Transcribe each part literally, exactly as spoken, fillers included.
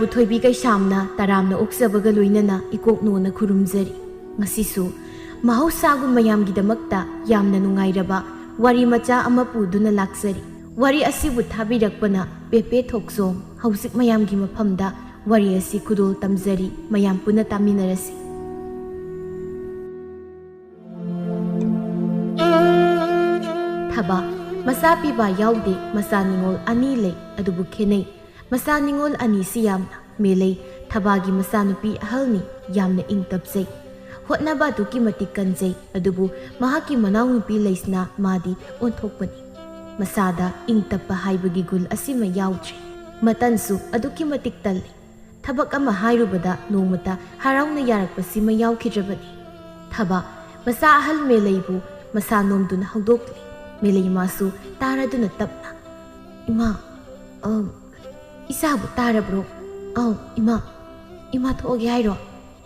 ꯕꯨꯊꯣꯏꯕꯤ ꯀꯩꯁꯥꯝꯅ ꯇꯔꯥꯝꯅ ꯑꯣꯛꯆꯕꯒ ꯂꯣꯏꯅꯅ ꯏꯀꯣꯛꯅꯣꯅ ꯈꯨꯔꯨꯝꯖꯔꯤ꯫ ꯉꯁꯤꯁꯨ ꯃꯍꯧꯁꯥꯒꯨꯝ ꯃꯌꯥꯝꯒꯤꯗꯃꯛꯇ ꯌꯥꯝꯅ ꯅꯨꯡꯉꯥꯏꯔꯕ ꯋꯥꯔꯤ ꯃꯆꯥ ꯑꯃ ꯄꯨꯗꯨꯅ ꯂꯥꯛꯆꯔꯤ꯫ ꯋꯥꯔꯤ ꯑꯁꯤꯕꯨ ꯊꯥꯕꯤꯔꯛꯄꯅ ꯄꯦꯄꯦ ꯊꯣꯛꯆꯣꯝ꯫ ꯍꯧꯖꯤꯛ ꯃꯌꯥꯝꯒꯤ ꯃꯐꯝꯗ ꯋꯥꯔꯤ ꯑꯁꯤ ꯈꯨꯗꯣꯜ ꯇꯝꯖꯔꯤ, ꯃꯌꯥꯝ ꯄꯨꯟꯅ ꯇꯥꯃꯤꯟꯅꯔꯁꯤ꯫ ꯊꯕꯥ, ꯃꯆꯥ ꯄꯤꯕ ꯌꯥꯎꯗꯦ, ꯃꯆꯥ ꯅꯤꯉꯣꯜ ꯑꯅꯤ ꯂꯩ, ꯑꯗꯨꯕꯨ ꯈꯦꯠꯅꯩ꯫ ꯃꯆꯥ ꯅꯤꯉꯣꯜ ꯑꯅꯤꯁꯤ ꯌꯥꯝꯅ ꯃꯦꯂꯩ꯫ ꯊꯕꯥꯒꯤ ꯃꯆꯥꯅꯨꯄꯤ ꯑꯍꯜꯅꯤ, ꯌꯥꯝꯅ ꯏꯪ ꯇꯞꯆꯩ꯫ ꯍꯣꯠꯅꯕ ꯑꯗꯨꯛꯀꯤ ꯃꯇꯤꯛ ꯀꯟꯖꯩ, ꯑꯗꯨꯕꯨ ꯃꯍꯥꯛꯀꯤ ꯃꯅꯥꯎꯅꯨꯄꯤ ꯂꯩꯁꯅꯥ ꯃꯥꯗꯤ ꯑꯣꯟꯊꯣꯛꯄꯅꯤ꯫ ꯃꯁꯥꯗ ꯏꯪ ꯇꯞꯄ ꯍꯥꯏꯕꯒꯤ ꯒꯨꯜ ꯑꯁꯤꯃ ꯌꯥꯎꯗ꯭ꯔꯦ꯫ ꯃꯇꯟꯁꯨ ꯑꯗꯨꯛꯀꯤ ꯃꯇꯤꯛ ꯇꯜꯂꯤ꯫ ꯊꯕꯛ ꯑꯃ ꯍꯥꯏꯔꯨꯕꯗ ꯅꯣꯡꯃꯇ ꯍꯔꯥꯎꯅ ꯌꯥꯔꯛꯄꯁꯤꯃ ꯌꯥꯎꯈꯤꯗ꯭ꯔꯕꯅꯤ꯫ ꯊꯕꯥ, ꯃꯆꯥ ꯑꯍꯜ ꯃꯦꯂꯩꯕꯨ ꯃꯁꯥ ꯅꯣꯝꯗꯨꯅ ꯍꯧꯗꯣꯛꯂꯤ꯫ ꯃꯦꯂꯩ ꯃꯥꯁꯨ ꯇꯥꯔꯗꯨꯅ ꯇꯞꯅ, "ꯏꯃꯥ, ꯑꯝ, ꯏꯆꯥꯕꯨ ꯇꯥꯔꯕ꯭ꯔꯣ? ꯑꯧ, ꯏꯃꯥ, ꯏꯃꯥ ꯊꯣꯛꯑꯒꯦ ꯍꯥꯏꯔꯣ?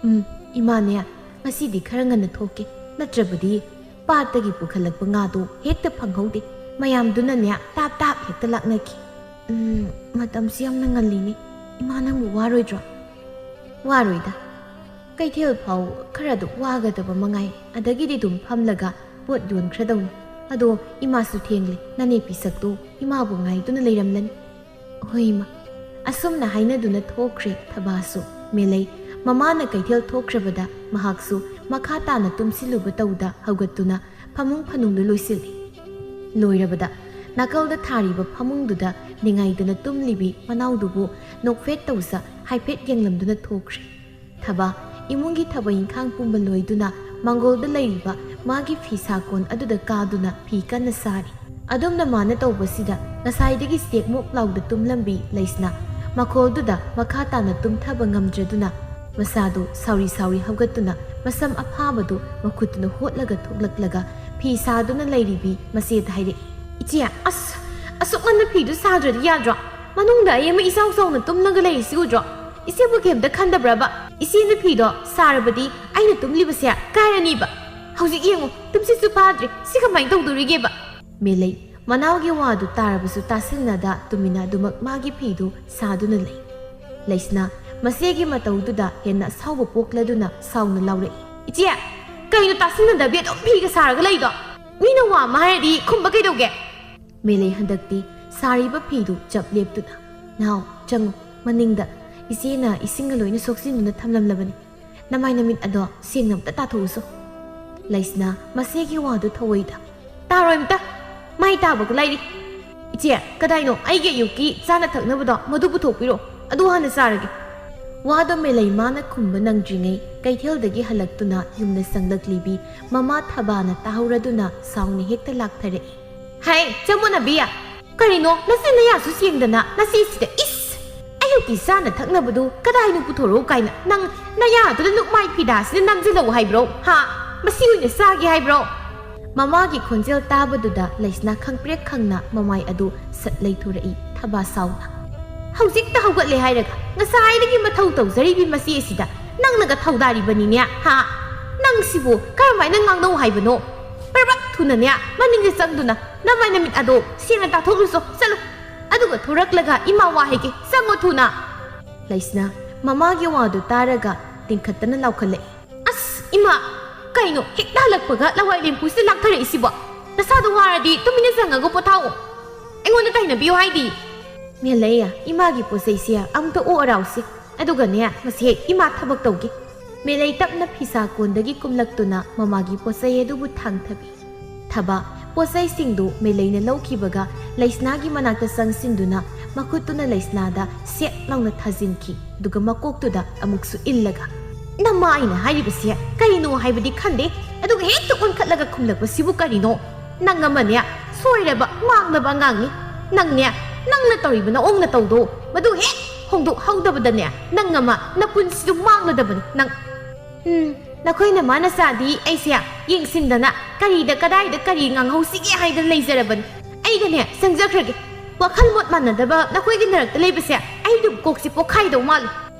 ꯎꯝ, ꯏꯃꯥꯅꯦ, ꯉꯁꯤꯗꯤ ꯈꯔ ꯉꯟꯅ ꯊꯣꯛꯀꯦ, ꯅꯠꯇ꯭ꯔꯕꯗꯤ ꯄꯥꯠꯇꯒꯤ ꯄꯨꯈꯠꯂꯛꯄ ꯉꯥꯗꯣ ꯍꯦꯛꯇ ꯐꯪꯍꯧꯗꯦ, ꯃꯌꯥꯝꯗꯨꯅꯅꯦ ꯇꯥꯞ ꯇꯥꯞ ꯍꯦꯛꯇ ꯂꯥꯛꯅꯈꯤ꯫ ꯎꯝ, ꯃꯇꯝꯁꯤ ꯌꯥꯝꯅ ꯉꯜꯂꯤꯅꯦ, ꯏꯃꯥ ꯅꯪꯕꯨ ꯋꯥꯔꯣꯏꯗ꯭ꯔꯣ?" "ꯋꯥꯔꯣꯏꯗ, ꯀꯩꯊꯦꯜ ꯐꯥꯎ ꯈꯔ ꯑꯗꯨꯛ ꯋꯥꯒꯗꯕ ꯃꯉꯥꯏ, ꯑꯗꯒꯤꯗꯤ ꯑꯗꯨꯝ ꯐꯝꯂꯒ ꯄꯣꯠ ꯌꯣꯟꯈ꯭ꯔꯗꯧꯅꯤ꯫ ꯑꯗꯣ ꯏꯃꯥꯁꯨ ꯊꯦꯡꯂꯦ, ꯅꯅꯦ ꯄꯤꯁꯛꯇꯣ ꯏꯃꯥꯕꯨ ꯉꯥꯏꯗꯨꯅ ꯂꯩꯔꯝꯂꯅꯤ꯫" "ꯍꯣꯏ ꯏꯃꯥ꯫" ꯑꯁꯨꯝꯅ ꯍꯥꯏꯅꯗꯨꯅ ꯊꯣꯛꯈ꯭ꯔꯦ ꯊꯕꯥꯁꯨ꯫ ꯃꯦꯂꯩ ꯃꯃꯥꯅ ꯀꯩꯊꯦꯜ ꯊꯣꯛꯈ꯭ꯔꯕꯗ ꯃꯍꯥꯛꯁꯨ ꯃꯈꯥ ꯇꯥꯅ ꯇꯨꯝꯁꯤꯜꯂꯨꯕ ꯇꯧꯗ ꯍꯧꯒꯠꯇꯨꯅ ꯐꯃꯨꯡ ꯐꯅꯨꯡꯗꯨ ꯂꯣꯏꯁꯤꯜꯂꯤ꯫ ꯂꯣꯏꯔꯕꯗ ꯅꯥꯀꯜꯗ ꯊꯥꯔꯤꯕ ꯐꯃꯨꯡꯗꯨꯗ ꯅꯤꯡꯉꯥꯏꯗꯅ ꯇꯨꯝꯂꯤꯕꯤ ꯃꯅꯥꯎꯗꯨꯕꯨ ꯅꯣꯛꯐꯦꯠ ꯇꯧꯖ ꯍꯥꯏꯐꯦꯠ ꯌꯦꯡꯂꯝꯗꯨꯅ ꯊꯣꯛꯈ꯭ꯔꯦ꯫ ꯊꯕꯥ ꯏꯃꯨꯡꯒꯤ ꯊꯕꯛ ꯏꯪꯈꯥꯡ ꯄꯨꯝꯕ ꯂꯣꯏꯗꯨꯅ ꯃꯥꯡꯒꯣꯜꯗ ꯂꯩꯔꯤꯕ ꯃꯥꯒꯤ ꯐꯤ ꯁꯥꯀꯣꯟ ꯑꯗꯨꯗ ꯀꯥꯗꯨꯅ ꯐꯤ ꯀꯟꯅ ꯁꯥꯔꯤ꯫ ꯑꯗꯨꯝꯅ ꯃꯥꯅ ꯇꯧꯕꯁꯤꯗ ꯉꯁꯥꯏꯗꯒꯤ ꯆꯦꯛ ꯃꯣꯛ ꯂꯥꯎꯗ ꯇꯨꯝꯂꯝꯕꯤ ꯂꯩꯁꯅꯥ ꯃꯈꯣꯜꯗꯨꯗ ꯃꯈꯥ ꯇꯥꯅ ꯇꯨꯝꯊꯕ ꯉꯝꯗ꯭ꯔꯗꯨꯅ ꯃꯁꯥꯗꯨ ꯁꯥꯎꯔꯤ ꯁꯥꯎꯔꯤ ꯍꯧꯒꯠꯇꯨꯅ ꯃꯁꯝ ꯑꯐꯥꯕꯗꯨ ꯃꯈꯨꯠꯇꯨꯅ ꯍꯣꯠꯂꯒ ꯊꯣꯛꯂꯛꯂꯒ ꯐꯤ ꯁꯥꯗꯨꯅ ꯂꯩꯔꯤꯕꯤ ꯃꯆꯦꯗ ꯍꯥꯏꯔꯛꯏ꯫ "ꯏꯆꯦ, ꯑꯁ, ꯑꯁꯨꯛ ꯉꯟꯅ ꯐꯤꯗꯨ ꯁꯥꯗ꯭ꯔꯗꯤ ꯌꯥꯗ꯭ꯔꯣ? ꯃꯅꯨꯡꯗ ꯑꯩ ꯑꯃ ꯏꯆꯥꯎ ꯆꯥꯎꯅ ꯇꯨꯝꯂꯒ ꯂꯩꯔꯤꯁꯤ ꯎꯗ꯭ꯔꯣ? ꯏꯆꯦꯕꯨ ꯀꯩꯝꯇ ꯈꯟꯗꯕ꯭ꯔꯕ? ꯏꯆꯦꯅ ꯐꯤꯗꯣ ꯁꯥꯔꯕꯗꯤ ꯑꯩꯅ ꯇꯨꯝꯂꯤꯕꯁꯦ ꯀꯥꯏꯔꯅꯤꯕ꯫ ꯍꯧꯖꯤꯛ ꯌꯦꯡꯉꯨ, ꯇꯨꯝꯁꯤꯠꯁꯨ ꯐꯥꯗ꯭ꯔꯦ꯫ ꯁꯤ ꯀꯃꯥꯏꯅ ꯇꯧꯗꯣꯔꯤꯒꯦꯕ?" ꯃꯦꯂꯩ ꯃꯅꯥꯎꯒꯤ ꯋꯥꯗꯨ ꯇꯥꯔꯕꯁꯨ ꯇꯥꯁꯤꯟꯅꯗ ꯇꯨꯃꯤꯟꯅ ꯑꯗꯨꯃꯛ ꯃꯥꯒꯤ ꯐꯤꯗꯨ ꯁꯥꯗꯨꯅ ꯂꯩ꯫ ꯂꯩꯁꯅꯥ ꯃꯆꯦꯒꯤ ꯃꯇꯧꯗꯨꯗ ꯍꯦꯟꯅ ꯑꯁꯥꯎꯕ ꯄꯣꯛꯂꯗꯨꯅ ꯁꯥꯎꯅ ꯂꯥꯎꯔꯛꯏ, "ꯏꯆꯦ, ꯀꯩꯅꯣ ꯇꯥꯁꯤꯟꯅꯗꯕꯤ ꯑꯗꯨꯝ ꯐꯤꯒ ꯁꯥꯔꯒ ꯂꯩꯗꯣ? ꯃꯤꯅ ꯋꯥ ꯑꯃ ꯍꯥꯏꯔꯗꯤ ꯈꯨꯝꯕ ꯀꯩꯗꯧꯒꯦ?" ꯃꯦꯂꯩ ꯍꯟꯗꯛꯇꯤ ꯁꯥꯔꯤꯕ ꯐꯤꯗꯨ ꯆꯞ ꯂꯦꯞꯇꯨꯅ, "ꯅꯥꯎ, ꯆꯪꯉꯨ, ꯃꯅꯤꯡꯗ ꯏꯆꯦꯅ ꯏꯁꯤꯡꯒ ꯂꯣꯏꯅ ꯁꯣꯛꯆꯤꯟꯗꯨꯅ ꯊꯝꯂꯝꯂꯕꯅꯤ꯫ ꯅꯃꯥꯏ ꯅꯃꯤꯠ ꯑꯗꯣ ꯁꯦꯡꯅ ꯑꯝꯇ ꯇꯥꯊꯣꯛꯎꯁꯣ꯫" ꯂꯩꯁꯅꯥ ꯃꯆꯦꯒꯤ ꯋꯥꯗꯨ ꯊꯧꯑꯣꯏꯗ, "ꯇꯥꯔꯣꯏ ꯑꯝꯇ꯫ ꯃꯥꯏ ꯇꯥꯕꯒ ꯂꯥꯏꯔꯤ꯫ ꯏꯆꯦ, ꯀꯗꯥꯏꯅꯣ ꯑꯩꯒꯤ ꯑꯌꯨꯛꯀꯤ ꯆꯥꯅ ꯊꯛꯅꯕꯗꯣ? ꯃꯗꯨ ꯄꯨꯊꯣꯛꯄꯤꯔꯣ, ꯑꯗꯨ ꯍꯥꯟꯅ ꯆꯥꯔꯒꯦ꯫" ꯋꯥꯗꯣ ꯃꯦꯂꯩꯃꯥꯅ ꯈꯨꯝꯕ ꯅꯪꯗ꯭ꯔꯤꯉꯩ ꯀꯩꯊꯦꯜꯗꯒꯤ ꯍꯜꯂꯛꯇꯨꯅ ꯌꯨꯝꯗ ꯆꯪꯂꯛꯂꯤꯕꯤ ꯃꯃꯥ ꯊꯕꯥꯅ ꯇꯥꯍꯧꯔꯗꯨꯅ ꯁꯥꯎꯅ ꯍꯦꯛꯇ ꯂꯥꯛꯊꯔꯛꯏ꯫ "ꯍꯩ, ꯆꯃꯨꯅꯕꯤ! ꯀꯔꯤꯅꯣ ꯅꯆꯤꯟ ꯅꯌꯥꯁꯨ ꯁꯦꯡꯗꯅ ꯅꯆꯦꯁꯤꯗ, ꯏꯁ! ꯑꯌꯨꯛꯀꯤ ꯆꯥꯅ ꯊꯛꯅꯕꯗꯨ ꯀꯗꯥꯏꯅꯣ ꯄꯨꯊꯣꯔꯛꯎ ꯀꯥꯏꯅ ꯅꯪ ꯅꯌꯥꯗꯨꯗ ꯂꯨꯛꯃꯥꯏ ꯐꯤꯗꯥꯁꯤꯗ ꯅꯝꯁꯤꯜꯂꯛꯎ ꯍꯥꯏꯕ꯭ꯔꯣ? ꯍꯥ? ꯃꯁꯤ ꯑꯣꯏꯅ ꯆꯥꯒꯦ ꯍꯥꯏꯕ꯭ꯔꯣ?" ꯃꯃꯥꯒꯤ ꯈꯣꯟꯖꯦꯜ ꯇꯥꯕꯗꯨꯗ ꯂꯩꯁꯅꯥ ꯈꯪꯄ꯭ꯔꯦꯛ ꯈꯪꯅ ꯃꯃꯥꯏ ꯑꯗꯨ ꯁꯠ ꯂꯩꯊꯣꯔꯛꯏ ꯊꯕꯥ ꯁꯥꯎꯅ꯫ "ꯍꯧꯖꯤꯛꯇ ꯍꯧꯒꯠꯂꯦ ꯍꯥꯏꯔꯒ ꯉꯁꯥꯏꯗꯒꯤ ꯃꯊꯧ ꯇꯧꯖꯔꯤꯕꯤ ꯃꯆꯦ ꯑꯁꯤꯗ ꯅꯪꯅꯒ ꯊꯧꯗꯥꯔꯤꯕꯅꯤꯅꯦ, ꯍꯥ? ꯅꯪꯁꯤꯕꯨ ꯀꯔꯝꯍꯥꯏꯅ ꯉꯥꯡꯅꯧ ꯍꯥꯏꯕꯅꯣ? ꯄꯔꯕꯛ ꯊꯨꯅꯅꯦ ꯃꯅꯤꯡꯗ ꯆꯪꯗꯨꯅ ꯅꯃꯥꯏ ꯅꯃꯤꯠ ꯑꯗꯣ ꯁꯦꯡꯅ ꯇꯥꯊꯣꯛꯂꯨꯆꯣ, ꯆꯠꯂꯨ꯫ ꯑꯗꯨꯒ ꯊꯣꯔꯛꯂꯒ ꯏꯃꯥ ꯋꯥ ꯍꯥꯏꯒꯦ, ꯆꯪꯉꯣ ꯊꯨꯅ꯫" ꯂꯩꯁꯅꯥ ꯃꯃꯥꯒꯤ ꯋꯥꯗꯨ ꯇꯥꯔꯒ ꯇꯤꯡꯈꯠꯇꯅ ꯂꯥꯎꯈꯠꯂꯛꯏ꯫ "ꯑꯁ, ꯏꯃꯥ! ꯀꯩꯅꯣ ꯍꯦꯛꯇ ꯍꯜꯂꯛꯄꯒ ꯂꯋꯥꯏ ꯂꯦꯝꯐꯨꯁꯤꯗ ꯂꯥꯛꯊꯔꯛꯏꯁꯤꯕꯣ? ꯅꯁꯥꯗꯣ ꯋꯥꯔꯗꯤ ꯇꯨꯃꯤꯟꯅ ꯆꯪꯉꯒ ꯄꯣꯊꯥꯑꯣ꯫ ꯑꯩꯉꯣꯟꯗ ꯇꯥꯏꯅꯕꯤꯌꯨ ꯍꯥꯏꯗꯤ?" "ꯃꯦꯂꯩ, ꯏꯃꯥꯒꯤ ꯄꯣꯠ ꯆꯩꯁꯦ ꯑꯃꯨꯛꯇ ꯑꯣꯛꯑꯔꯥꯎꯁꯤ꯫ ꯑꯗꯨꯒꯅꯦ, ꯃꯁꯤ ꯏꯃꯥ ꯊꯕꯛ ꯇꯧꯒꯦ꯫" ꯃꯦꯂꯩ ꯇꯞꯅ ꯐꯤꯁꯥ ꯀꯣꯟꯗꯒꯤ ꯀꯨꯝꯂꯛꯇꯨꯅ ꯃꯃꯥꯒꯤ ꯄꯣꯠ ꯆꯩ ꯑꯗꯨꯕꯨ ꯊꯥꯡꯊꯕꯤ꯫ ꯊꯕ, ꯄꯣꯠ ꯆꯩꯁꯤꯡꯗꯨ ꯃꯦꯂꯩꯅ ꯂꯧꯈꯤꯕꯒ ꯂꯩꯁꯅꯥꯒꯤ ꯃꯅꯥꯛꯇ ꯆꯪꯁꯤꯟꯗꯨꯅ ꯃꯈꯨꯠꯇꯨꯅ ꯂꯩꯁꯅꯥꯗ ꯁꯦꯠ ꯂꯥꯎꯅ ꯊꯥꯖꯤꯟꯈꯤ꯫ ꯑꯗꯨꯒ ꯃꯀꯣꯛꯇꯨꯗ ꯑꯃꯨꯛꯁꯨ ꯏꯜꯂꯒ, "ꯅꯃꯥ ꯑꯩꯅ ꯍꯥꯏꯔꯤꯕꯁꯦ ꯀꯔꯤꯅꯣ ꯍꯥꯏꯕꯗꯤ ꯈꯪꯗꯦ, ꯑꯗꯨꯒ ꯍꯦꯛꯇ ꯑꯣꯟꯈꯠꯂꯒ ꯈꯨꯝꯂꯛꯄꯁꯤꯕꯨ ꯀꯔꯤꯅꯣ? ꯅꯪ ꯑꯃꯅꯦ ꯁꯣꯏꯔꯕ ꯃꯥꯡꯂꯕ ꯑꯉꯥꯡꯅꯤ꯫ ꯅꯪꯅꯦ, ꯅꯪꯅ ꯇꯧꯔꯤꯕ ꯅꯑꯣꯡ ꯅꯇꯧꯗꯣ ꯃꯗꯨ ꯍꯦꯛ ꯍꯣꯡꯗꯣꯛꯍꯧꯗꯕꯗꯅꯦ ꯅꯪ ꯑꯃ ꯅꯄꯨꯟꯁꯤꯗꯨ ꯃꯥꯡꯂꯗꯕꯅꯤ ꯅꯪ꯫" ꯎꯝ, ꯅꯈꯣꯏ ꯅꯃꯥ ꯅꯆꯥꯗꯤ ꯑꯩꯁꯦ ꯌꯦꯡꯁꯤꯟꯗꯅ ꯀꯔꯤꯗ ꯀꯗꯥꯏꯗ ꯀꯔꯤ ꯉꯥꯡꯍꯧꯁꯤꯒꯦ ꯍꯥꯏꯗꯅ ꯂꯩꯖꯔꯕꯅꯤ꯫ ꯑꯩꯒꯅꯦ ꯆꯪꯖꯈ꯭ꯔꯒꯦ꯫ ꯋꯥꯈꯜ ꯃꯣꯠ ꯃꯥꯟꯅꯗꯕ ꯅꯈꯣꯏꯒꯤ ꯅꯔꯛꯇ ꯂꯩꯕꯁꯦ ꯑꯩꯗꯨ ꯀꯣꯛꯁꯤ ꯄꯣꯛꯈꯥꯏꯗꯧ ꯃꯥꯜꯂꯤ꯫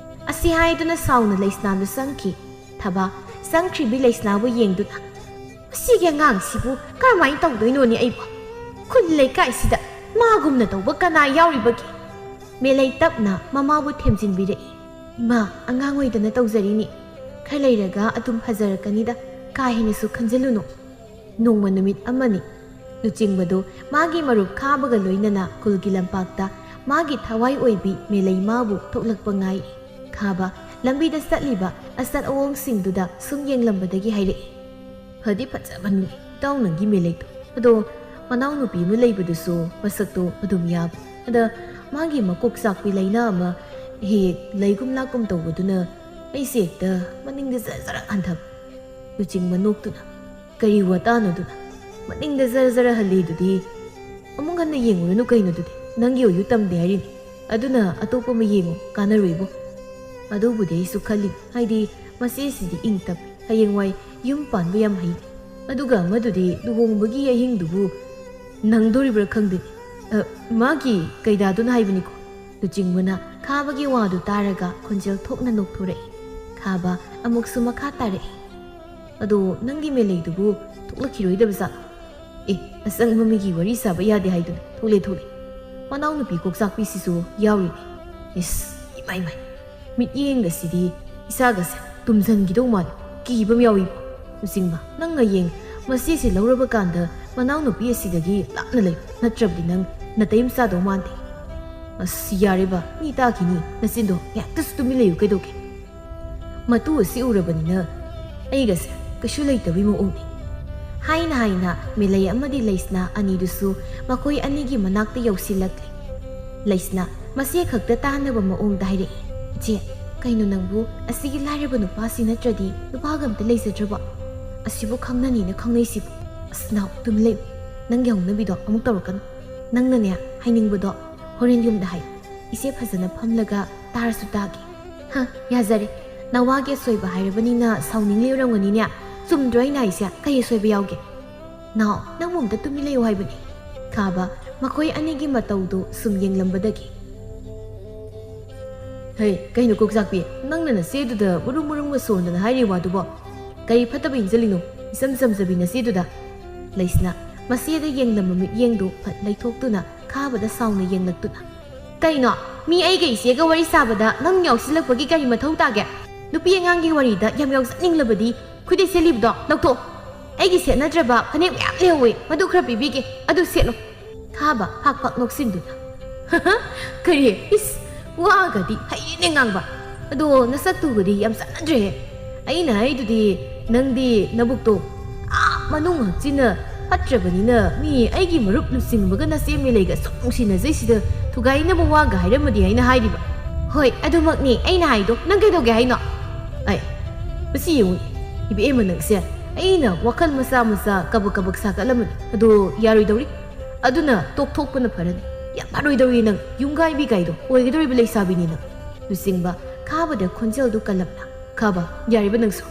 ꯑꯁꯤ ꯍꯥꯏꯗꯨꯅ ꯁꯥꯎꯅ ꯂꯩꯁꯅꯥꯗꯨ ꯆꯪꯈꯤ꯫ ꯊꯕ, ꯆꯪꯈ꯭ꯔꯤꯕꯤ ꯂꯩꯁꯅꯥꯕꯨ ꯌꯦꯡꯗꯨꯅ, "ꯃꯁꯤꯒꯤ ꯑꯉꯥꯡꯁꯤꯕꯨ ꯀꯔꯝꯍꯥꯏꯅ ꯇꯧꯗꯣꯏꯅꯣꯅꯦ ꯑꯩꯕꯨ? ꯈꯨꯜ ꯂꯩꯀꯥꯏꯁꯤꯗ ꯃꯥꯒꯨꯝꯅ ꯇꯧꯕ ꯀꯅꯥ ꯌꯥꯎꯔꯤꯕꯒꯦ?" ꯃꯦꯂꯩ ꯇꯞꯅ ꯃꯃꯥꯕꯨ ꯊꯦꯝꯖꯤꯟꯕꯤꯔꯛꯏ꯫ "ꯏꯃꯥ, ꯑꯉꯥꯡ ꯑꯣꯏꯗꯅ ꯇꯧꯖꯔꯤꯅꯤ꯫ ꯈꯔ ꯂꯩꯔꯒ ꯑꯗꯨꯝ ꯐꯖꯔꯛꯀꯅꯤꯗ, ꯀꯥ ꯍꯦꯟꯅꯁꯨ ꯈꯟꯖꯤꯜꯂꯨꯅꯨ"꯫ ꯅꯣꯡꯃ ꯅꯨꯃꯤꯠ ꯑꯃꯅꯤ꯫ ꯂꯨꯆꯤꯡꯕꯗꯨ ꯃꯥꯒꯤ ꯃꯔꯨꯞ ꯈꯥꯕꯒ ꯂꯣꯏꯅꯅ ꯈꯨꯜꯒꯤ ꯂꯝꯄꯥꯛꯇ ꯃꯥꯒꯤ ꯊꯋꯥꯏ ꯑꯣꯏꯕꯤ ꯃꯦꯂꯩ ꯃꯥꯕꯨ ꯊꯣꯛꯂꯛꯄ ꯉꯥꯏ꯫ ꯈꯥꯕ ꯂꯝꯕꯤꯗ ꯆꯠꯂꯤꯕ ꯑꯆꯠ ꯑꯋꯣꯡꯁꯤꯡꯗꯨꯗ ꯁꯨꯝ ꯌꯦꯡꯂꯝꯕꯗꯒꯤ ꯍꯥꯏꯔꯛꯏ, "ꯐꯗꯤ ꯐꯖꯕꯅꯤ ꯏꯇꯥꯎ ꯅꯪꯒꯤ ꯃꯦꯂꯩꯗꯣ꯫ ꯑꯗꯣ ꯃꯅꯥꯎꯅꯨꯄꯤ ꯑꯃ ꯂꯩꯕꯗꯨꯁꯨ ꯃꯁꯛꯇꯣ ꯑꯗꯨꯝ ꯌꯥꯕ꯫ ꯑꯗ ꯃꯥꯒꯤ ꯃꯀꯣꯛ ꯆꯥꯛꯄꯤ ꯂꯥꯏꯅꯥ ꯑꯃ ꯍꯦꯛ ꯂꯩꯒꯨꯝ ꯂꯥꯛꯀꯨꯝ ꯇꯧꯕꯗꯨꯅ ꯑꯩꯁꯦ ꯍꯦꯛꯇ ꯃꯅꯤꯡꯗ ꯖꯔ ꯖꯔ ꯍꯟꯊꯕ"꯫ ꯂꯨꯆꯤꯡꯕ ꯅꯣꯛꯇꯨꯅ, "ꯀꯔꯤ ꯋꯥꯇꯥꯅꯣꯗꯨꯅ? ꯃꯅꯤꯡꯗ ꯖꯔ ꯖꯔ ꯍꯜꯂꯤꯗꯨꯗꯤ꯫ ꯑꯃꯨꯛ ꯍꯟꯅ ꯌꯦꯡꯉꯨꯔꯅꯨ ꯀꯩꯅꯣꯗꯨꯗꯤ꯫ ꯅꯪꯒꯤ ꯑꯣꯏꯌꯨ ꯇꯝꯗꯦ ꯍꯥꯏꯔꯤꯅꯤ꯫ ꯑꯗꯨꯅ ꯑꯇꯣꯞꯄ ꯑꯃ ꯌꯦꯡꯉꯨ, ꯀꯥꯟꯅꯔꯣꯏꯕꯣ"꯫ ꯑꯗꯨꯕꯨꯗꯤ ꯑꯩꯁꯨ ꯈꯜꯂꯤ, ꯍꯥꯏꯗꯤ ꯃꯆꯦꯁꯤꯗꯤ ꯏꯪ ꯇꯞꯄꯤ, ꯍꯌꯦꯡꯋꯥꯏ ꯌꯨꯝ ꯄꯥꯟꯕ ꯌꯥꯝ ꯍꯩꯅꯤ꯫ ꯑꯗꯨꯒ ꯑꯃꯗꯨꯗꯤ ꯂꯨꯍꯣꯡꯕꯒꯤ ꯑꯍꯤꯡꯗꯨꯕꯨ ꯅꯪꯗꯣꯔꯤꯕ꯭ꯔꯥ ꯈꯪꯗꯦ꯫ ꯑ, ꯃꯥꯒꯤ ꯀꯩꯗꯥꯗꯨꯅ ꯍꯥꯏꯕꯅꯤꯀꯣ꯫ ꯂꯨꯆꯤꯡꯕꯅ ꯈꯥꯕꯒꯤ ꯋꯥꯗꯨ ꯇꯥꯔꯒ ꯈꯣꯟꯖꯦꯜ ꯊꯣꯛꯅ ꯅꯣꯛꯊꯣꯔꯛꯏ꯫ ꯈꯥꯕ ꯑꯃꯨꯛꯁꯨ ꯃꯈꯥ ꯇꯥꯔꯛꯏ, "ꯑꯗꯣ ꯅꯪꯒꯤ ꯃꯦꯂꯩꯗꯨꯕꯨ ꯊꯣꯛꯂꯛꯈꯤꯔꯣꯏꯗꯕ ꯖꯥꯠꯂꯣ?" "ꯑꯦ, ꯑꯆꯪꯕ ꯃꯤꯒꯤ ꯋꯥꯔꯤ ꯁꯥꯕ ꯌꯥꯗꯦ ꯍꯥꯏꯗꯨꯅ ꯊꯣꯛꯂꯦ ꯊꯣꯛꯂꯦ꯫ ꯃꯅꯥꯎꯅꯨꯄꯤ ꯀꯣꯛꯆꯥꯛꯄꯤꯁꯤꯁꯨ ꯌꯥꯎꯔꯤꯅꯦ꯫ ꯏꯁ, ꯏꯃꯥꯏ ꯃꯥꯏ, ꯃꯤꯠꯌꯦꯡꯒꯁꯤꯗꯤ ꯏꯆꯥꯒꯁꯦ ꯇꯨꯝꯁꯤꯟꯈꯤꯗꯧ ꯃꯥꯜꯂꯤ, ꯀꯤꯕ ꯑꯃ ꯌꯥꯎꯏꯕꯣ꯫ ꯂꯨꯆꯤꯡꯕ, ꯅꯪ ꯍꯌꯦꯡ ꯃꯆꯦꯁꯦ ꯂꯧꯔꯕ ꯀꯥꯟꯗ ꯃꯅꯥꯎꯅꯨꯄꯤ ꯑꯁꯤꯗꯒꯤ ꯂꯥꯞꯅ ꯂꯩꯌꯨ, ꯅꯠꯇ꯭ꯔꯕꯗꯤ ꯅꯪ ꯅꯇꯩ ꯆꯥꯗꯧ ꯃꯥꯟꯗꯦ"꯫ "ꯑꯁ, ꯌꯥꯔꯦꯕ, ꯃꯤ ꯇꯥꯈꯤꯅꯤ, ꯅꯆꯤꯟꯗꯣ ꯉꯥꯏꯍꯥꯛꯇꯁꯨ ꯇꯨꯃꯤꯟ ꯂꯩꯌꯨ ꯀꯩꯗꯧꯒꯦ? ꯃꯇꯨ ꯑꯁꯤ ꯎꯔꯕꯅꯤꯅ ꯑꯩꯒꯁꯦ ꯀꯩꯁꯨ ꯂꯩꯇꯕꯩ ꯃꯑꯣꯡꯅꯤ"꯫ ꯍꯥꯏꯅ ꯍꯥꯏꯅ ꯃꯦꯂꯩ ꯑꯃꯗꯤ ꯂꯩꯁꯅꯥ ꯑꯅꯤꯗꯨꯁꯨ ꯃꯈꯣꯏ ꯑꯅꯤꯒꯤ ꯃꯅꯥꯛꯇ ꯌꯧꯁꯤꯜꯂꯛꯂꯦ꯫ ꯂꯩꯁꯅꯥ ꯃꯆꯦ ꯈꯛꯇ ꯇꯥꯅꯕ ꯃꯑꯣꯡꯗ ꯍꯥꯏꯔꯛꯏ, "ꯏꯆꯦ, ꯀꯩꯅꯣ ꯅꯪꯕꯨ ꯑꯁꯤꯒꯤ ꯂꯥꯏꯔꯕ ꯅꯨꯄꯥꯁꯤ ꯅꯠꯇ꯭ꯔꯗꯤ ꯅꯨꯄꯥꯒ ꯑꯝꯇ ꯂꯩꯖꯗ꯭ꯔꯕꯣ? ꯑꯁꯤꯕꯨ ꯈꯪꯅꯅꯤꯅ ꯈꯪꯅꯩꯁꯤꯕꯨ? ꯑꯁ, ꯅꯥꯎ, ꯇꯨꯃꯤꯟ ꯂꯩꯌꯨ꯫ ꯅꯪꯒꯤ ꯍꯧꯅꯕꯤꯗꯣ ꯑꯃꯨꯛ ꯇꯧꯔꯛꯀꯅꯨ꯫ ꯅꯪꯅꯅꯦ, ꯍꯥꯏꯅꯤꯡꯕꯗꯣ ꯍꯣꯔꯦꯟ ꯌꯨꯝꯗ ꯍꯥꯏ꯫ ꯏꯆꯦ ꯐꯖꯅ ꯐꯝꯂꯒ ꯇꯥꯔꯁꯨ ꯇꯥꯒꯦ"꯫ "ꯍ, ꯌꯥꯖꯔꯦ꯫ ꯅꯋꯥꯒꯤ ꯑꯁꯣꯏꯕ ꯍꯥꯏꯔꯕꯅꯤꯅ ꯁꯥꯎꯅꯤꯡꯂꯤ ꯑꯣꯏꯔꯝꯒꯅꯤꯅꯦ꯫ ꯆꯨꯝꯗ꯭ꯔꯣ ꯑꯩꯅ ꯍꯥꯏꯁꯦ? ꯀꯩ ꯑꯁꯣꯏꯕ ꯌꯥꯎꯒꯦ? ꯅꯥꯎ, ꯅꯪꯕꯨ ꯑꯝꯇ ꯇꯨꯃꯤꯟ ꯂꯩꯌꯨ ꯍꯥꯏꯕꯅꯤ"꯫ ꯈꯥꯕ ꯃꯈꯣꯏ ꯑꯅꯤꯒꯤ ꯃꯇꯧꯗꯨ ꯁꯨꯝ ꯌꯦꯡꯂꯝꯕꯗꯒꯤ, "ꯍꯩ, ꯀꯩꯅꯣ ꯀꯣꯛꯆꯥꯛꯄꯤ, ꯅꯪꯅ ꯅꯆꯦꯗꯨꯗ ꯃꯔꯨꯝ ꯃꯔꯨꯝꯒ ꯁꯣꯟꯗꯅ ꯍꯥꯏꯔꯤ ꯋꯥꯗꯨꯕꯣ? ꯀꯔꯤ ꯐꯠꯇꯕ ꯏꯟꯖꯜꯂꯤꯅꯣ ꯏꯆꯝ ꯆꯝꯖꯕꯤ ꯅꯆꯦꯗꯨꯗ?" ꯂꯩꯁꯅꯥ ꯃꯆꯦꯗ ꯌꯦꯡꯂꯝꯕ ꯃꯤꯠꯌꯦꯡꯗꯨ ꯐꯠ ꯂꯩꯊꯣꯛꯇꯨꯅ ꯈꯥꯕꯗ ꯁꯥꯎꯅ ꯌꯦꯡꯂꯛꯇꯨꯅ, ꯀꯩꯅꯣ? ꯃꯤ ꯑꯩꯒ ꯏꯆꯦꯒ ꯋꯥꯔꯤ ꯁꯥꯕꯗ ꯅꯪ ꯌꯥꯎꯁꯤꯜꯂꯛꯄꯒꯤ ꯀꯔꯤ ꯃꯊꯧ ꯇꯥꯒꯦ? ꯅꯨꯄꯤ ꯑꯉꯥꯡꯒꯤ ꯋꯥꯔꯤꯗ ꯌꯥꯝ ꯌꯥꯎꯖꯅꯤꯡꯂꯕꯗꯤ ꯈꯨꯗꯩ ꯁꯦꯠꯂꯤꯕꯗꯣ ꯂꯧꯊꯣꯛ꯫ ꯑꯩꯒꯤ ꯁꯦꯠꯅꯗ꯭ꯔꯕ ꯐꯅꯦꯛ ꯃꯌꯥꯝ ꯂꯩꯍꯧꯋꯦ, ꯃꯗꯨ ꯈꯔ ꯄꯤꯕꯤꯒꯦ, ꯑꯗꯨ ꯁꯦꯠꯂꯣ꯫ ꯈꯥꯕ ꯐꯥꯛ ꯐꯥꯛ ꯅꯣꯛꯁꯤꯟꯗꯨꯅ꯫ "ꯀꯔꯤ? ꯏꯁ, ꯋꯥꯒꯗꯤ ꯍꯩꯔꯦꯅꯦ ꯉꯥꯡꯕ꯫ ꯑꯗꯣ ꯅꯁꯛꯇꯨꯒꯗꯤ ꯌꯥꯝ ꯆꯥꯟꯅꯗ꯭ꯔꯦꯍꯦ꯫ ꯑꯩꯅ ꯍꯥꯏꯗꯨꯗꯤ ꯅꯪꯗꯤ ꯅꯕꯨꯛꯇꯣ ꯑꯥ ꯃꯅꯨꯡ ꯍꯛꯆꯤꯟꯅ ꯐꯠꯇ꯭ꯔꯕꯅꯤꯅ ꯃꯤ ꯑꯩꯒꯤ ꯃꯔꯨꯞ ꯂꯨꯆꯤꯡꯕꯒ ꯅꯆꯦ ꯃꯦꯂꯩꯒ ꯁꯨꯝ ꯅꯨꯡꯁꯤꯅꯖꯩꯁꯤꯗ ꯊꯨꯒꯥꯏꯅꯕ ꯋꯥꯒ ꯍꯥꯏꯔꯝꯃꯗꯤ ꯍꯥꯏꯅ ꯍꯥꯏꯔꯤꯕ꯫ ꯍꯣꯏ, ꯑꯗꯨꯃꯛꯅꯤ ꯑꯩꯅ ꯍꯥꯏꯗꯣ꯫ ꯅꯪ ꯀꯩꯗꯧꯒꯦ ꯍꯥꯏꯅꯣ?" ꯑꯩ, ꯃꯁꯤ ꯌꯦꯡꯉꯨꯅꯦ, ꯏꯕꯦꯝꯃ ꯅꯪꯁꯦ꯫ ꯑꯩꯅ ꯋꯥꯈꯜ ꯃꯆꯥ ꯃꯆꯥ ꯀꯕꯛ ꯀꯕꯛ ꯁꯥꯒꯠꯂꯝꯕꯅꯤ꯫ ꯑꯗꯣ ꯌꯥꯔꯣꯏꯗꯧꯔꯤ꯫ ꯑꯗꯨꯅ ꯇꯣꯛꯊꯣꯛꯄꯅ ꯐꯔꯅꯤ꯫ ꯌꯥꯝ ꯐꯔꯣꯏꯗꯧꯔꯤ ꯅꯪ꯫ ꯌꯨꯝꯒꯥꯏꯕꯤ ꯀꯥꯏꯗꯣ ꯑꯣꯏꯒꯗꯧꯔꯤꯕ ꯂꯩꯁꯥꯕꯤꯅꯤ ꯅꯪ꯫ ꯂꯨꯆꯤꯡꯕ ꯈꯥꯕꯗ ꯈꯣꯟꯖꯦꯜꯗꯨ ꯀꯜꯂꯞꯅ, "ꯈꯥꯕ, ꯌꯥꯔꯤꯕ ꯅꯪꯁꯨ?"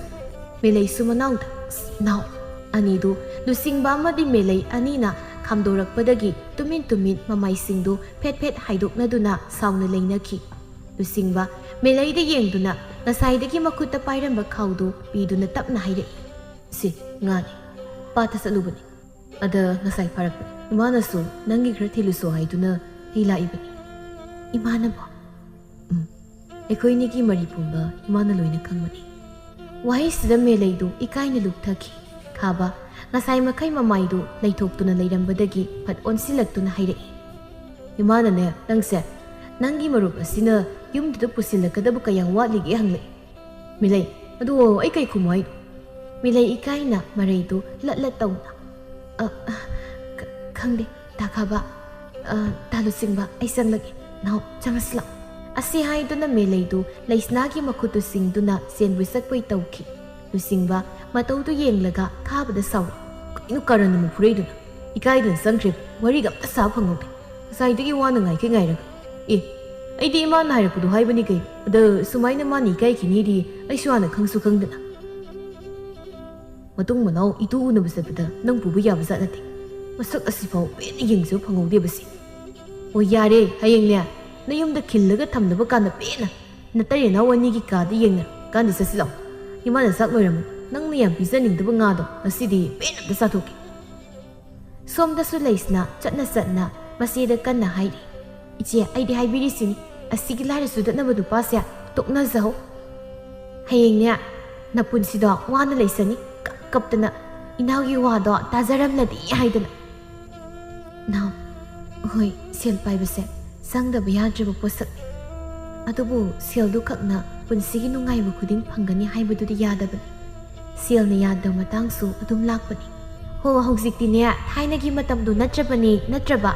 ꯃꯦꯂꯩꯁꯨ ꯃꯅꯥꯎꯗ, "ꯅꯥꯎ!" ꯑꯅꯤꯗꯨ ꯂꯨꯆꯤꯡꯕ ꯑꯃꯗꯤ ꯃꯦꯂꯩ ꯑꯅꯤꯅ ꯈꯥꯝꯗꯣꯔꯛꯄꯗꯒꯤ ꯇꯨꯃꯤꯟ ꯇꯨꯃꯤꯟ ꯃꯃꯥꯏꯁꯤꯡꯗꯨ ꯐꯦꯠ ꯐꯦꯠ ꯍꯥꯏꯗꯣꯛꯅꯗꯨꯅ ꯁꯥꯎꯅ ꯂꯩꯅꯈꯤ꯫ ꯂꯨꯆꯤꯡꯕ ꯃꯦꯂꯩꯗ ꯌꯦꯡꯗꯨꯅ ꯉꯁꯥꯏꯗꯒꯤ ꯃꯈꯨꯠꯇ ꯄꯥꯏꯔꯝꯕ ꯈꯥꯎꯗꯨ ꯄꯤꯗꯨꯅ ꯇꯞꯅ ꯍꯥꯏꯔꯛꯏ, "ꯁꯤ, ꯉꯥꯅꯤ꯫ ꯄꯥꯠꯇ ꯆꯠꯂꯨꯕꯅꯤ꯫ ꯑꯗ ꯉꯁꯥꯏ ꯐꯥꯔꯛꯄꯅꯤ꯫ ꯏꯃꯥꯅꯁꯨ ꯅꯪꯒꯤ ꯈꯔ ꯊꯤꯜꯂꯨꯁꯣ ꯍꯥꯏꯗꯨꯅ ꯑꯩ ꯂꯥꯛꯏꯕꯅꯤ꯫" "ꯏꯃꯥꯅꯕꯣ?" "ꯎꯝ꯫ ꯑꯩꯈꯣꯏꯅꯤꯒꯤ ꯃꯔꯤ ꯄꯨꯝꯕ ꯏꯃꯥꯅ ꯂꯣꯏꯅ ꯈꯪꯕꯅꯤ꯫" ꯋꯥꯍꯩꯁꯤꯗ ꯃꯦꯂꯩꯗꯨ ꯏꯀꯥꯏꯅ ꯂꯨꯞꯊꯈꯤ꯫ ꯈꯥꯕ ꯉꯁꯥꯏ ꯃꯈꯩ ꯃꯃꯥꯏꯗꯨ ꯂꯩꯊꯣꯛꯇꯨꯅ ꯂꯩꯔꯝꯕꯗꯒꯤ ꯐꯠ ꯑꯣꯟꯁꯤꯜꯂꯛꯇꯨꯅ ꯍꯥꯏꯔꯛꯏ, "ꯏꯃꯥꯅꯅꯦ ꯅꯪꯁꯦ ꯅꯪꯒꯤ ꯃꯔꯨꯞ ꯑꯁꯤꯅ ꯌꯨꯝꯗꯨꯗ ꯄꯨꯁꯤꯜꯂꯛꯀꯗꯕ ꯀꯌꯥꯝ ꯋꯥꯠꯂꯤꯒꯦ ꯍꯪꯂꯛꯏ꯫" "ꯃꯤꯂꯩ, ꯑꯗꯨ ꯑꯩ ꯀꯩ ꯈꯨꯝꯃꯨ ꯍꯥꯏꯅꯣ?" ꯃꯤꯂꯩ ꯏꯀꯥꯏꯅ ꯃꯔꯩꯗꯨ ꯂꯠ ꯂꯠ ꯇꯧꯅ, "ꯑ, ꯑ, ꯈ-, ꯈꯪꯗꯦ, ꯇꯥ ꯈꯥꯕ, ꯑ, ꯇꯥ ꯂꯨꯆꯤꯡꯕ, ꯑꯩ ꯆꯪꯂꯒꯦ꯫ ꯅꯥꯎ, ꯆꯪꯉꯁꯤ ꯂꯥꯛꯑꯣ꯫" ꯑꯁꯤ ꯍꯥꯏꯗꯨꯅ ꯃꯦꯂꯩꯗꯨ ꯂꯩꯁꯅꯥꯒꯤ ꯃꯈꯨꯠꯇꯨ ꯁꯤꯡꯗꯨꯅ ꯆꯦꯟꯕꯣꯏ ꯆꯠꯄꯣꯏ ꯇꯧꯈꯤ꯫ ꯂꯨꯆꯤꯡꯕ ꯃꯇꯧꯗꯨ ꯌꯦꯡꯂꯒ ꯈꯥꯕꯗ ꯁꯥꯎꯔꯛꯏ, "ꯀꯩꯅꯣ ꯀꯥꯔꯟ ꯑꯃ ꯐꯨꯔꯛꯏꯗꯨꯅ? ꯏꯀꯥꯏꯗꯅ ꯆꯪꯈ꯭ꯔꯦ, ꯋꯥꯔꯤꯒ ꯑꯝꯇ ꯁꯥꯕ ꯐꯪꯍꯧꯗꯦ꯫ ꯉꯁꯥꯏꯗꯒꯤ ꯋꯥꯅ ꯉꯥꯏꯒꯦ ꯉꯥꯏꯔꯒ꯫ ꯑꯦ, ꯑꯩꯗꯤ ꯏꯃꯥꯅ ꯍꯥꯏꯔꯛꯄꯗꯣ ꯍꯥꯏꯕꯅꯤ ꯀꯩꯅꯣ꯫ ꯑꯗ ꯁꯨꯃꯥꯏꯅ ꯃꯥꯅ ꯏꯀꯥꯏꯈꯤꯅꯤꯗꯤ ꯑꯩꯁꯨ ꯍꯥꯟꯅ ꯈꯪꯁꯨ ꯈꯪꯗꯅ꯫ ꯃꯇꯨꯡ ꯃꯅꯥꯎ ꯏꯇꯨ ꯎꯅꯕ ꯆꯠꯄꯗ ꯅꯪ ꯄꯨꯕ ꯌꯥꯕ ꯖꯥꯠ ꯅꯠꯇꯦ꯫ ꯃꯁꯛ ꯑꯁꯤꯐꯥꯎ ꯄꯦꯟꯅ ꯌꯦꯡꯖꯕ ꯐꯪꯍꯧꯗꯦꯕꯁꯦ꯫ ꯑꯣ ꯌꯥꯔꯦ, ꯍꯌꯦꯡꯅꯦ ꯅꯌꯨꯝꯗ ꯈꯤꯜꯂꯒ ꯊꯝꯅꯕ ꯀꯥꯟꯗ ꯄꯦꯟꯅ ꯅꯇꯩ ꯅꯅꯥꯎ ꯑꯅꯤꯒꯤ ꯀꯥꯗ ꯌꯦꯡꯅꯔꯀꯥꯟꯗ ꯆꯠꯁꯤ ꯂꯥꯛꯑꯣ꯫ ꯏꯃꯥꯅ ꯆꯥꯛ ꯂꯣꯏꯔꯝꯃꯅꯤ꯫ ꯅꯪꯅ ꯌꯥꯝ ꯄꯤꯖꯅꯤꯡꯗꯕ ꯉꯥꯗꯣ ꯉꯁꯤꯗꯤ ꯄꯦꯟꯅ ꯑꯝꯇ ꯆꯥꯊꯣꯛꯀꯦ꯫" ꯁꯣꯝꯗꯁꯨ ꯂꯩꯁꯅꯥ ꯆꯠꯅ ꯆꯠꯅ ꯃꯆꯦꯗ ꯀꯟꯅ ꯍꯥꯏꯔꯤ, ꯏꯆꯦ, ꯑꯩꯗꯤ ꯍꯥꯏꯕꯤꯔꯤꯁꯤꯅꯤ, ꯑꯁꯤꯒꯤ ꯂꯥꯏꯔ ꯆꯨꯗꯠꯅꯕ ꯅꯨꯄꯥꯁꯦ ꯇꯣꯛꯅꯖꯍꯧ꯫ ꯍꯌꯦꯡꯅꯦ, ꯅꯄꯨꯟꯁꯤꯗꯣ ꯋꯥꯅ ꯂꯩꯁꯅꯤ, ꯀꯞ ꯀꯞꯇꯅ ꯏꯅꯥꯎꯒꯤ ꯋꯥꯗꯣ ꯇꯥꯖꯔꯝꯂꯗꯤ ꯍꯥꯏꯗꯅ꯫ ꯅꯥꯎ, ꯍꯣꯏ, ꯁꯦꯜ ꯄꯥꯏꯕꯁꯦ ꯆꯪꯗꯕ ꯌꯥꯗ꯭ꯔꯕ ꯄꯣꯠꯁꯛꯅꯤ꯫ ꯑꯗꯨꯕꯨ ꯁꯦꯜꯗꯨ ꯈꯛꯅ ꯄꯨꯟꯁꯤꯒꯤ ꯅꯨꯡꯉꯥꯏꯕ ꯈꯨꯗꯤꯡ ꯐꯪꯒꯅꯤ ꯍꯥꯏꯕꯗꯨꯗꯤ ꯌꯥꯗꯕꯅꯤ꯫ ꯁꯦꯜꯅ ꯌꯥꯗꯕ ꯃꯇꯥꯡꯁꯨ ꯑꯗꯨꯝ ꯂꯥꯛꯄꯅꯤ꯫ ꯍꯣ, ꯍꯧꯖꯤꯛꯇꯤꯅꯦ, ꯊꯥꯏꯅꯒꯤ ꯃꯇꯝꯗꯣ ꯅꯠꯇ꯭ꯔꯕꯅꯤ, ꯅꯠꯇ꯭ꯔꯕ?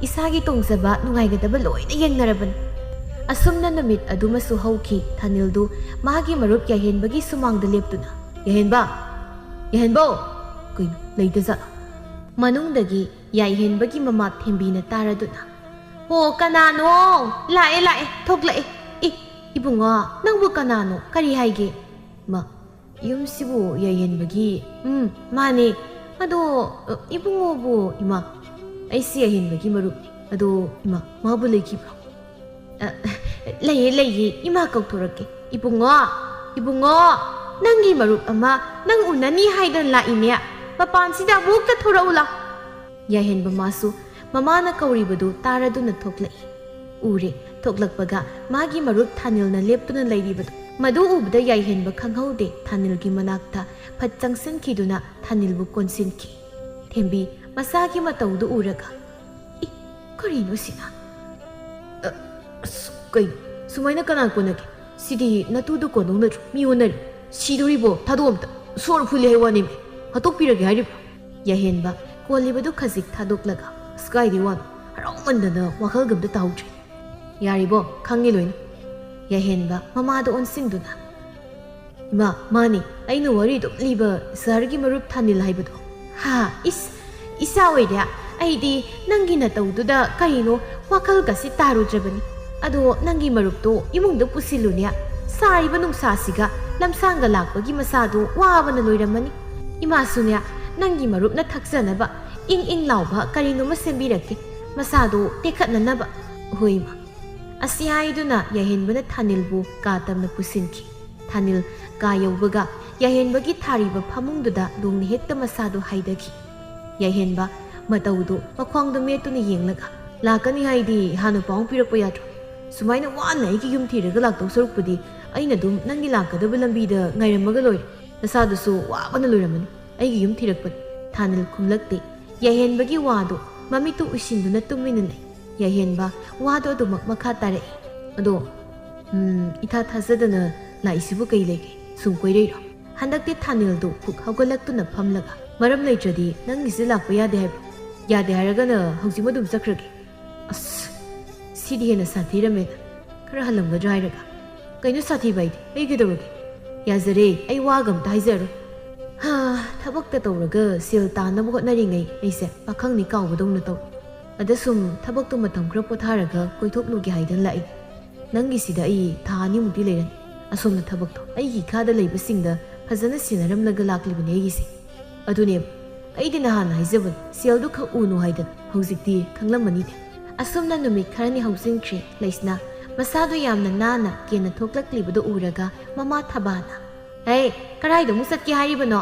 ꯏꯁꯥꯒꯤ ꯇꯣꯡꯖꯕ, ꯅꯨꯡꯉꯥꯏꯒꯗꯕ ꯂꯣꯏꯅ ꯌꯦꯡꯅꯔꯕꯅꯤ꯫ ꯑꯁꯨꯝꯅ ꯅꯨꯃꯤꯠ ꯑꯗꯨꯃꯁꯨ ꯍꯧꯈꯤ꯫ ꯊꯥꯅꯤꯜꯗꯨ ꯃꯥꯒꯤ ꯃꯔꯨꯞ ꯌꯥꯏꯍꯦꯟꯕꯒꯤ ꯁꯨꯃꯥꯡꯗ ꯂꯦꯞꯇꯨꯅ, "ꯌꯥꯏꯍꯦꯟꯕ! ꯌꯥꯏꯍꯦꯟꯕꯧ!" "ꯀꯩꯅꯣ, ꯂꯩꯇꯖꯥꯠꯂꯣ?" ꯃꯅꯨꯡꯗꯒꯤ ꯌꯥꯏꯍꯦꯟꯕꯒꯤ ꯃꯃꯥ ꯊꯦꯝꯕꯤꯅ ꯇꯥꯔꯗꯨꯅ, "ꯍꯣ, ꯀꯅꯥꯅꯣ? ꯂꯥꯛꯑꯦ, ꯂꯥꯛꯑꯦ, ꯊꯣꯛꯂꯛꯑꯦ꯫ ꯏ, ꯏꯕꯨꯡꯉꯣ, ꯅꯪꯕꯨ ꯀꯅꯥꯅꯣ? ꯀꯔꯤ ꯍꯥꯏꯒꯦ?" "ꯃꯥ, ꯌꯨꯝꯁꯤꯕꯨ ꯌꯥꯏꯍꯦꯟꯕꯒꯤ?" "ꯎꯝ, ꯃꯥꯅꯦ꯫ ꯑꯗꯣ, ꯑ, ꯏꯕꯨꯡꯉꯣꯕꯨ?" "ꯏꯃꯥ, ꯑꯩꯁꯤ ꯌꯥꯏꯍꯦꯟꯕꯒꯤ ꯃꯔꯨꯞꯅꯤ꯫ ꯑꯗꯣ, ꯏꯃꯥ, ꯃꯥꯕꯨ ꯂꯩꯈꯤꯕ꯭ꯔꯣ?" "ꯑ, ꯂꯩꯌꯦ, ꯂꯩꯌꯦ꯫ ꯏꯃꯥ ꯀꯧꯊꯣꯔꯛꯀꯦ꯫ ꯏꯕꯨꯡꯉꯣ, ꯏꯕꯨꯡꯉꯣ, ꯅꯪꯒꯤ ꯃꯔꯨꯞ ꯑꯃ ꯅꯪ ꯎꯅꯅꯤ ꯍꯥꯏꯗꯅ ꯂꯥꯛꯏꯅꯦ꯫ ꯃꯄꯥꯟꯁꯤꯗ ꯑꯃꯨꯛꯇ ꯊꯣꯔꯛꯎ ꯂꯥꯎ꯫" ꯌꯥꯏꯍꯦꯟꯕ ꯃꯥꯁꯨ ꯃꯃꯥꯅ ꯀꯧꯔꯤꯕꯗꯨ ꯇꯥꯔꯗꯨꯅ ꯊꯣꯛꯂꯛꯏ꯫ ꯎꯔꯦ, ꯊꯣꯛꯂꯛꯄꯒ ꯃꯥꯒꯤ ꯃꯔꯨꯞ ꯊꯥꯅꯤꯜꯅ ꯂꯦꯞꯇꯨꯅ ꯂꯩꯔꯤꯕꯗꯨ꯫ ꯃꯗꯨ ꯎꯕꯗ ꯌꯥꯏꯍꯦꯟꯕ ꯈꯪꯍꯧꯗꯦ, ꯊꯥꯅꯤꯜꯒꯤ ꯃꯅꯥꯛꯇ ꯐꯠ ꯆꯪꯁꯤꯟꯈꯤꯗꯨꯅ ꯊꯥꯅꯤꯜꯕꯨ ꯀꯣꯟꯁꯤꯟꯈꯤ꯫ ꯊꯦꯝꯕꯤ ꯃꯆꯥꯒꯤ ꯃꯇꯧꯗꯨ ꯎꯔꯒ, "ꯏ, ꯀꯔꯤꯅꯣ ꯁꯤꯅ? ꯑ, ꯑꯁ, ꯀꯩꯅꯣ? ꯁꯨꯃꯥꯏꯅ ꯀꯅꯥ ꯀꯣꯟꯅꯒꯦ? ꯁꯤꯗꯤ ꯅꯇꯨꯗꯨ ꯀꯣꯟꯗꯧ ꯅꯠꯇ꯭ꯔꯣ? ꯃꯤ ꯑꯣꯟꯅꯔꯦ꯫ ꯁꯤꯗꯣꯔꯤꯕꯣ? ꯊꯥꯗꯣꯛ ꯑꯝꯇ꯫ ꯁꯣꯔ ꯐꯨꯜꯂꯤ ꯍꯥꯏ ꯋꯥꯅꯦꯃꯤ꯫ ꯍꯥꯠꯇꯣꯛꯄꯤꯔꯒꯦ ꯍꯥꯏꯔꯤꯕ꯭ꯔꯣ?" ꯌꯥꯏꯍꯦꯟꯕ ꯀꯣꯜꯂꯤꯕꯗꯨ ꯈꯖꯤꯛ ꯊꯥꯗꯣꯛꯂꯒ, "ꯑꯁ, ꯀꯥꯏꯗꯩ ꯋꯥꯅꯣ? ꯍꯔꯥꯎꯃꯟꯗꯅ ꯋꯥꯈꯜꯒ ꯑꯝꯇ ꯇꯥꯍꯧꯗ꯭ꯔꯦ꯫" "ꯌꯥꯔꯤꯕꯣ? ꯈꯪꯉꯤ ꯂꯣꯏꯅ꯫" ꯌꯥꯏꯍꯦꯟꯕ ꯃꯃꯥꯗ ꯑꯣꯟꯁꯤꯟꯗꯨꯅ, "ꯏꯃꯥ, ꯃꯥꯅꯤ, ꯑꯩꯅ ꯋꯥꯔꯤ ꯑꯗꯨꯝ ꯂꯤꯕ ꯁꯍꯔꯒꯤ ꯃꯔꯨꯞ ꯊꯥꯅꯤꯜ ꯍꯥꯏꯕꯗꯣ꯫" "ꯍꯥ, ꯏꯁ, ꯏꯆꯥ ꯑꯣꯏꯔꯦ꯫ ꯑꯩꯗꯤ ꯅꯪꯒꯤ ꯅꯇꯧꯗꯨꯗ ꯀꯔꯤꯅꯣ ꯋꯥꯈꯜꯒꯁꯤ ꯇꯥꯔꯨꯗ꯭ꯔꯕꯅꯤ꯫ ꯑꯗꯣ ꯅꯪꯒꯤ ꯃꯔꯨꯞꯇꯣ ꯏꯃꯨꯡꯗ ꯄꯨꯁꯤꯜꯂꯨꯅꯦ꯫ ꯁꯥꯔꯤꯕ ꯅꯨꯡꯁꯥꯁꯤꯒ ꯂꯝꯁꯥꯡꯒ ꯂꯥꯛꯄꯒꯤ ꯃꯁꯥꯗꯣ ꯋꯥꯕꯅ ꯂꯣꯏꯔꯝꯃꯅꯤ꯫ ꯏꯃꯥꯁꯨꯅꯦ, ꯅꯪꯒꯤ ꯃꯔꯨꯞꯅ ꯊꯛꯆꯅꯕ ꯏꯪ ꯏꯪ ꯂꯥꯎꯕ ꯀꯔꯤꯅꯣꯃ ꯁꯦꯝꯕꯤꯔꯛꯀꯦ, ꯃꯁꯥꯗꯣ ꯇꯦꯛꯈꯠꯅꯅꯕ꯫" "ꯍꯣꯏ, ꯏꯃꯥ꯫" ꯑꯁꯤ ꯍꯥꯏꯗꯨꯅ ꯌꯥꯏꯍꯦꯟꯕꯅ ꯊꯥꯅꯤꯜꯕꯨ ꯀꯥ ꯇꯝꯅ ꯄꯨꯁꯤꯟꯈꯤ꯫ ꯊꯥꯅꯤꯜ ꯀꯥ ꯌꯧꯕꯒ ꯌꯥꯏꯍꯦꯟꯕꯒꯤ ꯊꯥꯔꯤꯕ ꯐꯃꯨꯡꯗꯨꯗ ꯂꯣꯡꯅ ꯍꯦꯛꯇ ꯃꯁꯥꯗꯨ ꯍꯥꯏꯗꯈꯤ꯫ ꯌꯥꯏꯍꯦꯟꯕ ꯃꯇꯧꯗꯨ ꯃꯈ꯭ꯋꯥꯡꯗ ꯃꯦꯠꯇꯨꯅ ꯌꯦꯡꯂꯒ, "ꯂꯥꯛꯀꯅꯤ ꯍꯥꯏꯗꯤ ꯍꯥꯟꯅ ꯄꯥꯎ ꯑꯃ ꯄꯤꯔꯛꯄ ꯌꯥꯗ꯭ꯔꯣ? ꯁꯨꯃꯥꯏꯅ ꯋꯥꯅ ꯑꯩꯒꯤ ꯌꯨꯝ ꯊꯤꯔꯒ ꯂꯥꯛꯇꯧ ꯁꯔꯨꯛꯄꯨꯗꯤ ꯑꯩꯅ ꯑꯗꯨꯝ ꯅꯪꯒꯤ ꯂꯥꯛꯀꯗꯕ ꯂꯝꯕꯤꯗ ꯉꯥꯏꯔꯝꯃꯒ ꯂꯣꯏꯔꯦ꯫ ꯅꯁꯥꯗꯨꯁꯨ ꯋꯥꯕꯅ ꯂꯣꯏꯔꯝꯃꯅꯤ ꯑꯩꯒꯤ ꯌꯨꯝ ꯊꯤꯔꯛꯄꯗ"꯫ ꯊꯥꯅꯤꯜ ꯈꯨꯝꯂꯛꯇꯦ꯫ ꯌꯥꯏꯍꯦꯟꯕꯒꯤ ꯋꯥꯗꯨ ꯃꯃꯤꯠꯇꯨ ꯎꯏꯁꯤꯟꯗꯨꯅ ꯇꯨꯃꯤꯟꯅ ꯂꯩ꯫ ꯌꯥꯏꯍꯦꯟꯕ ꯋꯥꯗꯨ ꯑꯗꯨꯃꯛ ꯃꯈꯥ ꯇꯥꯔꯛꯏ꯫ "ꯑꯗꯣ, ꯎꯝ, ꯏꯊꯥ ꯊꯥꯖꯗꯅ ꯂꯥꯛꯏꯁꯤꯕꯨ ꯀꯩ ꯂꯩꯒꯦ? ꯁꯨꯝ ꯀꯣꯏꯔꯛꯏꯔꯣ?" ꯍꯟꯗꯛꯇꯤ ꯊꯥꯅꯤꯜꯗꯨ ꯐꯨꯛ ꯍꯧꯒꯠꯂꯛꯇꯨꯅ ꯐꯝꯂꯒ, "ꯃꯔꯝ ꯂꯩꯇ꯭ꯔꯗꯤ ꯅꯪꯒꯤꯁꯦ ꯂꯥꯛꯄ ꯌꯥꯗꯦ ꯍꯥꯏꯕ꯭ꯔꯣ? ꯌꯥꯗꯦ ꯍꯥꯏꯔꯒꯅ ꯍꯧꯖꯤꯛꯃꯛ ꯑꯗꯨꯝ ꯆꯠꯈ꯭ꯔꯒꯦ"꯫ ꯑꯁ, ꯁꯤꯗꯤ ꯍꯦꯟꯅ ꯁꯥꯊꯤꯔꯝꯃꯦꯗ꯫ ꯈꯔ ꯍꯜꯂꯝꯒꯗ꯭ꯔꯥ ꯍꯥꯏꯔꯒ꯫ "ꯀꯩꯅꯣ ꯁꯥꯊꯤꯕ ꯍꯥꯏꯗꯤ? ꯑꯩ ꯀꯩꯗꯧꯔꯒꯦ? ꯌꯥꯖꯔꯦ, ꯑꯩ ꯋꯥꯒ ꯑꯝꯇ ꯍꯥꯏꯖꯔꯣꯏ꯫ ꯍꯥ, ꯊꯕꯛꯇ ꯇꯧꯔꯒ ꯁꯦꯜ ꯇꯥꯟꯅꯕ ꯍꯣꯠꯅꯔꯤꯉꯩ ꯑꯩꯁꯦ ꯄꯥꯈꯪꯅꯤ ꯀꯥꯎꯕꯗꯧꯅ ꯇꯧ꯫ ꯑꯗ ꯁꯨꯝ ꯊꯕꯛꯇꯣ ꯃꯇꯝ ꯈꯔ ꯄꯣꯊꯥꯔꯒ ꯀꯣꯏꯊꯣꯛꯂꯨꯒꯦ ꯍꯥꯏꯗꯅ ꯂꯥꯛꯏ꯫ ꯅꯪꯒꯤꯁꯤꯗ ꯑꯩ ꯊꯥ ꯑꯅꯤꯃꯨꯛꯇꯤ ꯂꯩꯔꯅꯤ꯫ ꯑꯁꯣꯝꯅ ꯊꯕꯛꯇꯣ ꯑꯩꯒꯤ ꯏꯈꯥꯗ ꯂꯩꯕꯁꯤꯡꯗ ꯐꯖꯅ ꯁꯤꯟꯅꯔꯝꯂꯒ ꯂꯥꯛꯂꯤꯕꯅꯤ ꯑꯩꯒꯤꯁꯦ꯫ ꯑꯗꯨꯅꯦꯕ, ꯑꯩꯗꯤ ꯅꯍꯥꯟꯅ ꯍꯥꯏꯖꯕꯅꯤ, ꯁꯦꯜꯗꯨ ꯈꯛ ꯎꯅꯨ ꯍꯥꯏꯗꯅ꯫ ꯍꯧꯖꯤꯛꯇꯤ ꯈꯪꯂꯝꯃꯅꯤꯅꯦ"꯫ ꯑꯁꯨꯝꯅ ꯅꯨꯃꯤꯠ ꯈꯔꯅꯤ ꯍꯧꯖꯤꯟꯈ꯭ꯔꯦ꯫ ꯂꯩꯁꯅꯥ ꯃꯁꯥꯗꯨ ꯌꯥꯝꯅ ꯅꯥꯟꯅ ꯀꯦꯅ ꯊꯣꯛꯂꯛꯂꯤꯕꯗꯨ ꯎꯔꯒ ꯃꯃꯥ ꯊꯕꯥꯅ, "ꯍꯦ, ꯀꯗꯥꯏꯗ ꯑꯃꯨꯛ ꯆꯠꯀꯦ ꯍꯥꯏꯔꯤꯕꯅꯣ?"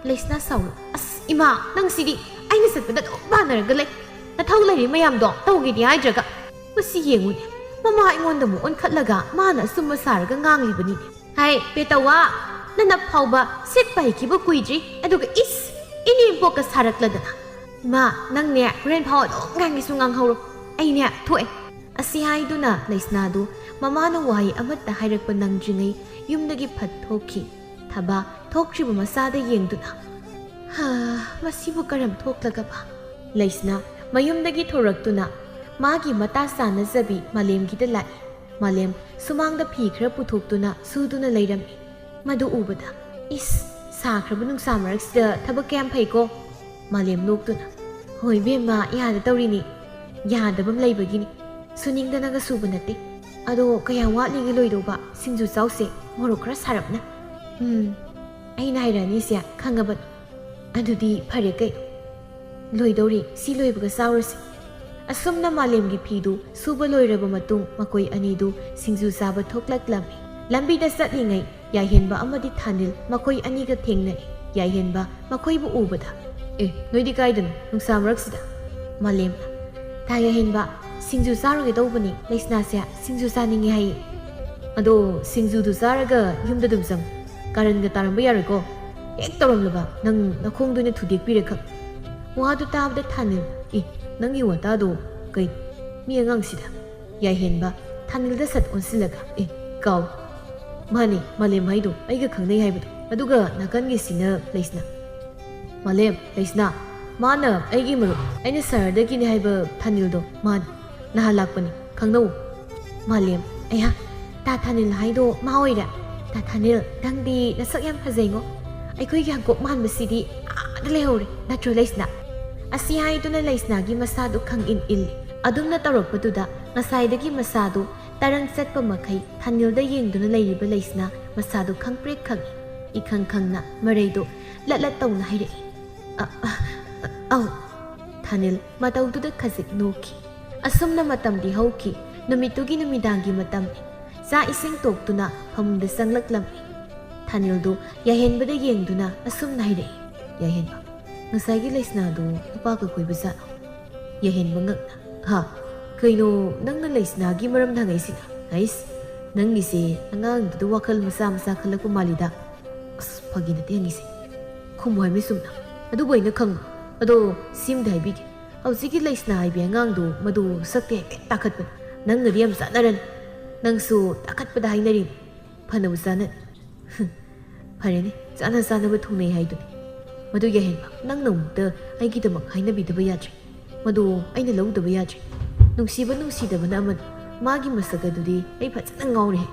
ꯂꯩꯁꯅꯥ ꯁꯥꯎꯔ, "ꯑꯁ ꯏꯃꯥ, ꯅꯪꯁꯤꯗꯤ ꯑꯩꯅ ꯆꯠꯄꯗ ꯑꯗꯨꯝ ꯄꯥꯟꯅꯔꯒ ꯂꯩ꯫ ꯅꯊꯧ ꯂꯩꯔꯤ ꯃꯌꯥꯝꯗꯣ ꯇꯧꯒꯦꯗꯤ ꯍꯥꯏꯗ꯭ꯔꯒ꯫ ꯃꯁꯤ ꯌꯦꯡꯉꯨꯅꯦ, ꯃꯃꯥ ꯑꯩꯉꯣꯟꯗ ꯑꯃꯨꯛ ꯑꯣꯟꯈꯠꯂꯒ ꯃꯥꯅ ꯑꯆꯨꯝꯕ ꯁꯥꯔꯒ ꯉꯥꯡꯂꯤꯕꯅꯤꯅꯦ꯫ ꯍꯥꯏ ꯄꯦꯇꯋꯥ, ꯅꯅꯞ ꯐꯥꯎꯕ ꯁꯤꯠꯄ ꯍꯩꯈꯤꯕ ꯀꯨꯏꯗ꯭ꯔꯤ, ꯑꯗꯨꯒ ꯏꯁ, ꯏꯅꯦꯝꯄꯣꯛꯀ ꯁꯥꯔꯛꯂꯗꯅ꯫ ꯏꯃꯥ, ꯅꯪꯅꯦ ꯍꯣꯔꯦꯟ ꯐꯥꯎ ꯑꯗꯨꯝ ꯉꯥꯡꯒꯦꯁꯨ ꯉꯥꯡꯍꯧꯔꯣ꯫ ꯑꯩꯅꯦ ꯊꯣꯛꯑꯦ"꯫ ꯑꯁꯤ ꯍꯥꯏꯗꯨꯅ ꯂꯩꯁꯅꯥꯗꯨ ꯃꯃꯥꯅ ꯋꯥꯍꯩ ꯑꯃꯠꯇ ꯍꯥꯏꯔꯛꯄ ꯅꯪꯗ꯭ꯔꯤꯉꯩ ꯌꯨꯝꯗꯒꯤ ꯐꯠ ꯊꯣꯛꯈꯤ꯫ ꯊꯕꯥ ꯊꯣꯛꯇ꯭ꯔꯤꯕ ꯃꯆꯥꯗ ꯌꯦꯡꯗꯨꯅ, "ꯍꯥ, ꯃꯁꯤꯕꯨ ꯀꯔꯝ ꯊꯣꯛꯂꯒꯕ?" ꯂꯩꯁꯅꯥ ꯃꯌꯨꯝꯗꯒꯤ ꯊꯣꯔꯛꯇꯨꯅ ꯃꯥꯒꯤ ꯃꯇꯥ ꯆꯥꯅꯖꯕꯤ ꯃꯥꯂꯦꯝꯒꯤꯗ ꯂꯥꯛꯏ꯫ ꯃꯥꯂꯦꯝ ꯁꯨꯃꯥꯡꯗ ꯐꯤ ꯈꯔ ꯄꯨꯊꯣꯛꯇꯨꯅ ꯁꯨꯗꯨꯅ ꯂꯩꯔꯝꯃꯤ꯫ ꯃꯗꯨ ꯎꯕꯗ, "ꯏꯁ, ꯁꯥꯈ꯭ꯔꯕ ꯅꯨꯡꯁꯥ ꯃꯔꯛꯁꯤꯗ ꯊꯕꯛ ꯀꯌꯥꯝ ꯐꯩꯀꯣ"꯫ ꯃꯥꯂꯦꯝ ꯅꯣꯛꯇꯨꯅ, "ꯍꯣꯏ ꯏꯕꯦꯝꯃ, ꯌꯥꯗ ꯇꯧꯔꯤꯅꯤ꯫ ꯌꯥꯗꯕ ꯑꯃ ꯂꯩꯕꯒꯤꯅꯤ꯫ ꯁꯨꯅꯤꯡꯗꯅꯒ ꯁꯨꯕ ꯅꯠꯇꯦ꯫ ꯑꯗꯣ ꯀꯌꯥꯝ ꯋꯥꯠꯂꯤꯒꯦ ꯂꯣꯏꯗꯧꯕ? ꯁꯤꯡꯖꯨ ꯆꯥꯎꯁꯦ, ꯃꯣꯔꯣꯛ ꯈꯔ ꯁꯥꯔꯞꯅ"꯫ "ꯎꯝ, ꯑꯩꯅ ꯍꯥꯏꯔꯛꯑꯅꯤꯁꯦ ꯈꯪꯉꯕꯅꯤ꯫ ꯑꯗꯨꯗꯤ ꯐꯔꯦ ꯀꯩꯅꯣ꯫ ꯂꯣꯏꯗꯧꯔꯤ, ꯁꯤ ꯂꯣꯏꯕꯒ ꯆꯥꯎꯔꯁꯤ"꯫ ꯑꯁꯨꯝꯅ ꯃꯥꯂꯦꯝꯒꯤ ꯐꯤꯗꯨ ꯁꯨꯕ ꯂꯣꯏꯔꯕ ꯃꯇꯨꯡ ꯃꯈꯣꯏ ꯑꯅꯤꯗꯨ ꯁꯤꯡꯖꯨ ꯆꯥꯕ ꯊꯣꯛꯂꯛꯂꯝꯃꯤ꯫ ꯂꯝꯕꯤꯗ ꯆꯠꯂꯤꯉꯩ ꯌꯥꯏꯍꯦꯟꯕ ꯑꯃꯗꯤ ꯊꯥꯅꯤꯜ ꯃꯈꯣꯏ ꯑꯅꯤꯒ ꯊꯦꯡꯅꯩ꯫ ꯌꯥꯏꯍꯦꯟꯕ ꯃꯈꯣꯏꯕꯨ ꯎꯕꯗ, "ꯑꯦ, ꯅꯣꯏꯗꯤ ꯀꯥꯏꯗꯅꯣ ꯅꯨꯡꯁꯥ ꯃꯔꯛꯁꯤꯗ?" ꯃꯥꯂꯦꯝꯅ, ꯌꯥꯍꯦꯟꯕ, ꯁꯤꯡꯖꯨ ꯆꯥꯔꯨꯒꯦ ꯇꯧꯕꯅꯤ, ꯂꯩꯁꯅꯥꯁꯦ ꯁꯤꯡꯖꯨ ꯆꯥꯅꯤꯡꯉꯦ ꯍꯥꯏꯌꯦ꯫ ꯑꯗꯣ ꯁꯤꯡꯖꯨꯗꯨ ꯆꯥꯔꯒ ꯌꯨꯝꯗ ꯑꯗꯨꯝ ꯆꯪꯉꯨ꯫ ꯀꯥꯔꯟꯒ ꯇꯥꯔꯝꯕ ꯌꯥꯔꯣꯏꯀꯣ꯫ ꯍꯦꯛ ꯇꯧꯔꯝꯂꯕ ꯅꯪ ꯅꯈꯣꯡꯗꯣ ꯑꯣꯏꯅ ꯊꯨꯗꯦꯛꯄꯤꯔꯦ ꯈꯪ꯫ ꯋꯥꯗꯨ ꯇꯥꯕꯗ ꯊꯥꯅꯤꯜ, "ꯑꯦ, ꯅꯪꯒꯤ ꯋꯥꯇꯥꯗꯣ ꯀꯩ? ꯃꯤ ꯑꯉꯥꯡꯁꯤꯗ"꯫ ꯌꯥꯍꯦꯟꯕ, ꯊꯥꯅꯤꯜꯗ ꯁꯠ ꯑꯣꯟꯁꯤꯜꯂꯒ, "ꯑꯦ, ꯀꯥꯎ꯫ ꯃꯥꯅꯦ, ꯃꯥꯂꯦꯝ ꯍꯥꯏꯗꯣ ꯑꯩꯒ ꯈꯪꯅꯩ ꯍꯥꯏꯕꯗꯣ꯫ ꯑꯗꯨꯒ ꯅꯥꯀꯟꯒꯤꯁꯤꯅ ꯂꯩꯁꯅꯥ"꯫ "ꯃꯥꯂꯦꯝ, ꯂꯩꯁꯅꯥ, ꯃꯥꯅ ꯑꯩꯒꯤ ꯃꯔꯨꯞ, ꯑꯩꯅ ꯁꯍꯔꯗꯒꯤꯅꯦ ꯍꯥꯏꯕ ꯊꯥꯅꯤꯜꯗꯣ ꯃꯥꯅꯤ꯫ ꯅꯍꯥꯟ ꯂꯥꯛꯄꯅꯤ, ꯈꯪꯅꯧ"꯫ ꯃꯥꯂꯦꯝ, "ꯑꯌꯥ, ꯇꯥ ꯊꯥꯅꯤꯜ ꯍꯥꯏꯗꯣ ꯃꯥ ꯑꯣꯏꯔꯦ? ꯇꯥ ꯊꯥꯅꯤꯜ, ꯅꯪꯗꯤ ꯅꯁꯛ ꯌꯥꯝ ꯐꯖꯩꯉꯣ꯫ ꯑꯩꯈꯣꯏꯒꯤ ꯍꯪꯀꯣꯛ ꯃꯥꯟꯕꯁꯤꯗꯤ ꯑꯥꯗ ꯂꯩꯍꯧꯔꯦ, ꯅꯠꯇ꯭ꯔꯣ ꯂꯩꯁꯅꯥ?" ꯑꯁꯤ ꯍꯥꯏꯗꯨꯅ ꯂꯩꯁꯅꯥꯒꯤ ꯃꯁꯥꯗꯨ ꯈꯪꯏꯟ ꯏꯜꯂꯤ꯫ ꯑꯗꯨꯝꯅ ꯇꯧꯔꯛꯄꯗꯨꯗ ꯉꯁꯥꯏꯗꯒꯤ ꯃꯁꯥꯗꯨ ꯇꯔꯪ ꯆꯠꯄ ꯃꯈꯩ ꯊꯥꯅꯤꯜꯗ ꯌꯦꯡꯗꯨꯅ ꯂꯩꯔꯤꯕ ꯂꯩꯁꯅꯥ ꯃꯁꯥꯗꯨ ꯈꯪꯄ꯭ꯔꯦꯛ ꯈꯪꯏ꯫ ꯏꯈꯪ ꯈꯪꯅ ꯃꯔꯩꯗꯣ ꯂꯠ ꯂꯠ ꯇꯧꯅ ꯍꯥꯏꯔꯛꯏ꯫ "ꯑ, ꯑ, ꯑ, ꯑꯧ"꯫ ꯊꯥꯅꯤꯜ ꯃꯇꯧꯗꯨꯗ ꯈꯖꯤꯛ ꯅꯣꯛꯈꯤ꯫ ꯑꯁꯨꯝꯅ ꯃꯇꯝꯗꯤ ꯍꯧꯈꯤ꯫ ꯅꯨꯃꯤꯠꯇꯨꯒꯤ ꯅꯨꯃꯤꯗꯥꯡꯒꯤ ꯃꯇꯝꯅꯤ꯫ ꯆꯥꯛ ꯏꯁꯤꯡ ꯇꯣꯛꯇꯨꯅ ꯐꯃꯨꯡꯗ ꯆꯪꯂꯛꯂꯝꯃꯤ꯫ ꯊꯥꯅꯤꯜꯗꯨ ꯌꯥꯍꯦꯟꯕꯗ ꯌꯦꯡꯗꯨꯅ ꯑꯁꯨꯝꯅ ꯍꯥꯏꯔꯛꯏ, "ꯌꯥꯍꯦꯟꯕ, ꯉꯁꯥꯏꯒꯤ ꯂꯩꯁꯅꯥꯗꯨ ꯅꯨꯄꯥꯒ ꯀꯣꯏꯕ ꯖꯥꯠꯂꯣ?" ꯌꯥꯍꯦꯟꯕ ꯉꯛꯅ, "ꯍꯥ? ꯀꯩꯅꯣ ꯅꯪꯅ ꯂꯩꯁꯅꯥꯒꯤ ꯃꯔꯝꯗ ꯍꯪꯉꯛꯏꯁꯤꯅ? ꯍꯩꯁ, ꯅꯪꯒꯤꯁꯦ ꯑꯉꯥꯡꯗꯨꯗ ꯋꯥꯈꯜ ꯃꯆꯥ ꯃꯆꯥ ꯈꯜꯂꯛꯄ ꯃꯥꯜꯂꯤꯗ꯫ ꯑꯁ, ꯐꯥꯒꯤ ꯅꯠꯇꯦ ꯍꯪꯉꯤꯁꯦ꯫ ꯈꯨꯝꯃꯨ ꯍꯥꯏꯕꯅꯤ ꯆꯨꯝꯅ꯫ ꯑꯗꯨꯕꯨ ꯑꯩꯅ ꯈꯪꯕ꯫ ꯑꯗꯣ ꯁꯤꯝꯗꯤ ꯍꯥꯏꯕꯤꯒꯦ꯫ ꯍꯧꯖꯤꯛꯀꯤ ꯂꯩꯁꯅꯥ ꯍꯥꯏꯕꯤ ꯑꯉꯥꯡꯗꯣ ꯃꯗꯨ ꯁꯛꯇꯤ ꯍꯥꯏꯐꯦꯠ ꯇꯥꯈꯠꯄꯅꯤ꯫ ꯅꯪꯒꯗꯤ ꯌꯥꯝ ꯆꯥꯟꯅꯔꯅꯤ꯫ ꯅꯪꯁꯨ ꯇꯥꯈꯠꯄꯗ ꯍꯥꯏꯅꯔꯤꯅꯤ꯫ ꯐꯅꯕꯨ ꯆꯥꯟꯅꯅꯤ꯫ ꯍꯨꯝ, ꯐꯔꯦꯅꯦ, ꯆꯥꯟꯅ ꯆꯥꯟꯅꯕ ꯊꯨꯡꯅꯩ ꯍꯥꯏꯗꯨꯅꯤ꯫ ꯃꯗꯨ ꯌꯥꯍꯦꯟꯕ, ꯅꯪꯅ ꯑꯃꯨꯛꯇ ꯑꯩꯒꯤꯗꯃꯛ ꯍꯥꯏꯅꯕꯤꯗꯕ ꯌꯥꯗ꯭ꯔꯦ꯫ ꯃꯗꯨ ꯑꯩꯅ ꯂꯧꯗꯕ ꯌꯥꯗ꯭ꯔꯦ꯫ ꯅꯨꯡꯁꯤꯕ ꯅꯨꯡꯁꯤꯗꯕꯅ ꯑꯃꯅꯤ꯫ ꯃꯥꯒꯤ ꯃꯁꯛ ꯑꯗꯨꯗꯤ ꯑꯩ ꯐꯖꯅ ꯉꯥꯎꯔꯦꯍꯦ꯫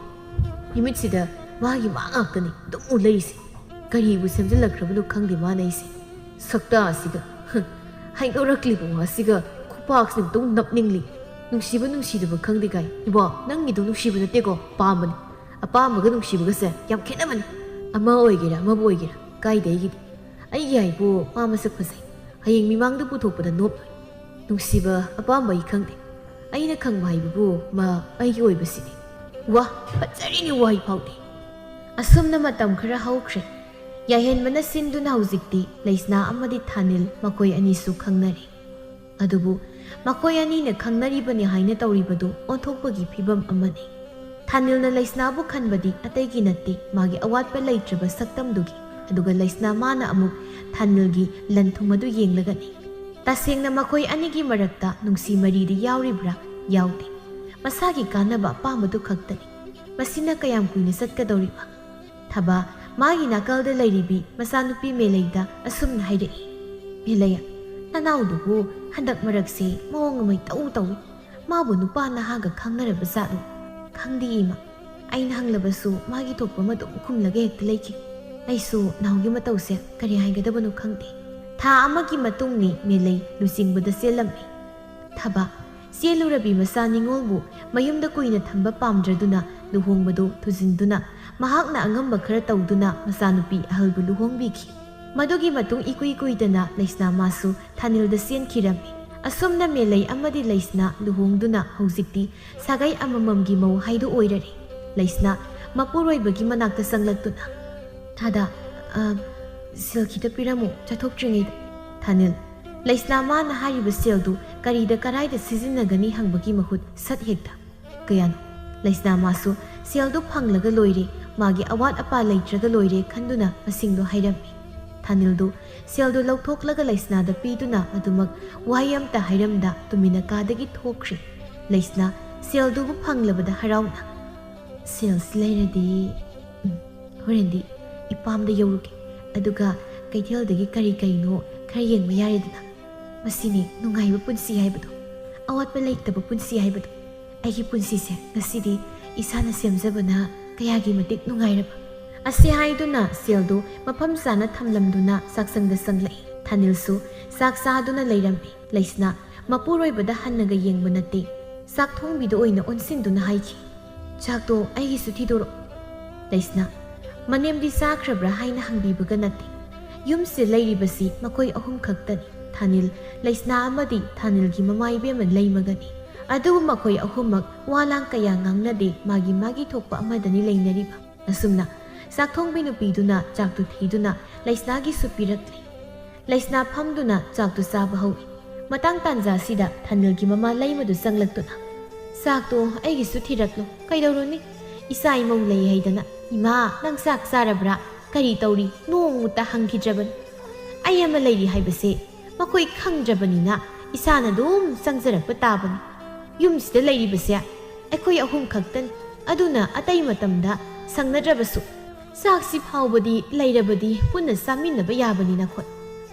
ꯏꯃꯤꯠꯁꯤꯗ ꯃꯥꯒꯤ ꯃꯥ ꯉꯥꯛꯇꯅꯤ ꯑꯗꯨꯝ ꯎ ꯂꯩꯔꯤꯁꯦ꯫ ꯀꯔꯤꯕꯨ ꯁꯦꯝꯖꯤꯜꯂꯛꯈ꯭ꯔꯕꯅꯣ ꯈꯪꯗꯦ ꯃꯥꯅ ꯑꯩꯁꯦ꯫ ꯁꯛꯇꯥ ꯑꯁꯤꯒ, ꯍꯨꯝ, ꯍꯥꯏꯗꯣꯔꯛꯂꯤꯕ ꯋꯥꯁꯤꯒ ꯈꯨꯄꯥꯛꯁꯤꯅ ꯑꯃꯨꯛꯇꯪ ꯅꯞꯅꯤꯡꯂꯤ꯫ ꯅꯨꯡꯁꯤꯕ ꯅꯨꯡꯁꯤꯗꯕ ꯈꯪꯗꯦ ꯀꯥꯏ꯫ ꯏꯕꯣ, ꯅꯪꯒꯤꯗꯨ ꯅꯨꯡꯁꯤꯕ ꯅꯠꯇꯦꯀꯣ, ꯄꯥꯝꯕꯅꯤ꯫ ꯑꯄꯥꯝꯕꯒ ꯅꯨꯡꯁꯤꯕꯒꯁꯦ ꯌꯥꯝ ꯈꯦꯠꯅꯕꯅꯤ꯫ ꯑꯃ ꯑꯣꯏꯒꯦꯔꯥ ꯑꯃꯕꯨ ꯑꯣꯏꯒꯦꯔꯥ, ꯀꯥꯏꯗꯦ ꯑꯩꯒꯤꯗꯤ꯫ ꯑꯩꯒꯤ ꯍꯥꯏꯕꯨ ꯃꯥ ꯃꯁꯛ ꯐꯖꯩ꯫ ꯍꯌꯦꯡ ꯃꯤꯃꯥꯡꯗ ꯄꯨꯊꯣꯛꯄꯗ ꯅꯣꯞꯂꯣꯏ꯫ ꯅꯨꯡꯁꯤꯕ ꯑꯄꯥꯝꯕ ꯑꯩ ꯈꯪꯗꯦ꯫ ꯑꯩꯅ ꯈꯪꯕ ꯍꯥꯏꯕꯕꯨ ꯃꯥ ꯑꯩꯒꯤ ꯑꯣꯏꯕꯁꯤꯅꯤ꯫ ꯋꯥ, ꯐꯖꯔꯤꯅꯤ ꯋꯥꯍꯩ ꯐꯥꯎꯗꯤ꯫ ꯑꯁꯨꯝꯅ ꯃꯇꯝ ꯈꯔ ꯍꯧꯈ꯭ꯔꯦ꯫ ꯌꯥꯍꯦꯟꯕꯅ ꯁꯤꯟꯗꯨꯅ ꯍꯧꯖꯤꯛꯇꯤ ꯂꯩꯁꯅꯥ ꯑꯃꯗꯤ ꯊꯥꯅꯤꯜ ꯃꯈꯣꯏ ꯑꯅꯤꯁꯨ ꯈꯪꯅꯔꯦ꯫ ꯑꯗꯨꯕꯨ ꯃꯈꯣꯏ ꯑꯅꯤꯅ ꯈꯪꯅꯔꯤꯕꯅꯤ ꯍꯥꯏꯅ ꯇꯧꯔꯤꯕꯗꯨ ꯑꯣꯟꯊꯣꯛꯄꯒꯤ ꯐꯤꯕꯝ ꯑꯃꯅꯤ꯫ ꯊꯥꯅꯤꯜꯅ ꯂꯩꯁꯅꯥꯕꯨ ꯈꯟꯕꯗꯤ ꯑꯇꯩꯒꯤ ꯅꯠꯇꯦ, ꯃꯥꯒꯤ ꯑꯋꯥꯠꯄ ꯂꯩꯇ꯭ꯔꯕ ꯁꯛꯇꯝꯗꯨꯒꯤ꯫ ꯑꯗꯨꯒ ꯂꯩꯁꯅꯥ ꯃꯥꯅ ꯑꯃꯨꯛ ꯊꯥꯅꯤꯜꯒꯤ ꯂꯟ ꯊꯨꯝ ꯑꯗꯨ ꯌꯦꯡꯂꯒꯅꯤ꯫ ꯇꯁꯦꯡꯅ ꯃꯈꯣꯏ ꯑꯅꯤꯒꯤ ꯃꯔꯛꯇ ꯅꯨꯡꯁꯤ ꯃꯔꯤꯗꯤ ꯌꯥꯎꯔꯤꯕ꯭ꯔꯥ? ꯌꯥꯎꯗꯦ꯫ ꯃꯁꯥꯒꯤ ꯀꯥꯟꯅꯕ ꯑꯄꯥꯝꯕꯗꯨ ꯈꯛꯇꯅꯤ꯫ ꯃꯁꯤꯅ ꯀꯌꯥꯝ ꯀꯨꯏꯅ ꯆꯠꯀꯗꯧꯔꯤꯕ? ꯊꯕꯥ ꯃꯥꯒꯤ ꯅꯥꯀꯜꯗ ꯂꯩꯔꯤꯕꯤ ꯃꯆꯥꯅꯨꯄꯤ ꯃꯦꯂꯩꯗ ꯑꯁꯨꯝꯅ ꯍꯥꯏꯔꯛꯏ, "ꯃꯦꯂꯩ, ꯅꯅꯥꯎꯗꯨꯕꯨ ꯍꯟꯗꯛ ꯃꯔꯛꯁꯦ ꯃꯑꯣꯡ ꯑꯃ ꯏꯇꯧ ꯇꯧꯏ꯫ ꯃꯥꯕꯨ ꯅꯨꯄꯥ ꯅꯍꯥꯒ ꯈꯪꯅꯔꯕ ꯖꯥꯠꯂꯣ?" "ꯈꯪꯗꯦ ꯏꯃꯥ, ꯑꯩꯅ ꯍꯪꯂꯕꯁꯨ ꯃꯥꯒꯤ ꯊꯣꯛꯄ ꯑꯃ ꯑꯗꯨꯝ ꯈꯨꯝꯂꯒ ꯍꯦꯛꯇ ꯂꯩꯈꯤ꯫ ꯑꯩꯁꯨ ꯅꯥꯎꯒꯤ ꯃꯇꯧꯁꯦ ꯀꯔꯤ ꯍꯥꯏꯒꯗꯕꯅꯣ ꯈꯪꯗꯦ"꯫ ꯊꯥ ꯑꯃꯒꯤ ꯃꯇꯨꯡꯅꯤ ꯃꯦꯂꯩ ꯂꯨꯆꯤꯡꯕꯗ ꯆꯦꯜꯂꯝꯃꯤ꯫ ꯊꯕꯥ ꯆꯦꯜꯂꯨꯔꯕꯤ ꯃꯆꯥ ꯅꯤꯉꯣꯜꯕꯨ ꯃꯌꯨꯝꯗ ꯀꯨꯏꯅ ꯊꯝꯕ ꯄꯥꯝꯗ꯭ꯔꯗꯨꯅ ꯂꯨꯍꯣꯡꯕꯗꯨ ꯊꯨꯖꯤꯟꯗꯨꯅ ꯃꯍꯥꯛꯅ ꯑꯉꯝꯕ ꯈꯔ ꯇꯧꯗꯨꯅ ꯃꯆꯥꯅꯨꯄꯤ ꯑꯍꯜꯕꯨ ꯂꯨꯍꯣꯡꯕꯤꯈꯤ꯫ ꯃꯗꯨꯒꯤ ꯃꯇꯨꯡ ꯏꯀꯨꯏ ꯀꯨꯏꯗꯅ ꯂꯩꯁꯅꯥ ꯃꯥꯁꯨ ꯊꯥꯅꯤꯜꯗ ꯆꯦꯟꯈꯤꯔꯝꯃꯤ꯫ ꯑꯁꯨꯝꯅ ꯃꯦꯂꯩ ꯑꯃꯗꯤ ꯂꯩꯁꯅꯥ ꯂꯨꯍꯣꯡꯗꯨꯅ ꯍꯧꯖꯤꯛꯇꯤ ꯁꯥꯒꯩ ꯑꯃꯃꯝꯒꯤ ꯃꯧ ꯍꯥꯏꯗꯨ ꯑꯣꯏꯔꯔꯦ꯫ ꯂꯩꯁꯅꯥ ꯃꯄꯨꯔꯣꯏꯕꯒꯤ ꯃꯅꯥꯛꯇ ꯆꯪꯂꯛꯇꯨꯅ, "ꯊꯥꯗꯥ, ꯑ, ꯁꯦꯜ ꯈꯤꯇ ꯄꯤꯔꯝꯃꯨ ꯆꯠꯊꯣꯛꯇ꯭ꯔꯤꯉꯩꯗ"꯫ ꯊꯥꯅꯤꯜ ꯂꯩꯁꯅꯥ ꯃꯥꯅ ꯍꯥꯏꯔꯤꯕ ꯁꯦꯜꯗꯨ ꯀꯔꯤꯗ ꯀꯔꯥꯏꯗ ꯁꯤꯖꯤꯟꯅꯒꯅꯤ ꯍꯪꯕꯒꯤ ꯃꯍꯨꯠ ꯁꯠ ꯍꯦꯛꯇ, "ꯀꯌꯥꯅꯣ?" ꯂꯩꯁꯅꯥ ꯃꯥꯁꯨ ꯁꯦꯜꯗꯨ ꯐꯪꯂꯒ ꯂꯣꯏꯔꯦ, ꯃꯥꯒꯤ ꯑꯋꯥꯠ ꯑꯄꯥ ꯂꯩꯇ꯭ꯔꯒ ꯂꯣꯏꯔꯦ ꯈꯟꯗꯨꯅ ꯃꯁꯤꯡꯗꯨ ꯍꯥꯏꯔꯝꯃꯤ꯫ ꯊꯥꯅꯤꯜꯗꯨ ꯁꯦꯜꯗꯨ ꯂꯧꯊꯣꯛꯂꯒ ꯂꯩꯁꯅꯥꯗ ꯄꯤꯗꯨꯅ ꯑꯗꯨꯃꯛ ꯋꯥꯍꯩ ꯑꯃꯇ ꯍꯥꯏꯔꯝꯗ ꯇꯨꯃꯤꯟꯅ ꯀꯥꯗꯒꯤ ꯊꯣꯛꯈ꯭ꯔꯦ꯫ ꯂꯩꯁꯅꯥ ꯁꯦꯜꯗꯨꯕꯨ ꯐꯪꯂꯕꯗ ꯍꯔꯥꯎꯅ, "ꯁꯦꯜꯁꯤ ꯂꯩꯔꯗꯤ, ꯎꯝ, ꯍꯣꯔꯦꯟꯗꯤ ꯏꯄꯥꯝꯗ ꯌꯧꯔꯨꯒꯦ, ꯑꯗꯨꯒ ꯀꯩꯊꯦꯜꯗꯒꯤ ꯀꯔꯤ ꯀꯔꯤꯅꯣ ꯈꯔ ꯌꯦꯡꯕ ꯌꯥꯔꯦꯗꯅ꯫ ꯃꯁꯤꯅꯤ ꯅꯨꯡꯉꯥꯏꯕ ꯄꯨꯟꯁꯤ ꯍꯥꯏꯕꯗꯣ, ꯑꯋꯥꯠꯄ ꯂꯩꯇꯕ ꯄꯨꯟꯁꯤ ꯍꯥꯏꯕꯗꯣ꯫ ꯑꯩꯒꯤ ꯄꯨꯟꯁꯤꯁꯦ ꯉꯁꯤꯗꯤ ꯏꯁꯥꯅ ꯁꯦꯝꯖꯕꯅ ꯀꯌꯥꯒꯤ ꯃꯇꯤꯛ ꯅꯨꯡꯉꯥꯏꯔꯕ"꯫ ꯑꯁꯤ ꯍꯥꯏꯗꯨꯅ ꯁꯦꯜꯗꯨ ꯃꯐꯝ ꯆꯥꯅ ꯊꯝꯂꯝꯗꯨꯅ ꯆꯥꯛꯁꯪꯗ ꯆꯪꯂꯛꯏ꯫ ꯊꯥꯅꯤꯜꯁꯨ ꯆꯥꯛ ꯆꯥꯗꯨꯅ ꯂꯩꯔꯝꯃꯤ꯫ ꯂꯩꯁꯅꯥ ꯃꯄꯨꯔꯣꯏꯕꯗ ꯍꯟꯅꯒ ꯌꯦꯡꯕ ꯅꯠꯇꯦ, ꯆꯥꯛ ꯊꯣꯡꯕꯤꯗ ꯑꯣꯏꯅ ꯑꯣꯟꯁꯤꯟꯗꯨꯅ ꯍꯥꯏꯈꯤ, "ꯆꯥꯛꯇꯣ ꯑꯩꯒꯤꯁꯨ ꯊꯤꯗꯣꯔꯛꯑꯣ"꯫ ꯂꯩꯁꯅꯥ ꯃꯅꯦꯝꯗꯤ ꯆꯥꯈ꯭ꯔꯕ꯭ꯔꯥ ꯍꯥꯏꯅ ꯍꯪꯕꯤꯕꯒ ꯅꯠꯇꯦ꯫ ꯌꯨꯝꯁꯦ ꯂꯩꯔꯤꯕꯁꯤ ꯃꯈꯣꯏ ꯑꯍꯨꯝ ꯈꯛꯇꯅꯤ, ꯊꯥꯅꯤꯜ, ꯂꯩꯁꯅꯥ ꯑꯃꯗꯤ ꯊꯥꯅꯤꯜꯒꯤ ꯃꯃꯥ ꯏꯕꯦꯝꯃ ꯂꯩꯃꯒꯅꯤ꯫ ꯑꯗꯨꯕꯨ ꯃꯈꯣꯏ ꯑꯍꯨꯝꯃꯛ ꯋꯥ ꯂꯥꯡ ꯀꯌꯥ ꯉꯥꯡꯅꯗꯦ, ꯃꯥꯒꯤ ꯃꯥꯒꯤ ꯊꯣꯛꯄ ꯑꯃꯗꯅꯤ ꯂꯩꯅꯔꯤꯕ꯫ ꯑꯁꯨꯝꯅ ꯆꯥꯛꯊꯣꯡꯕꯤ ꯅꯨꯄꯤꯗꯨꯅ ꯆꯥꯛꯇꯨ ꯊꯤꯗꯨꯅ ꯂꯩꯁꯅꯥꯒꯤꯁꯨ ꯄꯤꯔꯛꯂꯦ꯫ ꯂꯩꯁꯅꯥ ꯐꯝꯗꯨꯅ ꯆꯥꯛꯇꯨ ꯆꯥꯕ ꯍꯧꯏ꯫ ꯃꯇꯥꯡ ꯇꯥꯟꯖꯥꯁꯤꯗ ꯊꯥꯅꯤꯜꯒꯤ ꯃꯃꯥ ꯂꯩꯃꯗꯨ ꯆꯪꯂꯛꯇꯨꯅ, "ꯆꯥꯛꯇꯣ ꯑꯩꯒꯤꯁꯨ ꯊꯤꯔꯛꯂꯣ, ꯀꯩꯗꯧꯔꯨꯅꯤ? ꯏꯆꯥ ꯏꯃꯧ ꯂꯩ ꯍꯥꯏꯗꯅ꯫ ꯏꯃꯥ, ꯅꯪ ꯆꯥꯛ ꯆꯥꯔꯕ꯭ꯔꯥ? ꯀꯔꯤ ꯇꯧꯔꯤ?" ꯅꯣꯡꯃꯇ ꯍꯪꯈꯤꯗ꯭ꯔꯕꯅꯤ꯫ ꯑꯩ ꯑꯃ ꯂꯩꯔꯤ ꯍꯥꯏꯕꯁꯦ ꯃꯈꯣꯏ ꯈꯪꯗ꯭ꯔꯕꯅꯤꯅ ꯏꯁꯥꯅ ꯑꯗꯨꯝ ꯆꯪꯖꯔꯛꯄ ꯇꯥꯕꯅꯤ꯫ ꯌꯨꯝꯁꯤꯗ ꯂꯩꯔꯤꯕꯁꯦ ꯑꯩꯈꯣꯏ ꯑꯍꯨꯝ ꯈꯛꯇꯅꯤ꯫ ꯑꯗꯨꯅ ꯑꯇꯩ ꯃꯇꯝꯗ ꯁꯪꯅꯗ꯭ꯔꯕꯁꯨ ꯆꯥꯛꯁꯤ ꯐꯥꯎꯕꯗꯤ ꯂꯩꯔꯕꯗꯤ ꯄꯨꯟꯅ ꯆꯥꯃꯤꯟꯅꯕ ꯌꯥꯕꯅꯤ ꯅꯈꯣꯏ꯫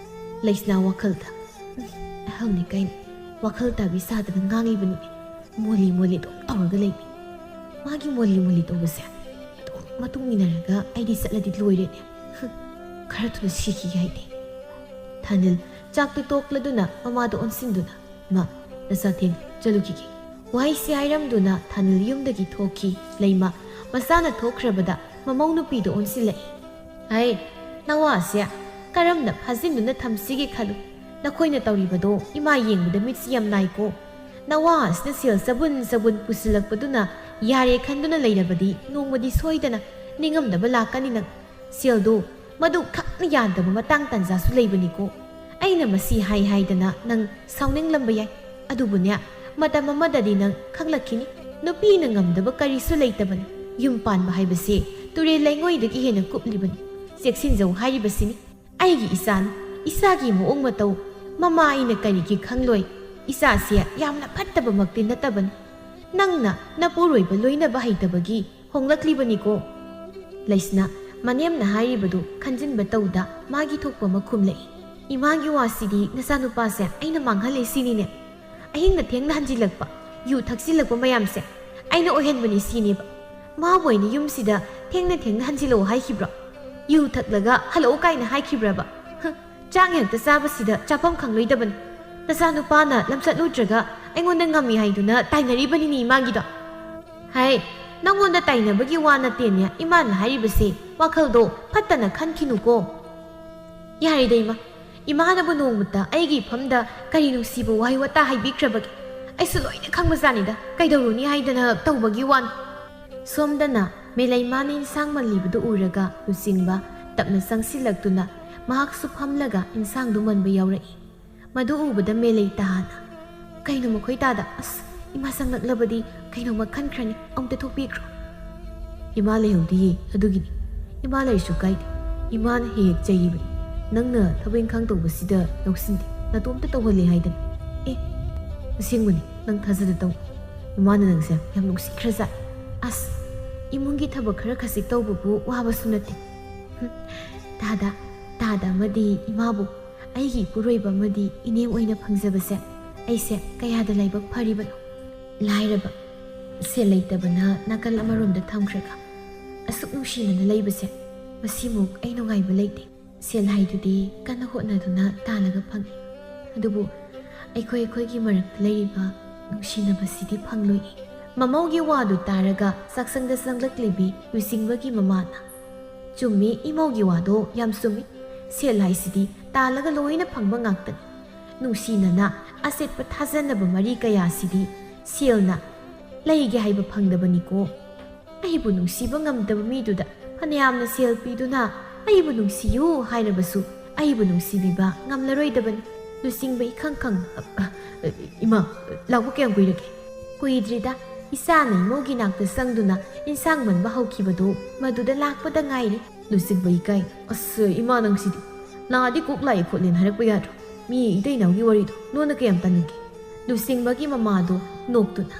ꯂꯩꯁꯅꯥ ꯋꯥꯈꯜꯗ, "ꯎꯝ, ꯑꯍꯜꯅꯤ ꯀꯩꯅꯣ, ꯋꯥꯈꯜ ꯇꯥꯕꯤ ꯁꯥꯗꯅ ꯉꯥꯡꯉꯤꯕꯅꯤ꯫ ꯃꯣꯂꯤ ꯃꯣꯂꯤ ꯑꯗꯨꯝ ꯇꯧꯔꯒ ꯂꯩꯕꯤ꯫ ꯃꯥꯒꯤ ꯃꯣꯂꯤ ꯃꯣꯂꯤ ꯇꯧꯕꯁꯦ ꯑꯗꯨꯝ ꯃꯇꯨꯡ ꯏꯟꯅꯔꯒ ꯑꯩꯗꯤ ꯆꯠꯂꯗꯤ ꯂꯣꯏꯔꯦꯅꯦ꯫ ꯍꯨꯝ, ꯈꯔ ꯊꯨꯅ ꯁꯤꯈꯤꯒꯦ ꯍꯥꯏꯗꯤ꯫" ꯊꯥꯅꯤꯜ ꯆꯥꯛꯇꯨ ꯇꯣꯛꯂꯗꯨꯅ ꯃꯃꯥꯗ ꯑꯣꯟꯁꯤꯟꯗꯨꯅ, "ꯃꯥ, ꯅꯆꯥ ꯊꯦꯡ, ꯆꯠꯂꯨꯈꯤꯒꯦ꯫" ꯋꯥꯍꯩꯁꯤ ꯍꯥꯏꯔꯝꯗꯨꯅ ꯊꯥꯅꯤꯜ ꯌꯨꯝꯗꯒꯤ ꯊꯣꯛꯈꯤ꯫ ꯂꯩꯃ ꯃꯆꯥꯅ ꯊꯣꯛꯈ꯭ꯔꯕꯗ ꯃꯃꯧ ꯅꯨꯄꯤꯗ ꯑꯣꯟꯁꯤꯜꯂꯛꯏ꯫ "ꯍꯩ, ꯅꯋꯥꯁꯦ ꯀꯔꯝꯅ ꯐꯥꯖꯤꯟꯗꯨꯅ ꯊꯝꯁꯤꯒꯦ ꯈꯜꯂꯨ꯫ ꯅꯈꯣꯏꯅ ꯇꯧꯔꯤꯕꯗꯣ ꯏꯃꯥ ꯌꯦꯡꯕꯗ ꯃꯤꯠꯁꯤ ꯌꯥꯝ ꯅꯥꯏꯀꯣ꯫ ꯅꯋꯥ ꯑꯁꯤꯅ ꯁꯦꯜ ꯆꯕꯨꯟ ꯆꯕꯨꯟ ꯄꯨꯁꯤꯜꯂꯛꯄꯗꯨꯅ ꯌꯥꯔꯦ ꯈꯟꯗꯨꯅ ꯂꯩꯔꯕꯗꯤ ꯅꯣꯡꯃꯗꯤ ꯁꯣꯏꯗꯅ ꯅꯤꯡꯉꯝꯗꯕ ꯂꯥꯛꯀꯅꯤ ꯅꯪ꯫ ꯁꯦꯜꯗꯣ ꯃꯗꯨ ꯈꯛꯅ ꯌꯥꯗꯕ ꯃꯇꯥꯡ ꯇꯥꯟꯖꯥꯁꯨ ꯂꯩꯕꯅꯤꯀꯣ꯫ ꯑꯩꯅ ꯃꯁꯤ ꯍꯥꯏ ꯍꯥꯏꯗꯅ ꯅꯪ ꯁꯥꯎꯅꯤꯡꯂꯝꯕ ꯌꯥꯏ꯫ ꯑꯗꯨꯕꯨꯅꯦ, ꯃꯇꯝ ꯑꯃꯗꯗꯤ ꯅꯪ ꯈꯪꯂꯛꯈꯤꯅꯤ꯫ ꯅꯨꯄꯤꯅ ꯉꯝꯗꯕ ꯀꯔꯤꯁꯨ ꯂꯩꯇꯕꯅꯤ꯫ ꯌꯨꯝ ꯄꯥꯟꯕ ꯍꯥꯏꯕꯁꯦ ꯇꯨꯔꯦꯜ ꯂꯩꯉꯣꯏꯗꯒꯤ ꯍꯦꯟꯅ ꯀꯨꯞꯂꯤꯕꯅꯤ꯫ ꯆꯦꯛꯁꯤꯟꯖꯧ ꯍꯥꯏꯔꯤꯕꯁꯤꯅꯤ꯫ ꯑꯩꯒꯤ ꯏꯆꯥꯅꯤ, ꯏꯆꯥꯒꯤ ꯃꯑꯣꯡ ꯃꯇꯧ ꯃꯃꯥ ꯑꯩꯅ ꯀꯔꯤꯒꯤ ꯈꯪꯂꯣꯏ? ꯏꯆꯥꯁꯦ ꯌꯥꯝꯅ ꯐꯠꯇꯕꯃꯛꯇꯤ ꯅꯠꯇꯕꯅꯤ꯫ ꯅꯪꯅ ꯅꯄꯨꯔꯣꯏꯕ ꯂꯣꯏꯅꯕ ꯍꯩꯇꯕꯒꯤ ꯍꯣꯡꯂꯛꯂꯤꯕꯅꯤꯀꯣ꯫" ꯂꯩꯁꯅꯥ ꯃꯅꯦꯝꯅ ꯍꯥꯏꯔꯤꯕꯗꯨ ꯈꯟꯖꯤꯟꯕ ꯇꯧꯗ ꯃꯥꯒꯤ ꯊꯣꯛꯄ ꯑꯃ ꯈꯨꯝꯂꯛꯏ꯫ "ꯏꯃꯥꯒꯤ ꯋꯥꯁꯤꯗꯤ ꯅꯆꯥꯅꯨꯄꯥꯁꯦ ꯑꯩꯅ ꯃꯥꯡꯍꯜꯂꯦ ꯁꯤꯅꯤꯅꯦ꯫ ꯑꯍꯤꯡꯅ ꯊꯦꯡꯅ ꯍꯟꯖꯤꯜꯂꯛꯄ, ꯌꯨ ꯊꯛꯆꯤꯜꯂꯛꯄ ꯃꯌꯥꯝꯁꯦ ꯑꯩꯅ ꯑꯣꯏꯍꯟꯕꯅꯤ ꯁꯤꯅꯦꯕ꯫ ꯃꯥꯕꯨ ꯑꯩꯅ ꯌꯨꯝꯁꯤꯗ ꯊꯦꯡꯅ ꯊꯦꯡꯅ ꯍꯟꯖꯤꯜꯂꯛꯑꯣ ꯍꯥꯏꯈꯤꯕ꯭ꯔꯣ? ꯌꯨ ꯊꯛꯂꯒ ꯍꯜꯂꯛꯑꯣ ꯀꯥꯏꯅ ꯍꯥꯏꯈꯤꯕ꯭ꯔꯕ? ꯍꯨꯝ, ꯆꯥꯛ ꯉꯥꯏꯍꯥꯛꯇ ꯆꯥꯕꯁꯤꯗ ꯆꯥꯐꯝ ꯈꯪꯂꯣꯏꯗꯕꯅꯤ꯫ ꯅꯆꯥꯅꯨꯄꯥꯅ ꯂꯝꯆꯠ ꯂꯨꯗ꯭ꯔꯒ ꯑꯩꯉꯣꯟꯗ ꯉꯝꯃꯤ ꯍꯥꯏꯗꯨꯅ ꯇꯥꯏꯅꯔꯤꯕꯅꯤꯅꯦ ꯏꯃꯥꯒꯤꯗꯣ꯫" "ꯍꯥꯏ, ꯅꯪꯉꯣꯟꯗ ꯇꯥꯏꯅꯕꯒꯤ ꯋꯥ ꯅꯠꯇꯦꯅꯦ ꯏꯃꯥꯅ ꯍꯥꯏꯔꯤꯕꯁꯦ꯫ ꯋꯥꯈꯜꯗꯣ ꯐꯠꯇꯅ ꯈꯟꯈꯤꯅꯨꯀꯣ꯫" "ꯌꯥꯔꯦꯗ ꯏꯃꯥ, ꯏꯃꯥꯅꯕꯨ ꯅꯣꯡꯃꯇ ꯑꯩꯒꯤ ꯏꯐꯝꯗ ꯀꯔꯤ ꯅꯨꯡꯁꯤꯕ ꯋꯥꯍꯩ ꯋꯥꯇꯥ ꯍꯥꯏꯕꯤꯈ꯭ꯔꯕꯒꯦ? ꯑꯩꯁꯨ ꯂꯣꯏꯅ ꯈꯪꯕꯖꯥꯠꯅꯤꯗ, ꯀꯩꯗꯧꯔꯨꯅꯤ ꯍꯥꯏꯗꯅ ꯇꯧꯕꯒꯤ ꯋꯥꯅꯤ꯫" ꯁꯣꯝꯗꯅ ꯃꯦꯂꯩꯃꯥꯅ ꯏꯟꯁꯥꯡ ꯃꯜꯂꯤꯕꯗꯨ ꯎꯔꯒ ꯂꯨꯆꯤꯡꯕ ꯇꯞꯅ ꯆꯪꯁꯤꯜꯂꯛꯇꯨꯅ ꯃꯍꯥꯛꯁꯨ ꯐꯝꯂꯒ ꯏꯟꯁꯥꯡꯗꯨ ꯃꯟꯕ ꯌꯥꯎꯔꯛꯏ꯫ ꯃꯗꯨ ꯎꯕꯗ ꯃꯦꯂꯩ ꯇꯥꯍꯥꯅ, "ꯀꯩꯅꯣ ꯃꯈꯣꯏ ꯇꯥꯗ? ꯑꯁ, ꯏꯃꯥ ꯆꯪꯂꯛꯂꯕꯗꯤ ꯀꯩꯅꯣꯝꯃ ꯈꯟꯈ꯭ꯔꯅꯤ, ꯑꯃꯨꯛꯇ ꯊꯣꯛꯄꯤꯈ꯭ꯔꯣ꯫" "ꯏꯃꯥ ꯂꯩꯍꯧꯗꯤꯌꯦ, ꯑꯗꯨꯒꯤꯅꯤ꯫ ꯏꯃꯥ ꯂꯩꯔꯁꯨ ꯀꯥꯏꯗꯦ꯫ ꯏꯃꯥꯅ ꯍꯦꯛ ꯍꯦꯛ ꯆꯩꯕꯅꯤ꯫ ꯅꯪꯅ ꯊꯕꯛ ꯏꯪꯈꯥꯡ ꯇꯧꯕꯁꯤꯗ ꯂꯧꯁꯤꯟꯗꯦ, ꯅꯇꯣꯝꯇ ꯇꯧꯍꯜꯂꯦ ꯍꯥꯏꯗꯅ꯫ ꯑꯦ, ꯑꯁꯦꯡꯕꯅꯤ, ꯅꯪ ꯊꯥꯖꯗ ꯇꯧ꯫ ꯏꯃꯥꯅ ꯅꯪꯁꯦ ꯌꯥꯝ ꯅꯨꯡꯁꯤꯈ꯭ꯔꯖꯥꯠ꯫ ꯑꯁ, ꯏꯃꯨꯡꯒꯤ ꯊꯕꯛ ꯈꯔ ꯈꯖꯤꯛ ꯇꯧꯕꯕꯨ ꯋꯥꯕꯁꯨ ꯅꯠꯇꯦ꯫" ꯍꯨꯝ, ꯇꯥꯗ, ꯇꯥꯗ ꯑꯃꯗꯤ ꯏꯃꯥꯕꯨ ꯑꯩꯒꯤ ꯏꯄꯨꯔꯣꯏꯕ ꯑꯃꯗꯤ ꯏꯅꯦꯝ ꯑꯣꯏꯅ ꯐꯪꯖꯕꯁꯦ ꯑꯩꯁꯦ ꯀꯌꯥꯗ ꯂꯥꯏꯕꯛ ꯐꯔꯤꯕꯅꯣ꯫ ꯂꯥꯏꯔꯕ, ꯁꯦꯜ ꯂꯩꯇꯕꯅ ꯅꯥꯀꯜ ꯑꯃꯔꯣꯝꯗ ꯊꯝꯈ꯭ꯔꯒ, ꯑꯁꯨꯛ ꯅꯨꯡꯁꯤꯅꯅ ꯂꯩꯕꯁꯦ, ꯃꯁꯤꯃꯨꯛ ꯑꯩ ꯅꯨꯡꯉꯥꯏꯕ ꯂꯩꯇꯦ꯫ ꯁꯦꯜ ꯍꯥꯏꯗꯨꯗꯤ ꯀꯟꯅ ꯍꯣꯠꯅꯗꯨꯅ ꯇꯥꯜꯂꯒ ꯐꯪꯏ, ꯑꯗꯨꯕꯨ ꯑꯩꯈꯣꯏ ꯑꯩꯈꯣꯏꯒꯤ ꯃꯔꯛꯇ ꯂꯩꯔꯤꯕ ꯅꯨꯡꯁꯤꯅꯕꯁꯤꯗꯤ ꯐꯪꯂꯣꯏ꯫ ꯃꯃꯧꯒꯤ ꯋꯥꯗꯨ ꯇꯥꯔꯒ ꯆꯥꯛꯁꯪꯗ ꯆꯪꯂꯛꯂꯤꯕꯤ ꯂꯨꯆꯤꯡꯕꯒꯤ ꯃꯃꯥꯅ, "ꯆꯨꯝꯃꯤ, ꯏꯃꯧꯒꯤ ꯋꯥꯗꯣ ꯌꯥꯝ ꯆꯨꯝꯃꯤ꯫ ꯁꯦꯜ ꯍꯥꯏꯁꯤꯗꯤ ꯇꯥꯜꯂꯒ ꯂꯣꯏꯅ ꯐꯪꯕ ꯉꯥꯛꯇꯅꯤ꯫ ꯅꯨꯡꯁꯤꯅꯅ ꯑꯆꯦꯠꯄ ꯊꯥꯖꯅꯕ ꯃꯔꯤ ꯀꯌꯥꯁꯤꯗꯤ ꯁꯦꯜꯅ ꯂꯩꯒꯦ ꯍꯥꯏꯕ ꯐꯪꯗꯕꯅꯤꯀꯣ꯫ ꯑꯩꯕꯨ ꯅꯨꯡꯁꯤꯕ ꯉꯝꯗꯕ ꯃꯤꯗꯨꯗ ꯐꯅꯌꯥꯝꯅ ꯁꯦꯜ ꯄꯤꯗꯨꯅ ꯑꯩꯕꯨ ꯅꯨꯡꯁꯤꯌꯨ ꯍꯥꯏꯔꯕꯁꯨ ꯑꯩꯕꯨ ꯅꯨꯡꯁꯤꯕꯤꯕ ꯉꯝꯂꯔꯣꯏꯗꯕꯅꯤ꯫" ꯂꯨꯆꯤꯡꯕ ꯏꯈꯪ ꯈꯪ, "ꯏꯃꯥ, ꯂꯥꯛꯄ ꯀꯌꯥꯝ ꯀꯨꯏꯔꯒꯦ?" "ꯀꯨꯏꯗ꯭ꯔꯤꯗ, ꯏꯆꯥꯅ ꯏꯃꯧꯒꯤ ꯅꯥꯛꯇ ꯆꯪꯗꯨꯅ ꯏꯟꯁꯥꯡ ꯃꯟꯕ ꯍꯧꯈꯤꯕꯗꯨ ꯃꯗꯨꯗ ꯂꯥꯛꯄꯗ ꯉꯥꯏꯔꯤ꯫" ꯂꯨꯆꯤꯡꯕ ꯏꯀꯥꯏ, "ꯑꯁ, ꯏꯃꯥ ꯅꯪꯁꯤꯗꯤ꯫ ꯂꯥꯛꯑꯗꯤ ꯀꯣꯛ ꯂꯥꯛꯑꯦ ꯈꯣꯠꯂꯦꯅ ꯍꯥꯏꯔꯛꯄ ꯌꯥꯗ꯭ꯔꯣ? ꯃꯤ ꯏꯇꯩꯅꯥꯎꯒꯤ ꯋꯥꯔꯤꯗꯣ ꯂꯣꯟꯅ ꯀꯌꯥꯝ ꯇꯥꯅꯤꯡꯒꯦ?" ꯂꯨꯆꯤꯡꯕꯒꯤ ꯃꯃꯥꯗꯣ ꯅꯣꯛꯇꯨꯅ,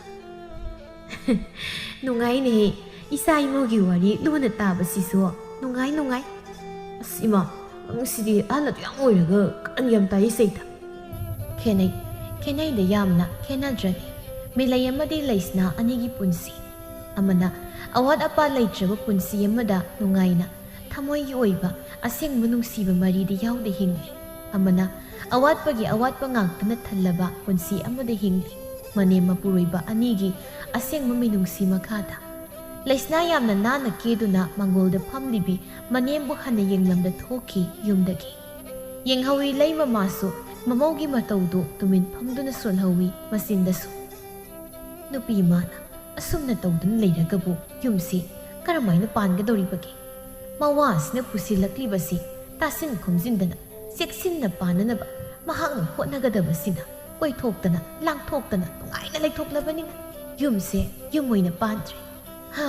"ꯅꯨꯡꯉꯥꯏꯅꯦꯍꯦ, ꯏꯆꯥ ꯏꯃꯧꯒꯤ ꯋꯥꯔꯤ ꯂꯣꯟꯅ ꯇꯥꯕꯁꯤꯁꯨ꯫ ꯅꯨꯡꯉꯥꯏ, ꯅꯨꯡꯉꯥꯏ꯫" "ꯑꯁ ꯏꯃꯥ, ꯅꯪꯁꯤꯗꯤ ꯑꯍꯜ ꯑꯗꯨ ꯌꯥꯝ ꯑꯣꯏꯔꯒ ꯀꯔꯟ ꯌꯥꯝ ꯇꯥꯏ ꯁꯩꯗ꯫" ꯈꯦꯠꯅꯩ, ꯈꯦꯠꯅꯩꯗ ꯌꯥꯝꯅ ꯈꯦꯠꯅꯗ꯭ꯔꯅꯤ꯫ ꯃꯤꯂꯩ ꯑꯃꯗꯤ ꯂꯩꯁꯅꯥ ꯑꯅꯤꯒꯤ ꯄꯨꯟꯁꯤ꯫ ꯑꯃꯅ ꯑꯋꯥꯠ ꯑꯄꯥ ꯂꯩꯇ꯭ꯔꯕ ꯄꯨꯟꯁꯤ ꯑꯃꯗ ꯅꯨꯡꯉꯥꯏꯅ ꯊꯃꯣꯏꯒꯤ ꯑꯣꯏꯕ ꯑꯁꯦꯡꯕ ꯅꯨꯡꯁꯤꯕ ꯃꯔꯤꯗꯤ ꯌꯥꯎꯗ ꯍꯤꯡꯂꯤ꯫ ꯑꯃꯅ ꯑꯋꯥꯠꯄꯒꯤ ꯑꯋꯥꯠꯄ ꯉꯥꯛꯇꯅ ꯊꯜꯂꯕ ꯄꯨꯟꯁꯤ ꯑꯃꯗ ꯍꯤꯡꯂꯤ꯫ ꯃꯅꯦꯝ ꯃꯄꯨꯔꯣꯏꯕ ꯑꯅꯤꯒꯤ ꯑꯁꯦꯡꯕ ꯃꯤꯅꯨꯡꯁꯤ ꯃꯈꯥꯗ꯫ ꯂꯩꯁꯅꯥ ꯌꯥꯝꯅ ꯅꯥꯟꯅ ꯀꯦꯗꯨꯅ ꯃꯥꯡꯒꯣꯜꯗ ꯐꯝꯂꯤꯕꯤ ꯃꯅꯦꯝꯕꯨ ꯍꯟꯅ ꯌꯦꯡꯂꯝꯗ ꯊꯣꯛꯈꯤ ꯌꯨꯝꯗꯒꯤ꯫ ꯌꯦꯡꯍꯧꯏ ꯂꯩ ꯃꯃꯥꯁꯨ ꯃꯃꯧꯒꯤ ꯃꯇꯧꯗꯨ ꯇꯨꯃꯤꯟ ꯐꯝꯗꯨꯅ ꯁꯣꯜꯍꯧꯏ ꯃꯆꯤꯟꯗꯁꯨ꯫ ꯅꯨꯄꯤ ꯏꯃꯥꯅ ꯑꯁꯨꯝꯅ ꯇꯧꯗꯨꯅ ꯂꯩꯔꯒꯕꯨ ꯌꯨꯝꯁꯤ ꯀꯔꯝꯍꯥꯏꯅ ꯄꯥꯟꯒꯗꯧꯔꯤꯕꯒꯦ? ꯃꯋꯥꯁꯤꯅ ꯄꯨꯁꯤꯜꯂꯛꯂꯤꯕꯁꯤ ꯇꯥꯁꯤꯟ ꯈꯣꯝꯖꯤꯟꯗꯅ ꯆꯦꯛꯁꯤꯟꯅ ꯄꯥꯟꯅꯅꯕ ꯃꯍꯥꯛꯅ ꯍꯣꯠꯅꯒꯗꯕꯁꯤꯅ ꯀꯣꯏꯊꯣꯛꯇꯅ ꯂꯥꯡꯊꯣꯛꯇꯅ ꯅꯨꯡꯉꯥꯏꯅ ꯂꯩꯊꯣꯛꯂꯕꯅꯤꯅ ꯌꯨꯝꯁꯦ ꯌꯨꯝ ꯑꯣꯏꯅ ꯄꯥꯟꯗ꯭ꯔꯦ꯫ ꯍꯥ,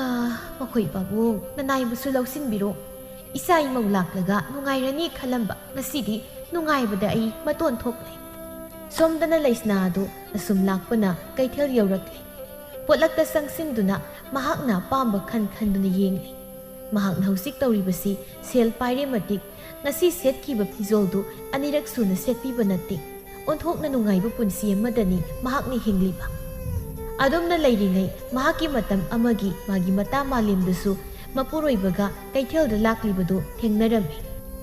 ꯃꯈꯣꯏ ꯄꯥꯕꯨꯡ, ꯅꯅꯥꯏꯕꯁꯨ ꯂꯧꯁꯤꯟꯕꯤꯔꯣ꯫ ꯏꯆꯥ ꯏꯃꯧ ꯂꯥꯛꯂꯒ ꯅꯨꯡꯉꯥꯏꯔꯅꯤ ꯈꯜꯂꯝꯕ, ꯉꯁꯤꯗꯤ ꯅꯨꯡꯉꯥꯏꯕꯗ ꯑꯩ ꯃꯇꯣꯟ ꯊꯣꯛꯂꯦ꯫ ꯁꯣꯝꯗꯅ ꯂꯩꯁꯅꯥ ꯑꯗꯨ ꯑꯁꯨꯝ ꯂꯥꯛꯄꯅ ꯀꯩꯊꯦꯜ ꯌꯧꯔꯛꯂꯦ꯫ ꯄꯣꯠꯂꯛꯇ ꯆꯪꯁꯤꯟꯗꯨꯅ ꯃꯍꯥꯛꯅ ꯑꯄꯥꯝꯕ ꯈꯟ ꯈꯟꯗꯨꯅ ꯌꯦꯡꯂꯤ꯫ ꯃꯍꯥꯛꯅ ꯍꯧꯖꯤꯛ ꯇꯧꯔꯤꯕꯁꯤ ꯁꯦꯜ ꯄꯥꯏꯔꯦ ꯃꯇꯤꯛ, ꯉꯁꯤ ꯁꯦꯠꯈꯤꯕ ꯐꯤꯖꯣꯜꯗꯨ ꯑꯅꯤꯔꯛ ꯁꯨꯅ ꯁꯦꯠꯄꯤꯕ ꯅꯠꯇꯦ꯫ ꯑꯣꯟꯊꯣꯛꯅ ꯅꯨꯡꯉꯥꯏꯕ ꯄꯨꯟꯁꯤ ꯑꯃꯗꯅꯤ ꯃꯍꯥꯛꯅ ꯍꯤꯡꯂꯤꯕ꯫ ꯑꯗꯨꯝꯅ ꯂꯩꯔꯤꯉꯩ ꯃꯍꯥꯛꯀꯤ ꯃꯇꯝ ꯑꯃꯒꯤ ꯃꯥꯒꯤ ꯃꯇꯥ ꯃꯥꯂꯦꯝꯗꯨꯁꯨ ꯃꯄꯨꯔꯣꯏꯕꯒ ꯀꯩꯊꯦꯜꯗ ꯂꯥꯛꯂꯤꯕꯗꯨ ꯊꯦꯡꯅꯔꯝꯃꯤ꯫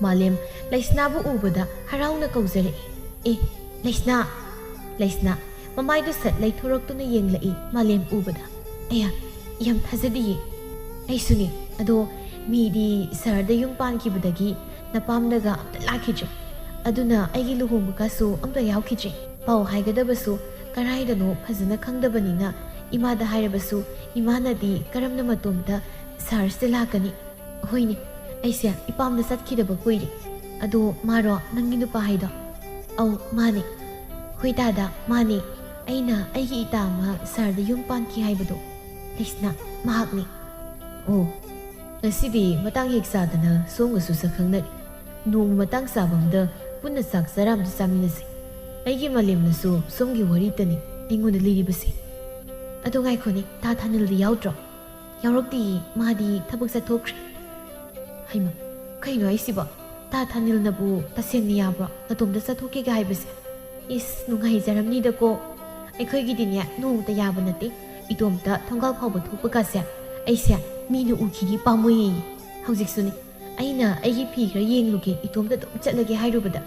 ꯃꯥꯂꯦꯝ ꯂꯩꯁꯅꯥꯕꯨ ꯎꯕꯗ ꯍꯔꯥꯎꯅ ꯀꯧꯖꯔꯛꯏ, "ꯑꯦ, ꯂꯩꯁꯅꯥ!" ꯂꯩꯁꯅꯥ ꯃꯃꯥꯏꯗꯨ ꯁꯠ ꯂꯩꯊꯣꯔꯛꯇꯨꯅ ꯌꯦꯡꯂꯛꯏ ꯃꯥꯂꯦꯝ ꯎꯕꯗ꯫ "ꯑꯌꯥ, ꯌꯥꯝ ꯊꯥꯖꯗꯤꯌꯦ꯫ ꯑꯩꯁꯨꯅꯦ꯫ ꯑꯗꯣ ꯃꯤꯗꯤ ꯁꯍꯔꯗ ꯌꯨꯝ ꯄꯥꯟꯈꯤꯕꯗꯒꯤ ꯅꯄꯥꯝꯗꯒ ꯑꯝꯇ ꯂꯥꯛꯈꯤꯗ꯭ꯔꯦ꯫ ꯑꯗꯨꯅ ꯑꯩꯒꯤ ꯂꯨꯍꯣꯡꯕꯒꯁꯨ ꯑꯝꯇ ꯌꯥꯎꯈꯤꯗ꯭ꯔꯦ꯫ ꯄꯥꯎ ꯍꯥꯏꯒꯗꯕꯁꯨ ꯀꯔꯥꯏꯗꯅꯣ ꯐꯖꯅ ꯈꯪꯗꯕꯅꯤꯅ ꯏꯃꯥꯗ ꯍꯥꯏꯔꯕꯁꯨ ꯏꯃꯥꯅꯗꯤ ꯀꯔꯝꯅ ꯃꯇꯣꯝꯇ ꯁꯍꯔꯁꯤꯗ ꯂꯥꯛꯀꯅꯤ?" "ꯍꯣꯏꯅꯦ, ꯑꯩꯁꯦ ꯏꯄꯥꯝꯗ ꯆꯠꯈꯤꯗꯕ ꯀꯨꯏꯔꯦ꯫ ꯑꯗꯣ ꯃꯥꯔꯣ ꯅꯪꯒꯤ ꯅꯨꯄꯥ ꯍꯥꯏꯗꯣ?" "ꯑꯧ, ꯃꯥꯅꯦ꯫" "ꯍꯣꯏ ꯗꯥꯗꯥ, ꯃꯥꯅꯦ꯫ ꯑꯩꯅ ꯑꯩꯒꯤ ꯏꯇꯥ ꯑꯃ ꯁꯍꯔꯗ ꯌꯨꯝ ꯄꯥꯟꯈꯤ ꯍꯥꯏꯕꯗꯣ, ꯂꯩꯁꯅꯥ, ꯃꯍꯥꯛꯅꯦ꯫" "ꯑꯣ, ꯉꯁꯤꯗꯤ ꯃꯇꯥꯡ ꯍꯦꯛ ꯆꯥꯗꯅ ꯁꯣꯝꯒꯁꯨ ꯁꯛꯈꯪꯅꯔꯦ꯫ ꯅꯣꯡꯃ ꯃꯇꯥꯡ ꯆꯥꯕ ꯑꯃꯗ ꯄꯨꯟꯅ ꯆꯥꯛ ꯆꯔꯥ ꯑꯃꯗ ꯆꯥꯃꯤꯟꯅꯁꯤ꯫ ꯑꯩꯒꯤ ꯃꯥꯂꯦꯝꯅꯁꯨ ꯁꯣꯝꯒꯤ ꯋꯥꯔꯤꯇꯅꯤ ꯑꯩꯉꯣꯟꯗ ꯂꯤꯔꯤꯕꯁꯦ꯫ ꯑꯗꯣ ꯉꯥꯏꯈꯣꯅꯦ, ꯇꯥ ꯊꯥꯅꯤꯜꯗꯤ ꯌꯥꯎꯗ꯭ꯔꯣ?" "ꯌꯥꯎꯔꯛꯇꯤꯌꯦ, ꯃꯥꯗꯤ ꯊꯕꯛ ꯆꯠꯊꯣꯛꯈ꯭ꯔꯦ꯫" "ꯍꯩꯃ, ꯀꯩꯅꯣ ꯍꯥꯏꯁꯤꯕꯣ? ꯇꯥ ꯊꯥꯅꯤꯜꯅꯕꯨ ꯇꯁꯦꯡꯅ ꯌꯥꯕ꯭ꯔꯣ ꯃꯇꯣꯝꯇ ꯆꯠꯊꯣꯛꯀꯦꯒ ꯍꯥꯏꯕꯁꯦ? ꯏꯁ, ꯅꯨꯡꯉꯥꯏꯖꯔꯝꯅꯤꯗꯀꯣ꯫ ꯑꯩꯈꯣꯏꯒꯤꯗꯤꯅꯦ ꯅꯣꯡꯃꯇ ꯌꯥꯕ ꯅꯠꯇꯦ꯫ ꯏꯇꯣꯝꯇ ꯊꯣꯡꯒꯥꯜ ꯐꯥꯎꯕ ꯊꯣꯛꯄꯒꯁꯦ ꯑꯩꯁꯦ ꯃꯤꯅ ꯎꯈꯤꯅꯤ ꯄꯥꯝꯃꯨꯏꯌꯦ꯫ ꯍꯧꯖꯤꯛꯁꯨꯅꯦ, ꯑꯩꯅ ꯑꯩꯒꯤ ꯐꯤ ꯈꯔ ꯌꯦꯡꯂꯨꯒꯦ, ꯏꯇꯣꯝꯇ ꯑꯗꯨꯝ ꯆꯠꯂꯒꯦ ꯍꯥꯏꯔꯨꯕꯗ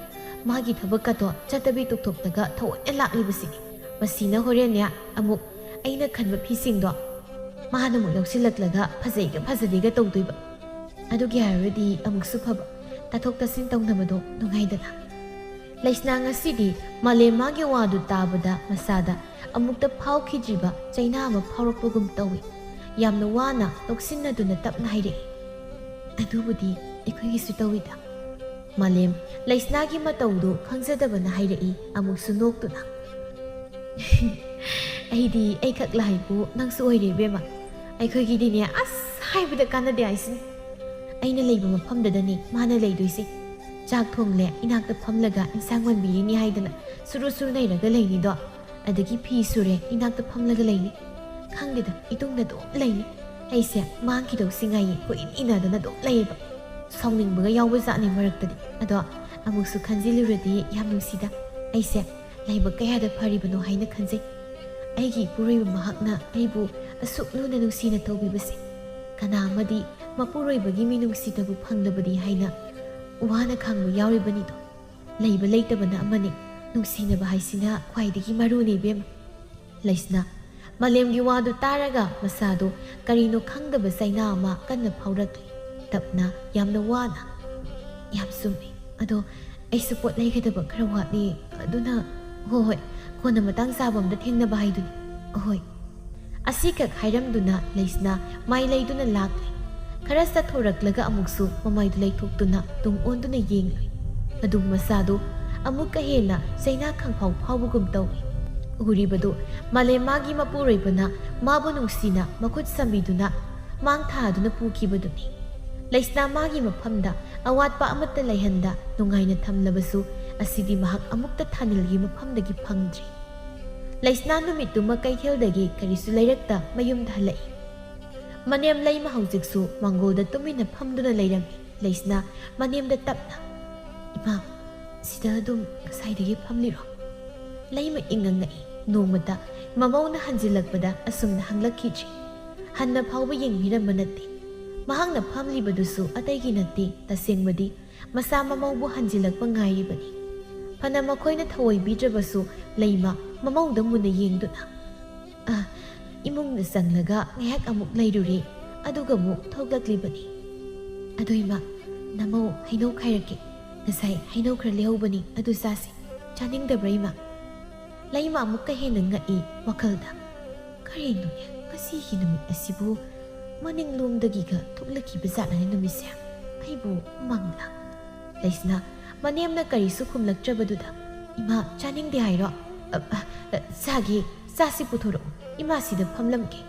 ꯃꯥꯒꯤ ꯊꯕꯛꯀꯗꯣ ꯆꯠꯇꯕꯤ ꯇꯣꯛꯊꯣꯛꯇꯒ ꯊꯑꯣꯏꯅ ꯂꯥꯛꯂꯤꯕꯁꯤꯅꯤ꯫ ꯃꯁꯤꯅ ꯍꯣꯔꯦꯟꯅꯦ ꯑꯃꯨꯛ ꯑꯩꯅ ꯈꯟꯕ ꯐꯤꯁꯤꯡꯗꯣ ꯃꯥꯅ ꯑꯃꯨꯛ ꯂꯧꯁꯤꯜꯂꯛꯂꯒ ꯐꯖꯩꯒ ꯐꯖꯗꯦꯒ ꯇꯧꯗꯣꯏꯕ꯫ ꯑꯗꯨꯒꯤ ꯍꯥꯏꯔꯨꯔꯗꯤ ꯑꯃꯨꯛꯁꯨ ꯐꯕ, ꯇꯥꯊꯣꯛ ꯇꯥꯁꯤꯟ ꯇꯧꯅꯕꯗꯣ ꯅꯨꯡꯉꯥꯏꯗꯅ꯫" ꯂꯩꯁꯅꯥ ꯉꯁꯤꯗꯤ ꯃꯥꯂꯦꯝ ꯃꯥꯒꯤ ꯋꯥꯗꯨ ꯇꯥꯕꯗ ꯃꯁꯥꯗ ꯑꯃꯨꯛꯇ ꯐꯥꯎꯈꯤꯗ꯭ꯔꯤꯕ ꯆꯩꯅꯥ ꯑꯃ ꯐꯥꯎꯔꯛꯄꯒꯨꯝ ꯇꯧꯏ꯫ ꯌꯥꯝꯅ ꯋꯥꯅ ꯅꯣꯛꯁꯤꯟꯅꯗꯨꯅ ꯇꯞꯅ ꯍꯥꯏꯔꯛꯏ, "ꯑꯗꯨꯕꯨꯗꯤ ꯑꯩꯈꯣꯏꯒꯤꯁꯨ ꯇꯧꯏꯗ꯫ ꯃꯥꯂꯦꯝ, ꯂꯩꯁꯅꯥꯒꯤ ꯃꯇꯧꯗꯨ ꯈꯪꯖꯗꯕꯅ ꯍꯥꯏꯔꯛꯏ, ꯑꯃꯨꯛꯁꯨ ꯅꯣꯛꯇꯨꯅ꯫ "ꯑꯩꯗꯤ ꯑꯩꯈꯛ ꯂꯥꯏꯕꯨ ꯅꯪꯁꯨ ꯑꯣꯏꯔꯦ ꯏꯕꯦꯝꯃ꯫ ꯑꯩꯈꯣꯏꯒꯤꯗꯤꯅꯦ, ꯑꯁ, ꯍꯥꯏꯕꯗ ꯀꯥꯟꯅꯗꯦ ꯍꯥꯏꯁꯤꯅꯤ꯫ ꯑꯩꯅ ꯂꯩꯕ ꯃꯐꯝꯗꯗꯅꯤ ꯃꯥꯅ ꯂꯩꯗꯣꯏꯁꯦ꯫ ꯆꯥꯛ ꯊꯣꯡꯂꯦ, ꯏꯅꯥꯛꯇ ꯐꯝꯂꯒ ꯏꯟꯁꯥꯡ ꯃꯟꯕꯤꯔꯤꯅꯤ ꯍꯥꯏꯗꯅ ꯁꯨꯔꯨ ꯁꯨꯔꯨ ꯅꯩꯔꯒ ꯂꯩꯅꯤꯗꯣ꯫ ꯑꯗꯒꯤ ꯐꯤ ꯁꯨꯔꯦ, ꯏꯅꯥꯛꯇ ꯐꯝꯂꯒ ꯂꯩꯅꯤ꯫ ꯈꯪꯗꯦꯗ, ꯏꯇꯨꯡꯗ ꯑꯗꯨꯝ ꯂꯩꯅꯤ꯫ ꯑꯩꯁꯦ ꯃꯥꯡꯈꯤꯗꯧꯁꯤ ꯉꯥꯏꯌꯦ, ꯀꯣꯏꯏꯟ ꯏꯟꯅꯗꯅ ꯑꯗꯨꯝ ꯂꯩꯌꯦꯕ꯫ ꯁꯥꯎꯅꯤꯡꯕꯒ ꯌꯥꯎꯕ ꯖꯥꯠꯅꯤ ꯃꯔꯛꯇꯗꯤ꯫ ꯑꯗꯣ ꯑꯃꯨꯛꯁꯨ ꯈꯟꯖꯤꯜꯂꯨꯔꯗꯤ ꯌꯥꯝ ꯅꯨꯡꯁꯤꯗ꯫ ꯑꯩꯁꯦ ꯂꯥꯏꯕꯛ ꯀꯌꯥꯗ ꯐꯔꯤꯕꯅꯣ ꯍꯥꯏꯅ ꯈꯟꯖꯩ꯫ ꯑꯩꯒꯤ ꯏꯄꯨꯔꯣꯏꯕ ꯃꯍꯥꯛꯅ ꯑꯩꯕꯨ ꯑꯁꯨꯛ ꯂꯨꯅ ꯅꯨꯡꯁꯤꯅ ꯇꯧꯕꯤꯕꯁꯦ꯫ ꯀꯅꯥ ꯑꯃꯗꯤ ꯃꯄꯨꯔꯣꯏꯕꯒꯤ ꯃꯤꯅꯨꯡꯁꯤꯗꯕꯨ ꯐꯪꯂꯕꯗꯤ ꯍꯥꯏꯅ ꯋꯥꯅ ꯈꯥꯡꯕ ꯌꯥꯎꯔꯤꯕꯅꯤꯗꯣ꯫ ꯂꯩꯕ ꯂꯩꯇꯕꯅ ꯑꯃꯅꯤ, ꯅꯨꯡꯁꯤꯅꯕ ꯍꯥꯏꯁꯤꯅ ꯈ꯭ꯋꯥꯏꯗꯒꯤ ꯃꯔꯨꯅꯤ ꯏꯕꯦꯝꯃ꯫ ꯂꯩꯁꯅꯥ, ꯃꯥꯂꯦꯝꯒꯤ ꯋꯥꯗꯨ ꯇꯥꯔꯒ ꯃꯁꯥꯗꯨ ꯀꯔꯤꯅꯣ ꯈꯪꯗꯕ ꯆꯩꯅꯥ ꯑꯃ ꯀꯟꯅ ꯐꯥꯎꯔꯛꯂꯤ꯫ ꯇꯞꯅ, ꯌꯥꯝꯅ ꯋꯥꯅ, "ꯌꯥꯝ ꯆꯨꯝꯃꯤ꯫ ꯑꯗꯣ ꯑꯩꯁꯨ ꯄꯣꯠ ꯂꯩꯒꯗꯕ ꯈꯔ ꯋꯥꯠꯂꯤ꯫ ꯑꯗꯨꯅ, ꯍꯣ ꯍꯣꯏ, ꯀꯣꯟꯅ ꯃꯇꯥꯡ ꯆꯥꯕ ꯑꯝꯗ ꯊꯦꯡꯅꯕ ꯍꯥꯏꯗꯨꯅꯤ꯫ ꯑꯍꯣꯏ꯫" ꯑꯁꯤꯈꯛ ꯍꯥꯏꯔꯝꯗꯨꯅ ꯂꯩꯁꯅꯥ ꯃꯥꯏ ꯂꯩꯗꯨꯅ ꯂꯥꯛꯂꯦ꯫ ꯈꯔ ꯆꯠꯊꯣꯔꯛꯂꯒ ꯑꯃꯨꯛꯁꯨ ꯃꯃꯥꯏꯗꯨ ꯂꯩꯊꯣꯛꯇꯨꯅ ꯇꯨꯡ ꯑꯣꯟꯗꯨꯅ ꯌꯦꯡꯂꯨꯏ꯫ ꯑꯗꯨꯝ ꯃꯁꯥꯗꯨ ꯑꯃꯨꯛꯀ ꯍꯦꯟꯅ ꯆꯩꯅꯥ ꯈꯪꯐꯥꯎ ꯐꯥꯎꯕꯒꯨꯝ ꯇꯧꯏ꯫ ꯎꯔꯤꯕꯗꯨ ꯃꯥꯂꯦꯝ ꯃꯥꯒꯤ ꯃꯄꯨꯔꯣꯏꯕꯅ ꯃꯥꯕꯨ ꯅꯨꯡꯁꯤꯅ ꯃꯈꯨꯠ ꯁꯝꯕꯤꯗꯨꯅ ꯃꯥꯡ ꯊꯥꯗꯨꯅ ꯄꯨꯈꯤꯕꯗꯨꯅꯤ꯫ ꯂꯩꯁꯅꯥ ꯃꯥꯒꯤ ꯃꯐꯝꯗ ꯑꯋꯥꯠꯄ ꯑꯃꯠꯇ ꯂꯩꯍꯟꯗ ꯅꯨꯡꯉꯥꯏꯅ ꯊꯝꯂꯕꯁꯨ, ꯑꯁꯤꯗꯤ ꯃꯍꯥꯛ ꯑꯃꯨꯛꯇ ꯊꯥꯅꯤꯜꯒꯤ ꯃꯐꯝꯗꯒꯤ ꯐꯪꯗ꯭ꯔꯤ꯫ ꯂꯩꯁꯅꯥ ꯅꯨꯃꯤꯠꯇꯨꯃ ꯀꯩꯊꯦꯜꯗꯒꯤ ꯀꯔꯤꯁꯨ ꯂꯩꯔꯛꯇ ꯃꯌꯨꯝꯗ ꯍꯜꯂꯛꯏ꯫ ꯃꯅꯦꯝ ꯂꯩꯃ ꯍꯧꯖꯤꯛꯁꯨ ꯃꯥꯡꯒꯣꯜꯗ ꯇꯨꯃꯤꯟꯅ ꯐꯝꯗꯨꯅ ꯂꯩꯔꯝꯃꯤ꯫ ꯂꯩꯁꯅꯥ ꯃꯅꯦꯝꯗ ꯇꯞꯅ, "ꯏꯃꯥ, ꯁꯤꯗ ꯑꯗꯨꯝ ꯉꯁꯥꯏꯗꯒꯤ ꯐꯝꯂꯤꯔꯣ?" ꯂꯩꯃ ꯏꯪꯉꯪꯉꯛꯏ꯫ ꯅꯣꯡꯃꯇ ꯃꯃꯧꯅ ꯍꯟꯖꯤꯜꯂꯛꯄꯗ ꯑꯁꯨꯝꯅ ꯍꯪꯂꯛꯈꯤꯗ꯭ꯔꯤ꯫ ꯍꯟꯅ ꯐꯥꯎꯕ ꯌꯦꯡꯕꯤꯔꯝꯕ ꯅꯠꯇꯦ꯫ ꯃꯍꯥꯛꯅ ꯐꯝꯂꯤꯕꯗꯨꯁꯨ ꯑꯇꯩꯒꯤ ꯅꯠꯇꯦ, ꯇꯁꯦꯡꯕꯗꯤ ꯃꯆꯥ ꯃꯃꯧꯕꯨ ꯍꯟꯖꯤꯜꯂꯛꯄ ꯉꯥꯏꯔꯤꯕꯅꯤ꯫ ꯐꯅ ꯃꯈꯣꯏꯅ ꯊꯑꯣꯏꯕꯤꯗ꯭ꯔꯕꯁꯨ ꯂꯩꯃ ꯃꯃꯧꯗ ꯃꯨꯟꯅ ꯌꯦꯡꯗꯨꯅ, "ꯑ, ꯏꯃꯨꯡꯗ ꯆꯪꯂꯒ ꯉꯥꯏꯍꯥꯛ ꯑꯃꯨꯛ ꯂꯩꯔꯨꯔꯦ, ꯑꯗꯨꯒ ꯑꯃꯨꯛ ꯊꯣꯛꯂꯛꯂꯤꯕꯅꯤ꯫ ꯑꯗꯣ ꯏꯃꯥ, ꯅꯃꯧ ꯍꯩꯅꯧ ꯈꯥꯏꯔꯛꯀꯦ꯫ ꯉꯁꯥꯏ ꯍꯩꯅꯧ ꯈꯔ ꯂꯩꯍꯧꯕꯅꯤ, ꯑꯗꯨ ꯆꯥꯁꯤ꯫ ꯆꯥꯅꯤꯡꯗꯕ꯭ꯔꯥ ꯏꯃꯥ?" ꯂꯩꯃ ꯑꯃꯨꯛꯀ ꯍꯦꯟꯅ ꯉꯛꯏ ꯋꯥꯈꯜꯗ꯫ "ꯀꯔꯤꯅꯣꯅꯦ, ꯉꯁꯤꯒꯤ ꯅꯨꯃꯤꯠ ꯑꯁꯤꯕꯨ ꯃꯅꯤꯡꯂꯣꯝꯗꯒꯤꯒ ꯊꯣꯛꯂꯛꯈꯤꯕ ꯖꯥꯠꯂꯅꯦ ꯅꯨꯃꯤꯠꯁꯦ? ꯑꯩꯕꯨ ꯃꯪꯂꯥ?" ꯂꯩꯁꯅꯥ ꯃꯅꯦꯝꯅ ꯀꯔꯤꯁꯨ ꯈꯨꯝꯂꯛꯇ꯭ꯔꯕꯗꯨꯗ, "ꯏꯃꯥ, ꯆꯥꯅꯤꯡꯗꯦ ꯍꯥꯏꯔꯣ? ꯑ, ꯑ, ꯑ, ꯆꯥꯒꯦ, ꯆꯥꯁꯤ ꯄꯨꯊꯣꯔꯛꯎ, ꯏꯃꯥ ꯁꯤꯗ ꯐꯝꯂꯝꯒꯦ꯫"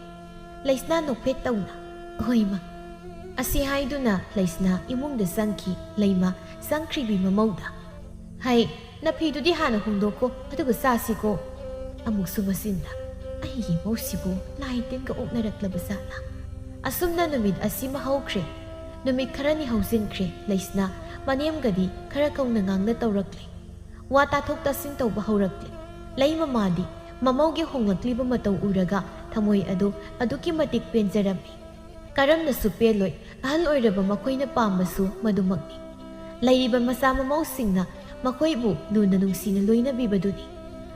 ꯂꯩꯁꯅꯥ ꯅꯣꯛꯐꯦꯠ ꯇꯧꯅ, "ꯍꯣꯏ, ꯏꯃꯥ꯫" ꯑꯁꯤ ꯍꯥꯏꯗꯨꯅ ꯂꯩꯁꯅꯥ ꯏꯃꯨꯡꯗ ꯆꯪꯈꯤ꯫ ꯂꯩꯃ ꯆꯪꯈ꯭ꯔꯤꯕꯤ ꯃꯃꯧꯗ, "ꯍꯩ, ꯅꯐꯤꯗꯨꯗꯤ ꯍꯥꯟꯅ ꯍꯣꯡꯗꯣꯛꯈꯣ, ꯑꯗꯨꯒ ꯆꯥꯁꯤꯀꯣ꯫" ꯑꯃꯨꯛꯁꯨ ꯃꯆꯤꯟꯗ, "ꯑꯩꯒꯤ ꯃꯧꯁꯤꯕꯨ ꯂꯥꯏ ꯇꯤꯟꯒ ꯑꯣꯛꯅꯔꯛꯂꯕ ꯖꯥꯠꯂꯥ?" ꯑꯁꯨꯝꯅ ꯅꯨꯃꯤꯠ ꯑꯁꯤꯃ ꯍꯧꯈ꯭ꯔꯦ꯫ ꯅꯨꯃꯤꯠ ꯈꯔꯅꯤ ꯍꯧꯖꯤꯟꯈ꯭ꯔꯦ꯫ ꯂꯩꯁꯅꯥ ꯃꯅꯦꯝꯒꯗꯤ ꯈꯔ ꯀꯧꯅ ꯉꯥꯡꯅ ꯇꯧꯔꯛꯂꯦ꯫ ꯋꯥ ꯇꯥꯊꯣꯛ ꯇꯥꯁꯤꯟ ꯇꯧꯕ ꯍꯧꯔꯛꯂꯦ꯫ ꯂꯩꯃꯃꯥꯗꯤ ꯃꯃꯧꯒꯤ ꯍꯣꯡꯂꯛꯂꯤꯕ ꯃꯇꯧ ꯎꯔꯒ ꯊꯃꯣꯏ ꯑꯗꯨ ꯑꯗꯨꯛꯀꯤ ꯃꯇꯤꯛ ꯄꯦꯟꯖꯔꯝꯃꯤ꯫ ꯀꯔꯝꯅꯁꯨ ꯄꯦꯜꯂꯣꯏ, ꯑꯍꯜ ꯑꯣꯏꯔꯕ ꯃꯈꯣꯏꯅ ꯄꯥꯝꯕꯁꯨ ꯃꯗꯨꯃꯛꯅꯤ꯫ ꯂꯩꯔꯤꯕ ꯃꯆꯥ ꯃꯃꯧꯁꯤꯡꯅ ꯃꯈꯣꯏꯕꯨ ꯂꯨꯅ ꯅꯨꯡꯁꯤꯅ ꯂꯣꯏꯅꯕꯤꯕꯗꯨꯅꯤ꯫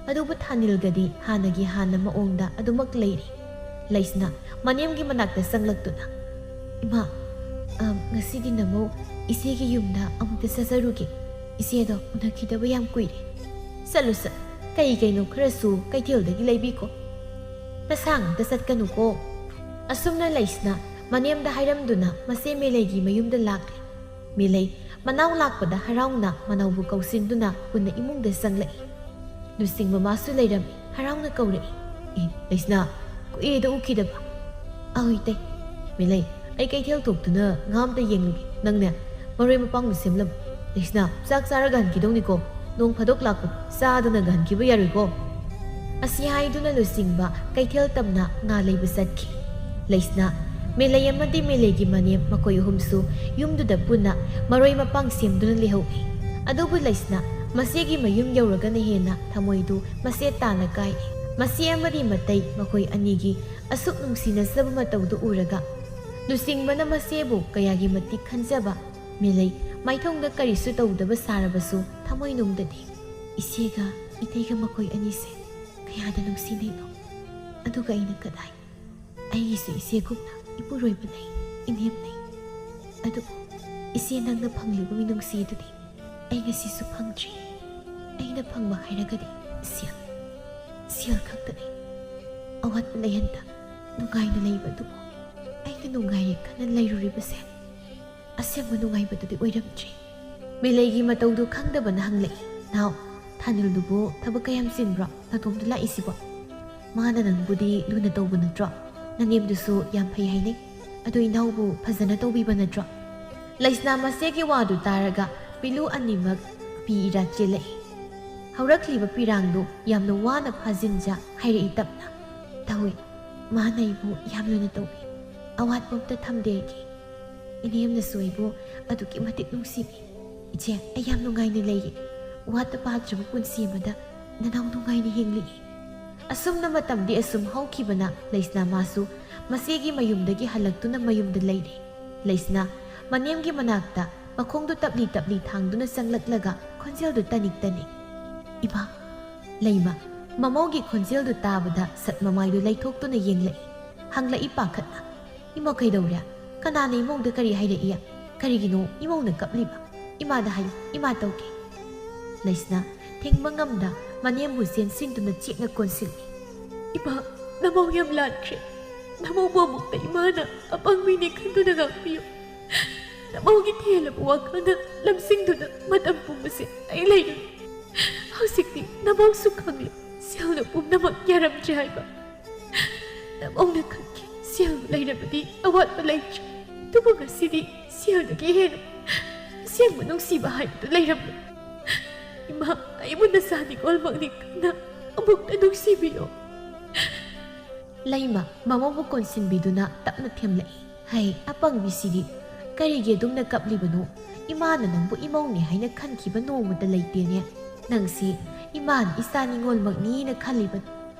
ꯑꯗꯨꯕꯨ ꯊꯥꯅꯤꯜꯒꯗꯤ ꯍꯥꯟꯅꯒꯤ ꯍꯥꯟꯅ ꯃꯑꯣꯡꯗ ꯑꯗꯨꯃꯛ ꯂꯩꯔꯤ꯫ ꯂꯩꯁꯅꯥ ꯃꯅꯦꯝꯒꯤ ꯃꯅꯥꯛꯇ ꯆꯪꯂꯛꯇꯨꯅ, "ꯏꯃꯥ, ꯑꯝ, ꯉꯁꯤꯗꯤ ꯅꯃꯧ ꯏꯆꯦꯒꯤ ꯌꯨꯝꯗ ꯑꯃꯨꯛꯇ ꯆꯠꯆꯔꯨꯒꯦ꯫ ꯏꯆꯦꯗꯣ ꯎꯅꯈꯤꯗꯕ ꯌꯥꯝ ꯀꯨꯏꯔꯦ꯫" "ꯆꯠꯂꯨ, ꯆꯠꯂꯨ꯫ ꯀꯩ ꯀꯩꯅꯣ ꯈꯔꯁꯨ ꯀꯩꯊꯦꯜꯗꯒꯤ ꯂꯩꯕꯤꯈꯣ꯫ ꯅꯁꯥ ꯉꯥꯛꯇ ꯆꯠꯀꯅꯨꯀꯣ꯫" ꯑꯁꯨꯝꯅ ꯂꯩꯁꯅꯥ ꯃꯅꯦꯝꯗ ꯍꯥꯏꯔꯝꯗꯨꯅ ꯃꯆꯦ ꯃꯦꯂꯩꯒꯤ ꯃꯌꯨꯝꯗ ꯂꯥꯛꯂꯦ꯫ ꯃꯦꯂꯩ ꯃꯅꯥꯎ ꯂꯥꯛꯄꯗ ꯍꯔꯥꯎꯅ ꯃꯅꯥꯎꯕꯨ ꯀꯧꯁꯤꯟꯗꯨꯅ ꯄꯨꯟꯅ ꯏꯃꯨꯡꯗ ꯆꯪꯂꯛꯏ꯫ ꯂꯨꯆꯤꯡ ꯃꯃꯥꯁꯨ ꯂꯩꯔꯝꯃꯤ, ꯍꯔꯥꯎꯅ ꯀꯧꯔꯛꯏ꯫ "ꯑꯦ, ꯂꯩꯁꯅꯥ, ꯀꯨꯏꯔꯦꯗ ꯎꯈꯤꯗꯕ꯫" "ꯑꯧ, ꯏꯇꯩ꯫" "ꯃꯦꯂꯩ, ꯑꯩ ꯀꯩꯊꯦꯜ ꯊꯣꯛꯇꯨꯅ ꯉꯥ ꯑꯝꯇ ꯌꯦꯡꯂꯨꯒꯦ꯫ ꯅꯪꯅꯦ, ꯃꯔꯣꯏ ꯃꯄꯥꯡꯗꯨ ꯁꯦꯝꯂꯝꯃꯨ꯫ ꯂꯩꯁꯅꯥ, ꯆꯥꯛ ꯆꯥꯔꯒ ꯍꯟꯈꯤꯗꯧꯅꯤꯀꯣ꯫ ꯅꯣꯡ ꯐꯥꯗꯣꯛ ꯂꯥꯛꯄ ꯆꯥꯗꯅꯒ ꯍꯟꯈꯤꯕ ꯌꯥꯔꯣꯏꯀꯣ꯫" ꯑꯁꯤ ꯍꯥꯏꯗꯨꯅ ꯂꯨꯆꯤꯡꯕ ꯀꯩꯊꯦꯜ ꯇꯝꯅ ꯉꯥ ꯂꯩꯕ ꯆꯠꯈꯤ꯫ ꯂꯩꯁꯅꯥ, ꯃꯦꯂꯩ ꯑꯃꯗꯤ ꯃꯦꯂꯩꯒꯤ ꯃꯅꯦꯝ ꯃꯈꯣꯏ ꯑꯍꯨꯝꯁꯨ ꯌꯨꯝꯗꯨꯗ ꯄꯨꯟꯅ ꯃꯔꯣꯏ ꯃꯄꯥꯡ ꯁꯦꯝꯗꯨꯅ ꯂꯩꯍꯧꯏ꯫ ꯑꯗꯨꯕꯨ ꯂꯩꯁꯅꯥ ꯃꯆꯦꯒꯤ ꯃꯌꯨꯝ ꯌꯧꯔꯒꯅ ꯍꯦꯟꯅ ꯊꯃꯣꯏꯗꯨ ꯃꯆꯦꯠ ꯇꯥꯅ ꯀꯥꯏ꯫ ꯃꯆꯦ ꯑꯃꯗꯤ ꯃꯇꯩ ꯃꯈꯣꯏ ꯑꯅꯤꯒꯤ ꯑꯁꯨꯛ ꯅꯨꯡꯁꯤꯅꯖꯕ ꯃꯇꯧꯗꯨ ꯎꯔꯒ ꯂꯨꯆꯤꯡꯕꯅ ꯃꯆꯦꯕꯨ ꯀꯌꯥꯒꯤ ꯃꯇꯤꯛ ꯈꯟꯖꯕ ꯃꯦꯂꯩ ꯃꯥꯏꯊꯣꯡꯗ ꯀꯔꯤꯁꯨ ꯇꯧꯗꯕ ꯁꯥꯔꯕꯁꯨ ꯊꯃꯣꯏꯅꯨꯡꯗꯗꯤ, "ꯏꯆꯦꯒ ꯏꯇꯩꯒ ꯃꯈꯣꯏ ꯑꯅꯤꯁꯦ ꯀꯌꯥꯗ ꯅꯨꯡꯁꯤꯅꯩꯅꯣ꯫ ꯑꯗꯨꯒ ꯑꯩꯅ ꯀꯗꯥꯏ? ꯑꯩꯒꯤꯁꯨ ꯏꯆꯦꯒꯨꯝꯅ ꯏꯄꯨꯔꯣꯏꯕ ꯂꯩ, ꯏꯅꯦꯝ ꯂꯩ꯫ ꯑꯗꯨꯕꯨ ꯏꯆꯦ ꯅꯪꯅ ꯐꯪꯂꯤꯕ ꯃꯤꯅꯨꯡꯁꯤ ꯑꯗꯨꯗꯤ ꯑꯩ ꯉꯁꯤꯁꯨ ꯐꯪꯗ꯭ꯔꯤ꯫ ꯑꯩꯅ ꯐꯪꯕ ꯍꯥꯏꯔꯒꯗꯤ ꯁꯦꯜ, ꯁꯦꯜ ꯈꯛꯇꯅꯤ꯫ ꯑꯋꯥꯠꯄ ꯂꯩꯍꯟꯗ ꯅꯨꯡꯉꯥꯏꯅ ꯂꯩꯕ ꯑꯗꯨꯕꯨ ꯑꯩꯅ ꯅꯨꯡꯉꯥꯏꯔꯦ ꯈꯟꯅ ꯂꯩꯔꯨꯔꯤꯕꯁꯦ ꯑꯁꯦꯡꯕ ꯅꯨꯡꯉꯥꯏꯕꯗꯨꯗꯤ ꯑꯣꯏꯔꯝꯗ꯭ꯔꯦ꯫" ꯃꯦꯂꯩꯒꯤ ꯃꯇꯧꯗꯨ ꯈꯪꯗꯕꯅ ꯍꯪꯂꯛꯏ, "ꯅꯥꯎ, ꯊꯥꯅꯤꯜꯗꯨꯕꯨ ꯊꯕꯛ ꯀꯌꯥꯝ ꯆꯤꯟꯕ꯭ꯔꯣ ꯅꯇꯣꯝꯇ ꯂꯥꯛꯏꯁꯤꯕꯣ? ꯃꯥꯅ ꯅꯪꯕꯨꯗꯤ ꯂꯨꯅ ꯇꯧꯕ ꯅꯠꯇ꯭ꯔꯣ? ꯅꯅꯦꯝꯗꯨꯁꯨ ꯌꯥꯝ ꯐꯩ ꯍꯥꯏꯅꯩ꯫ ꯑꯗꯨ ꯏꯅꯥꯎꯕꯨ ꯐꯖꯅ ꯇꯧꯕꯤꯕ ꯅꯠꯇ꯭ꯔꯣ?" ꯂꯩꯁꯅꯥ ꯃꯆꯦꯒꯤ ꯋꯥꯗꯨ ꯇꯥꯔꯒ ꯄꯤꯂꯨ ꯑꯅꯤꯃꯛ ꯄꯤ ꯏꯔꯥ ꯆꯦꯜꯂꯛꯏ꯫ ꯍꯧꯔꯛꯂꯤꯕ ꯄꯤꯔꯥꯡꯗꯨ ꯌꯥꯝꯅ ꯋꯥꯅ ꯐꯥꯖꯤꯟꯖ ꯍꯥꯏꯔꯛꯏ ꯇꯞꯅ, "ꯇꯧꯏ, ꯃꯥꯅ ꯑꯩꯕꯨ ꯌꯥꯝ ꯂꯨꯅ ꯇꯧꯕꯤ꯫ ꯑꯋꯥꯠꯄ ꯑꯝꯇ ꯊꯝꯗꯦ ꯑꯩꯒꯤ꯫ ꯏꯅꯦꯝꯅꯁꯨ ꯑꯩꯕꯨ ꯑꯗꯨꯛꯀꯤ ꯃꯇꯤꯛ ꯅꯨꯡꯁꯤꯕꯤ꯫ ꯏꯆꯦ, ꯑꯩ ꯌꯥꯝ ꯅꯨꯡꯉꯥꯏꯅ ꯂꯩꯌꯦ꯫ ꯋꯥꯠꯇ ꯄꯥꯗ꯭ꯔꯕ ꯄꯨꯟꯁꯤ ꯑꯃꯗ ꯅꯅꯥꯎ ꯅꯨꯡꯉꯥꯏꯅ ꯍꯤꯡꯂꯤ꯫" ꯑꯁꯨꯝꯅ ꯃꯇꯝꯗꯤ ꯑꯁꯨꯝ ꯍꯧꯈꯤꯕꯅ ꯂꯩꯁꯅꯥ ꯃꯥꯁꯨ ꯃꯆꯦꯒꯤ ꯃꯌꯨꯝꯗꯒꯤ ꯍꯜꯂꯛꯇꯨꯅ ꯃꯌꯨꯝꯗ ꯂꯩꯔꯦ꯫ ꯂꯩꯁꯅꯥ ꯃꯅꯦꯝꯒꯤ ꯃꯅꯥꯛꯇ ꯃꯈꯣꯡꯗꯨ ꯇꯞꯂꯤ ꯇꯞꯂꯤ ꯊꯥꯡꯗꯨꯅ ꯆꯪꯂꯛꯂꯒ ꯈꯣꯟꯖꯦꯜꯗꯨ ꯇꯅꯤꯛ ꯇꯅꯤꯛ, "ꯏꯃꯥ!" ꯂꯩꯃ ꯃꯃꯧꯒꯤ ꯈꯣꯟꯖꯦꯜꯗꯨ ꯇꯥꯕꯗ ꯁꯠ ꯃꯃꯥꯏꯗꯨ ꯂꯩꯊꯣꯛꯇꯨꯅ ꯌꯦꯡꯂꯛꯏ꯫ ꯍꯪꯂꯛꯏ ꯄꯥꯈꯠꯅ, "ꯏꯃꯧ ꯀꯩꯗꯧꯔꯦ? ꯀꯅꯥꯅ ꯏꯃꯧꯗ ꯀꯔꯤ ꯍꯥꯏꯔꯛꯏ? ꯀꯔꯤꯒꯤꯅꯣ ꯏꯃꯧꯅ ꯀꯞꯂꯤꯕ? ꯏꯃꯥꯗ ꯍꯥꯏꯌꯨ, ꯏꯃꯥ ꯇꯧꯒꯦ꯫" ꯂꯩꯁꯅꯥ ꯊꯤꯡꯕ ꯉꯝꯗ ꯃꯅꯦꯝꯕꯨ ꯆꯦꯟꯁꯤꯟꯗꯨꯅ ꯆꯦꯠꯅ ꯀꯣꯟꯁꯤꯜꯂꯤ꯫ "ꯏꯃꯥ, ꯅꯃꯧ ꯌꯥꯝ ꯂꯥꯟꯈ꯭ꯔꯦ꯫ ꯅꯃꯧꯕꯨ ꯑꯃꯨꯛꯇ ꯏꯃꯥꯅ ꯑꯄꯪꯕꯤꯅꯤ ꯈꯟꯗꯨꯅ ꯉꯥꯛꯄꯤꯌꯨ꯫ ꯅꯃꯧꯒꯤ ꯊꯦꯜꯂꯕ ꯋꯥꯈꯜꯅ ꯂꯝꯖꯤꯡꯗꯨꯅ ꯃꯇꯝ ꯄꯨꯝꯕꯁꯦ ꯑꯩ ꯂꯩꯔꯨꯏ꯫ ꯍꯧꯖꯤꯛꯇꯤ ꯅꯃꯧꯁꯨ ꯈꯪꯂꯦ, ꯁꯦꯜꯅ ꯄꯨꯝꯅꯃꯛ ꯌꯥꯔꯝꯗ꯭ꯔꯦ ꯍꯥꯏꯕ꯫ ꯅꯃꯧꯅ ꯈꯪꯈꯤ, ꯁꯦꯜꯕꯨ ꯂꯩꯔꯕꯗꯤ ꯑꯋꯥꯠꯄ ꯂꯩꯇ꯭ꯔꯦ꯫ ꯑꯗꯨꯕꯨ ꯉꯁꯤꯗꯤ ꯁꯦꯜꯗꯒꯤ ꯍꯦꯟꯅ ꯑꯁꯦꯡꯕ ꯅꯨꯡꯁꯤꯕ ꯍꯥꯏꯕꯗꯨ ꯂꯩꯔꯝꯂꯦ꯫ ꯏꯃꯥ, ꯑꯩꯕꯨ ꯅꯆꯥ ꯅꯤꯉꯣꯜꯃꯛꯅꯤ ꯈꯟꯅ ꯑꯃꯨꯛꯇ ꯅꯨꯡꯁꯤꯕꯤꯌꯨ꯫" ꯂꯩꯃ ꯃꯃꯧꯕꯨ ꯀꯣꯟꯁꯤꯟꯕꯤꯗꯨꯅ ꯇꯞꯅ ꯊꯦꯝꯂꯛꯏ꯫ "ꯍꯩ, ꯑꯄꯪꯕꯤꯁꯤꯗꯤ! ꯀꯔꯤꯒꯤ ꯑꯗꯨꯝꯅ ꯀꯞꯂꯤꯕꯅꯣ? ꯏꯃꯥꯅ ꯅꯪꯕꯨ ꯏꯃꯧꯅꯦ ꯍꯥꯏꯅ ꯈꯟꯈꯤꯕ ꯅꯣꯡꯃꯇ ꯂꯩꯇꯦꯅꯦ꯫ ꯅꯪꯁꯤ ꯏꯃꯥꯅ ꯏꯆꯥ ꯅꯤꯉꯣꯜꯃꯛꯅꯤꯅ ꯈꯜꯂꯤꯕꯅꯤ꯫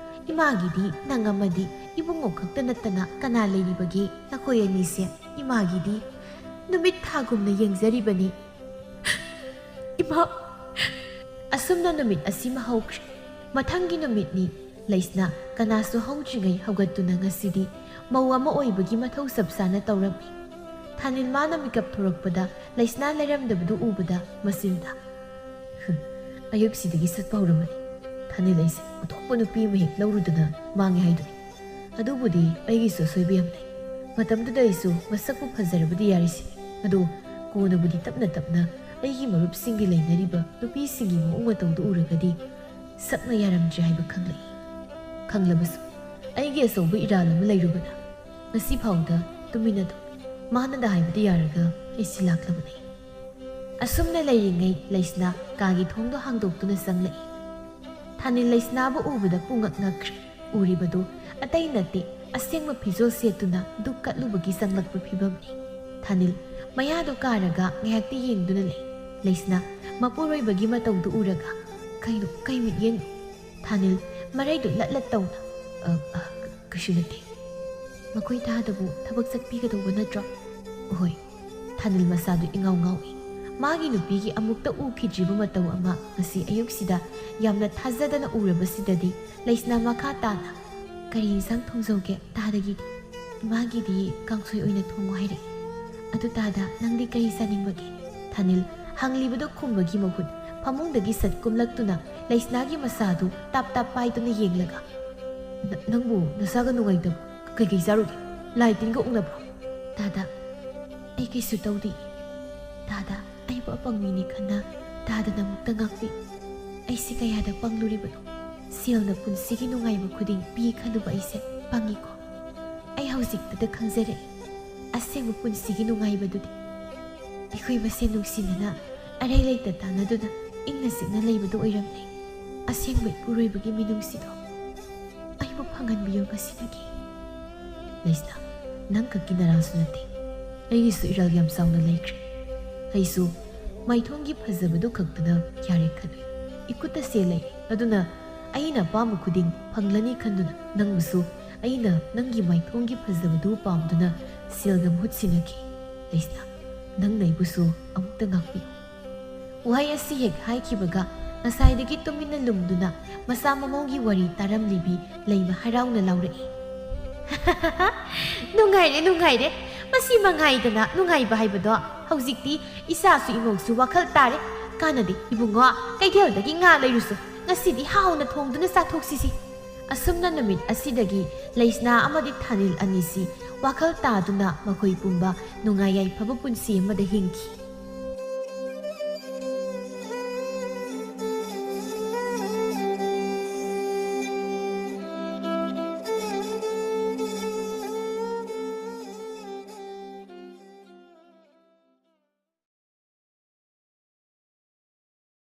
ꯏꯃꯥꯒꯤꯗꯤ ꯅꯪ ꯑꯃꯗꯤ ꯏꯕꯨꯡꯉꯣ ꯈꯛꯇ ꯅꯠꯇꯅ ꯀꯅꯥ ꯂꯩꯔꯤꯕꯒꯦ? ꯅꯈꯣꯏ ꯑꯅꯤꯁꯦ ꯏꯃꯥꯒꯤꯗꯤ ꯅꯨꯃꯤꯠ ꯊꯥꯒꯨꯝꯅ ꯌꯦꯡꯖꯔꯤꯕꯅꯤ꯫" "ꯏꯃꯥ!" ꯑꯁꯨꯝꯅ ꯅꯨꯃꯤꯠ ꯑꯁꯤꯃ ꯍꯧꯈ꯭ꯔꯦ꯫ ꯃꯊꯪꯒꯤ ꯅꯨꯃꯤꯠꯅꯤ꯫ ꯂꯩꯁꯅꯥ ꯀꯅꯥꯁꯨ ꯍꯧꯗ꯭ꯔꯤꯉꯩ ꯍꯧꯒꯠꯇꯨꯅ ꯉꯁꯤꯗꯤ ꯃꯧ ꯑꯃ ꯑꯣꯏꯕꯒꯤ ꯃꯊꯧ ꯆꯞ ꯆꯥꯅ ꯇꯧꯔꯝꯃꯤ꯫ ꯊꯥꯅꯤꯜ ꯃꯥꯅ ꯃꯤꯀꯞ ꯊꯣꯔꯛꯄꯗ ꯂꯩꯁꯅꯥ ꯂꯩꯔꯝꯗꯕꯗꯨ ꯎꯕꯗ ꯃꯆꯤꯟꯗ, "ꯍꯨꯝ, ꯑꯌꯨꯛꯁꯤꯗꯒꯤ ꯆꯠꯄ ꯍꯧꯔꯝꯃꯅꯤ꯫ ꯊꯥꯅꯤꯜ ꯑꯩꯁꯦ ꯑꯇꯣꯞꯄ ꯅꯨꯄꯤ ꯑꯃ ꯍꯦꯛ ꯂꯧꯔꯨꯗꯅ ꯃꯥꯡꯉꯦ ꯍꯥꯏꯗꯨꯅꯤ꯫ ꯑꯗꯨꯕꯨꯗꯤ ꯑꯩꯒꯤꯁꯨ ꯑꯁꯣꯏꯕ ꯌꯥꯝ ꯂꯩ꯫ ꯃꯇꯝꯗꯨꯗ ꯑꯩꯁꯨ ꯃꯁꯛꯄꯨ ꯐꯖꯔꯕꯗꯤ ꯌꯥꯔꯤꯁꯤ꯫ ꯑꯗꯨ ꯀꯣꯟꯅꯕꯨꯗꯤ ꯇꯞꯅ ꯇꯞꯅ ꯑꯩꯒꯤ ꯃꯔꯨꯞꯁꯤꯡꯒꯤ ꯂꯩꯅꯔꯤꯕ ꯅꯨꯄꯤꯁꯤꯡꯒꯤ ꯃꯑꯣꯡ ꯃꯇꯧꯗꯨ ꯎꯔꯒꯗꯤ ꯁꯛꯅ ꯌꯥꯔꯝꯗ꯭ꯔꯦ ꯍꯥꯏꯕ ꯈꯪꯂꯛꯏ꯫ ꯈꯪꯂꯕꯁꯨ ꯑꯩꯒꯤ ꯑꯆꯧꯕ ꯏꯔꯥꯜ ꯑꯃ ꯂꯩꯔꯨꯕꯅ ꯉꯁꯤ ꯐꯥꯎꯗ ꯇꯨꯃꯤꯟꯅ ꯊꯣꯛꯏ꯫ ꯃꯥꯅꯗ ꯍꯥꯏꯕꯗꯤ ꯌꯥꯔꯒ ꯑꯩꯁꯤ ꯂꯥꯛꯂꯕꯅꯤ꯫ ꯑꯁꯨꯝꯅ ꯂꯩꯔꯤꯉꯩ ꯂꯩꯁꯅꯥ ꯀꯥꯒꯤ ꯊꯣꯡꯗꯣ ꯍꯥꯡꯗꯣꯛꯇꯨꯅ ꯆꯪꯂꯛꯏ꯫ ꯊꯥꯅꯤꯜ ꯂꯩꯁꯅꯥꯕꯨ ꯎꯕꯗ ꯄꯨꯡꯉꯛ ꯉꯛꯈ꯭ꯔꯦ꯫ ꯎꯔꯤꯕꯗꯨ ꯑꯇꯩ ꯅꯠꯇꯦ, ꯑꯁꯦꯡꯕ ꯐꯤꯖꯣꯜ ꯁꯦꯠꯇꯨꯅ ꯗꯨꯛ ꯀꯠꯂꯨꯕꯒꯤ ꯆꯪꯂꯛꯄ ꯐꯤꯕꯝꯅꯤ꯫ ꯊꯥꯅꯤꯜ ꯃꯌꯥꯗꯨ ꯀꯥꯔꯒ ꯉꯥꯏꯍꯥꯛꯇꯤ ꯌꯦꯡꯗꯨꯅ ꯂꯩ꯫ ꯂꯩꯁꯅꯥ ꯃꯄꯨꯔꯣꯏꯕꯒꯤ ꯃꯇꯧꯗꯨ ꯎꯔꯒ, "ꯀꯩꯅꯣ, ꯀꯩ ꯃꯤꯠꯌꯦꯡꯅꯣ?" ꯊꯥꯅꯤꯜ ꯃꯔꯩꯗꯨ ꯂꯠ ꯂꯠ ꯇꯧꯅ, "ꯑ, ꯑ, ꯀꯩꯁꯨ ꯅꯠꯇꯦ꯫ ꯃꯈꯣꯏ ꯇꯥꯗꯕꯨ ꯊꯕꯛ ꯆꯠꯄꯤꯒꯗꯧꯕ ꯅꯠꯇ꯭ꯔꯣ?" "ꯍꯣꯏ꯫" ꯊꯥꯅꯤꯜ ꯃꯁꯥꯗꯨ ꯏꯉꯥꯎ ꯉꯥꯎꯏ꯫ ꯃꯥꯒꯤ ꯅꯨꯄꯤꯒꯤ ꯑꯃꯨꯛꯇ ꯎꯈꯤꯗ꯭ꯔꯤꯕ ꯃꯇꯧ ꯑꯃ ꯉꯁꯤ ꯑꯌꯨꯛꯁꯤꯗ ꯌꯥꯝꯅ ꯊꯥꯖꯗꯅ ꯎꯔꯕꯁꯤꯗꯗꯤ ꯂꯩꯁꯅꯥ ꯃꯈꯥ ꯇꯥꯅ, "ꯀꯔꯤ ꯏꯟꯁꯥꯡ ꯊꯣꯡꯖꯧꯒꯦ ꯇꯥꯗꯒꯤꯗꯤ?" "ꯏꯃꯥꯒꯤꯗꯤ ꯀꯥꯡꯁꯣꯏ ꯑꯣꯏꯅ ꯊꯣꯡꯉꯣ ꯍꯥꯏꯔꯛꯏ꯫ ꯑꯗꯨ ꯇꯥꯗ ꯅꯪꯗꯤ ꯀꯔꯤ ꯆꯥꯅꯤꯡꯕꯒꯦ?" ꯊꯥꯅꯤꯜ ꯍꯪꯂꯤꯕꯗꯨ ꯈꯨꯝꯕꯒꯤ ꯃꯍꯨꯠ ꯐꯃꯨꯡꯗꯒꯤ ꯁꯠ ꯀꯨꯝꯂꯛꯇꯨꯅ ꯂꯩꯁꯅꯥꯒꯤ ꯃꯁꯥꯗꯨ ꯇꯥꯞ ꯇꯥꯞ ꯄꯥꯏꯗꯨꯅ ꯌꯦꯡꯂꯒ, "ꯅ-, ꯅꯪꯕꯨ ꯅꯁꯥꯒ ꯅꯨꯡꯉꯥꯏꯇꯕ? ꯀꯩꯀꯩ ꯆꯥꯔꯨꯒꯦ? ꯂꯥꯏ ꯇꯤꯟꯒ ꯎꯅꯕ꯭ꯔꯣ?" "ꯇꯥꯗ, ꯑꯩ ꯀꯩꯁꯨ ꯇꯧꯗꯦ꯫ ꯇꯥꯗ, ꯑꯩꯕꯨ ꯑꯄꯪꯕꯤꯅꯤ ꯈꯟꯅ ꯇꯥꯗꯅ ꯑꯃꯨꯛꯇ ꯉꯥꯛꯄꯤ꯫ ꯑꯩꯁꯤ ꯀꯌꯥꯗ ꯄꯪꯂꯨꯔꯤꯕꯅꯣ? ꯁꯦꯜꯅ ꯄꯨꯟꯁꯤꯒꯤ ꯅꯨꯡꯉꯥꯏꯕ ꯈꯨꯗꯤꯡ ꯄꯤ ꯈꯜꯂꯨꯕ ꯑꯩꯁꯦ ꯄꯪꯉꯤꯀꯣ꯫ ꯑꯩ ꯍꯧꯖꯤꯛꯇꯗ ꯈꯪꯖꯔꯛꯏ, ꯑꯁꯦꯡꯕ ꯄꯨꯟꯁꯤꯒꯤ ꯅꯨꯡꯉꯥꯏꯕꯗꯨꯗꯤ ꯑꯩꯈꯣꯏ ꯃꯁꯦꯟ ꯅꯨꯡꯁꯤꯅꯅ, ꯑꯔꯩ ꯂꯩꯇ ꯇꯥꯟꯅꯗꯨꯅ ꯏꯪꯅ ꯆꯤꯛꯅ ꯂꯩꯕꯗꯨ ꯑꯣꯏꯔꯝꯂꯦ꯫ ꯑꯁꯦꯡꯕ ꯏꯄꯨꯔꯣꯏꯕꯒꯤ ꯃꯤꯅꯨꯡꯁꯤꯗꯣ ꯑꯩꯕꯨ ꯐꯪꯍꯟꯕꯤꯌꯨ ꯉꯁꯤꯗꯒꯤ꯫" "ꯂꯩꯁꯅꯥ, ꯅꯪ ꯈꯛꯀꯤ ꯅꯔꯥꯜꯁꯨ ꯅꯠꯇꯦ꯫ ꯑꯩꯒꯤꯁꯨ ꯏꯔꯥꯜ ꯌꯥꯝ ꯆꯥꯎꯅ ꯂꯩꯈ꯭ꯔꯦ꯫ ꯑꯩꯁꯨ ꯃꯥꯏꯊꯣꯡꯒꯤ ꯐꯖꯕꯗꯨ ꯈꯛꯇꯅ ꯌꯥꯔꯦ ꯈꯜꯂꯨꯏ꯫ ꯏꯈꯨꯠ ꯑꯁꯦ ꯂꯩ, ꯑꯗꯨꯅ ꯑꯩꯅ ꯑꯄꯥꯝꯕ ꯈꯨꯗꯤꯡ ꯐꯪꯂꯅꯤ ꯈꯟꯗꯨꯅ ꯅꯪꯕꯨꯁꯨ ꯑꯩꯅ ꯅꯪꯒꯤ ꯃꯥꯏꯊꯣꯡꯒꯤ ꯐꯖꯕꯗꯨ ꯄꯥꯝꯗꯨꯅ ꯁꯦꯜꯒ ꯃꯍꯨꯠ ꯁꯤꯟꯅꯈꯤ꯫ ꯂꯩꯁꯅꯥ, ꯅꯪꯅ ꯑꯩꯕꯨꯁꯨ ꯑꯃꯨꯛꯇ ꯉꯥꯛꯄꯤꯌꯨ꯫" ꯋꯥꯍꯩ ꯑꯁꯤ ꯍꯦꯛ ꯍꯥꯏꯈꯤꯕꯒ ꯉꯁꯥꯏꯗꯒꯤ ꯇꯨꯃꯤꯟꯅ ꯂꯨꯝꯗꯨꯅ ꯃꯆꯥ ꯃꯃꯧꯒꯤ ꯋꯥꯔꯤ ꯇꯥꯔꯝꯂꯤꯕꯤ ꯂꯩꯃ ꯍꯔꯥꯎꯅ ꯂꯥꯎꯔꯛꯏ꯫ "ꯅꯨꯡꯉꯥꯏꯔꯦ, ꯅꯨꯡꯉꯥꯏꯔꯦ꯫ ꯃꯁꯤ ꯃꯉꯥꯏꯗꯅ ꯅꯨꯡꯉꯥꯏꯕ ꯍꯥꯏꯕꯗꯣ꯫ ꯍꯧꯖꯤꯛꯇꯤ ꯏꯆꯥꯁꯨ ꯏꯃꯧꯁꯨ ꯋꯥꯈꯜ ꯇꯥꯔꯦ꯫ ꯀꯥꯟꯅꯗꯦ, ꯏꯕꯨꯡꯉꯣ, ꯀꯩꯊꯦꯜꯗꯒꯤ ꯉꯥ ꯂꯩꯔꯨꯁꯨ꯫ ꯉꯁꯤꯗꯤ ꯍꯥꯎꯅ ꯊꯣꯡꯗꯨꯅ ꯆꯥꯊꯣꯛꯁꯤꯁꯤ꯫" ꯑꯁꯨꯝꯅ ꯅꯨꯃꯤꯠ ꯑꯁꯤꯗꯒꯤ ꯂꯩꯁꯅꯥ ꯑꯃꯗꯤ ꯊꯥꯅꯤꯜ ꯑꯅꯤꯁꯤ ꯋꯥꯈꯜ ꯇꯥꯗꯨꯅ ꯃꯈꯣꯏ ꯄꯨꯝꯕ ꯅꯨꯡꯉꯥꯏ ꯌꯥꯏꯐꯕ ꯄꯨꯟꯁꯤ ꯑꯃꯗ ꯍꯤꯡꯈꯤ꯫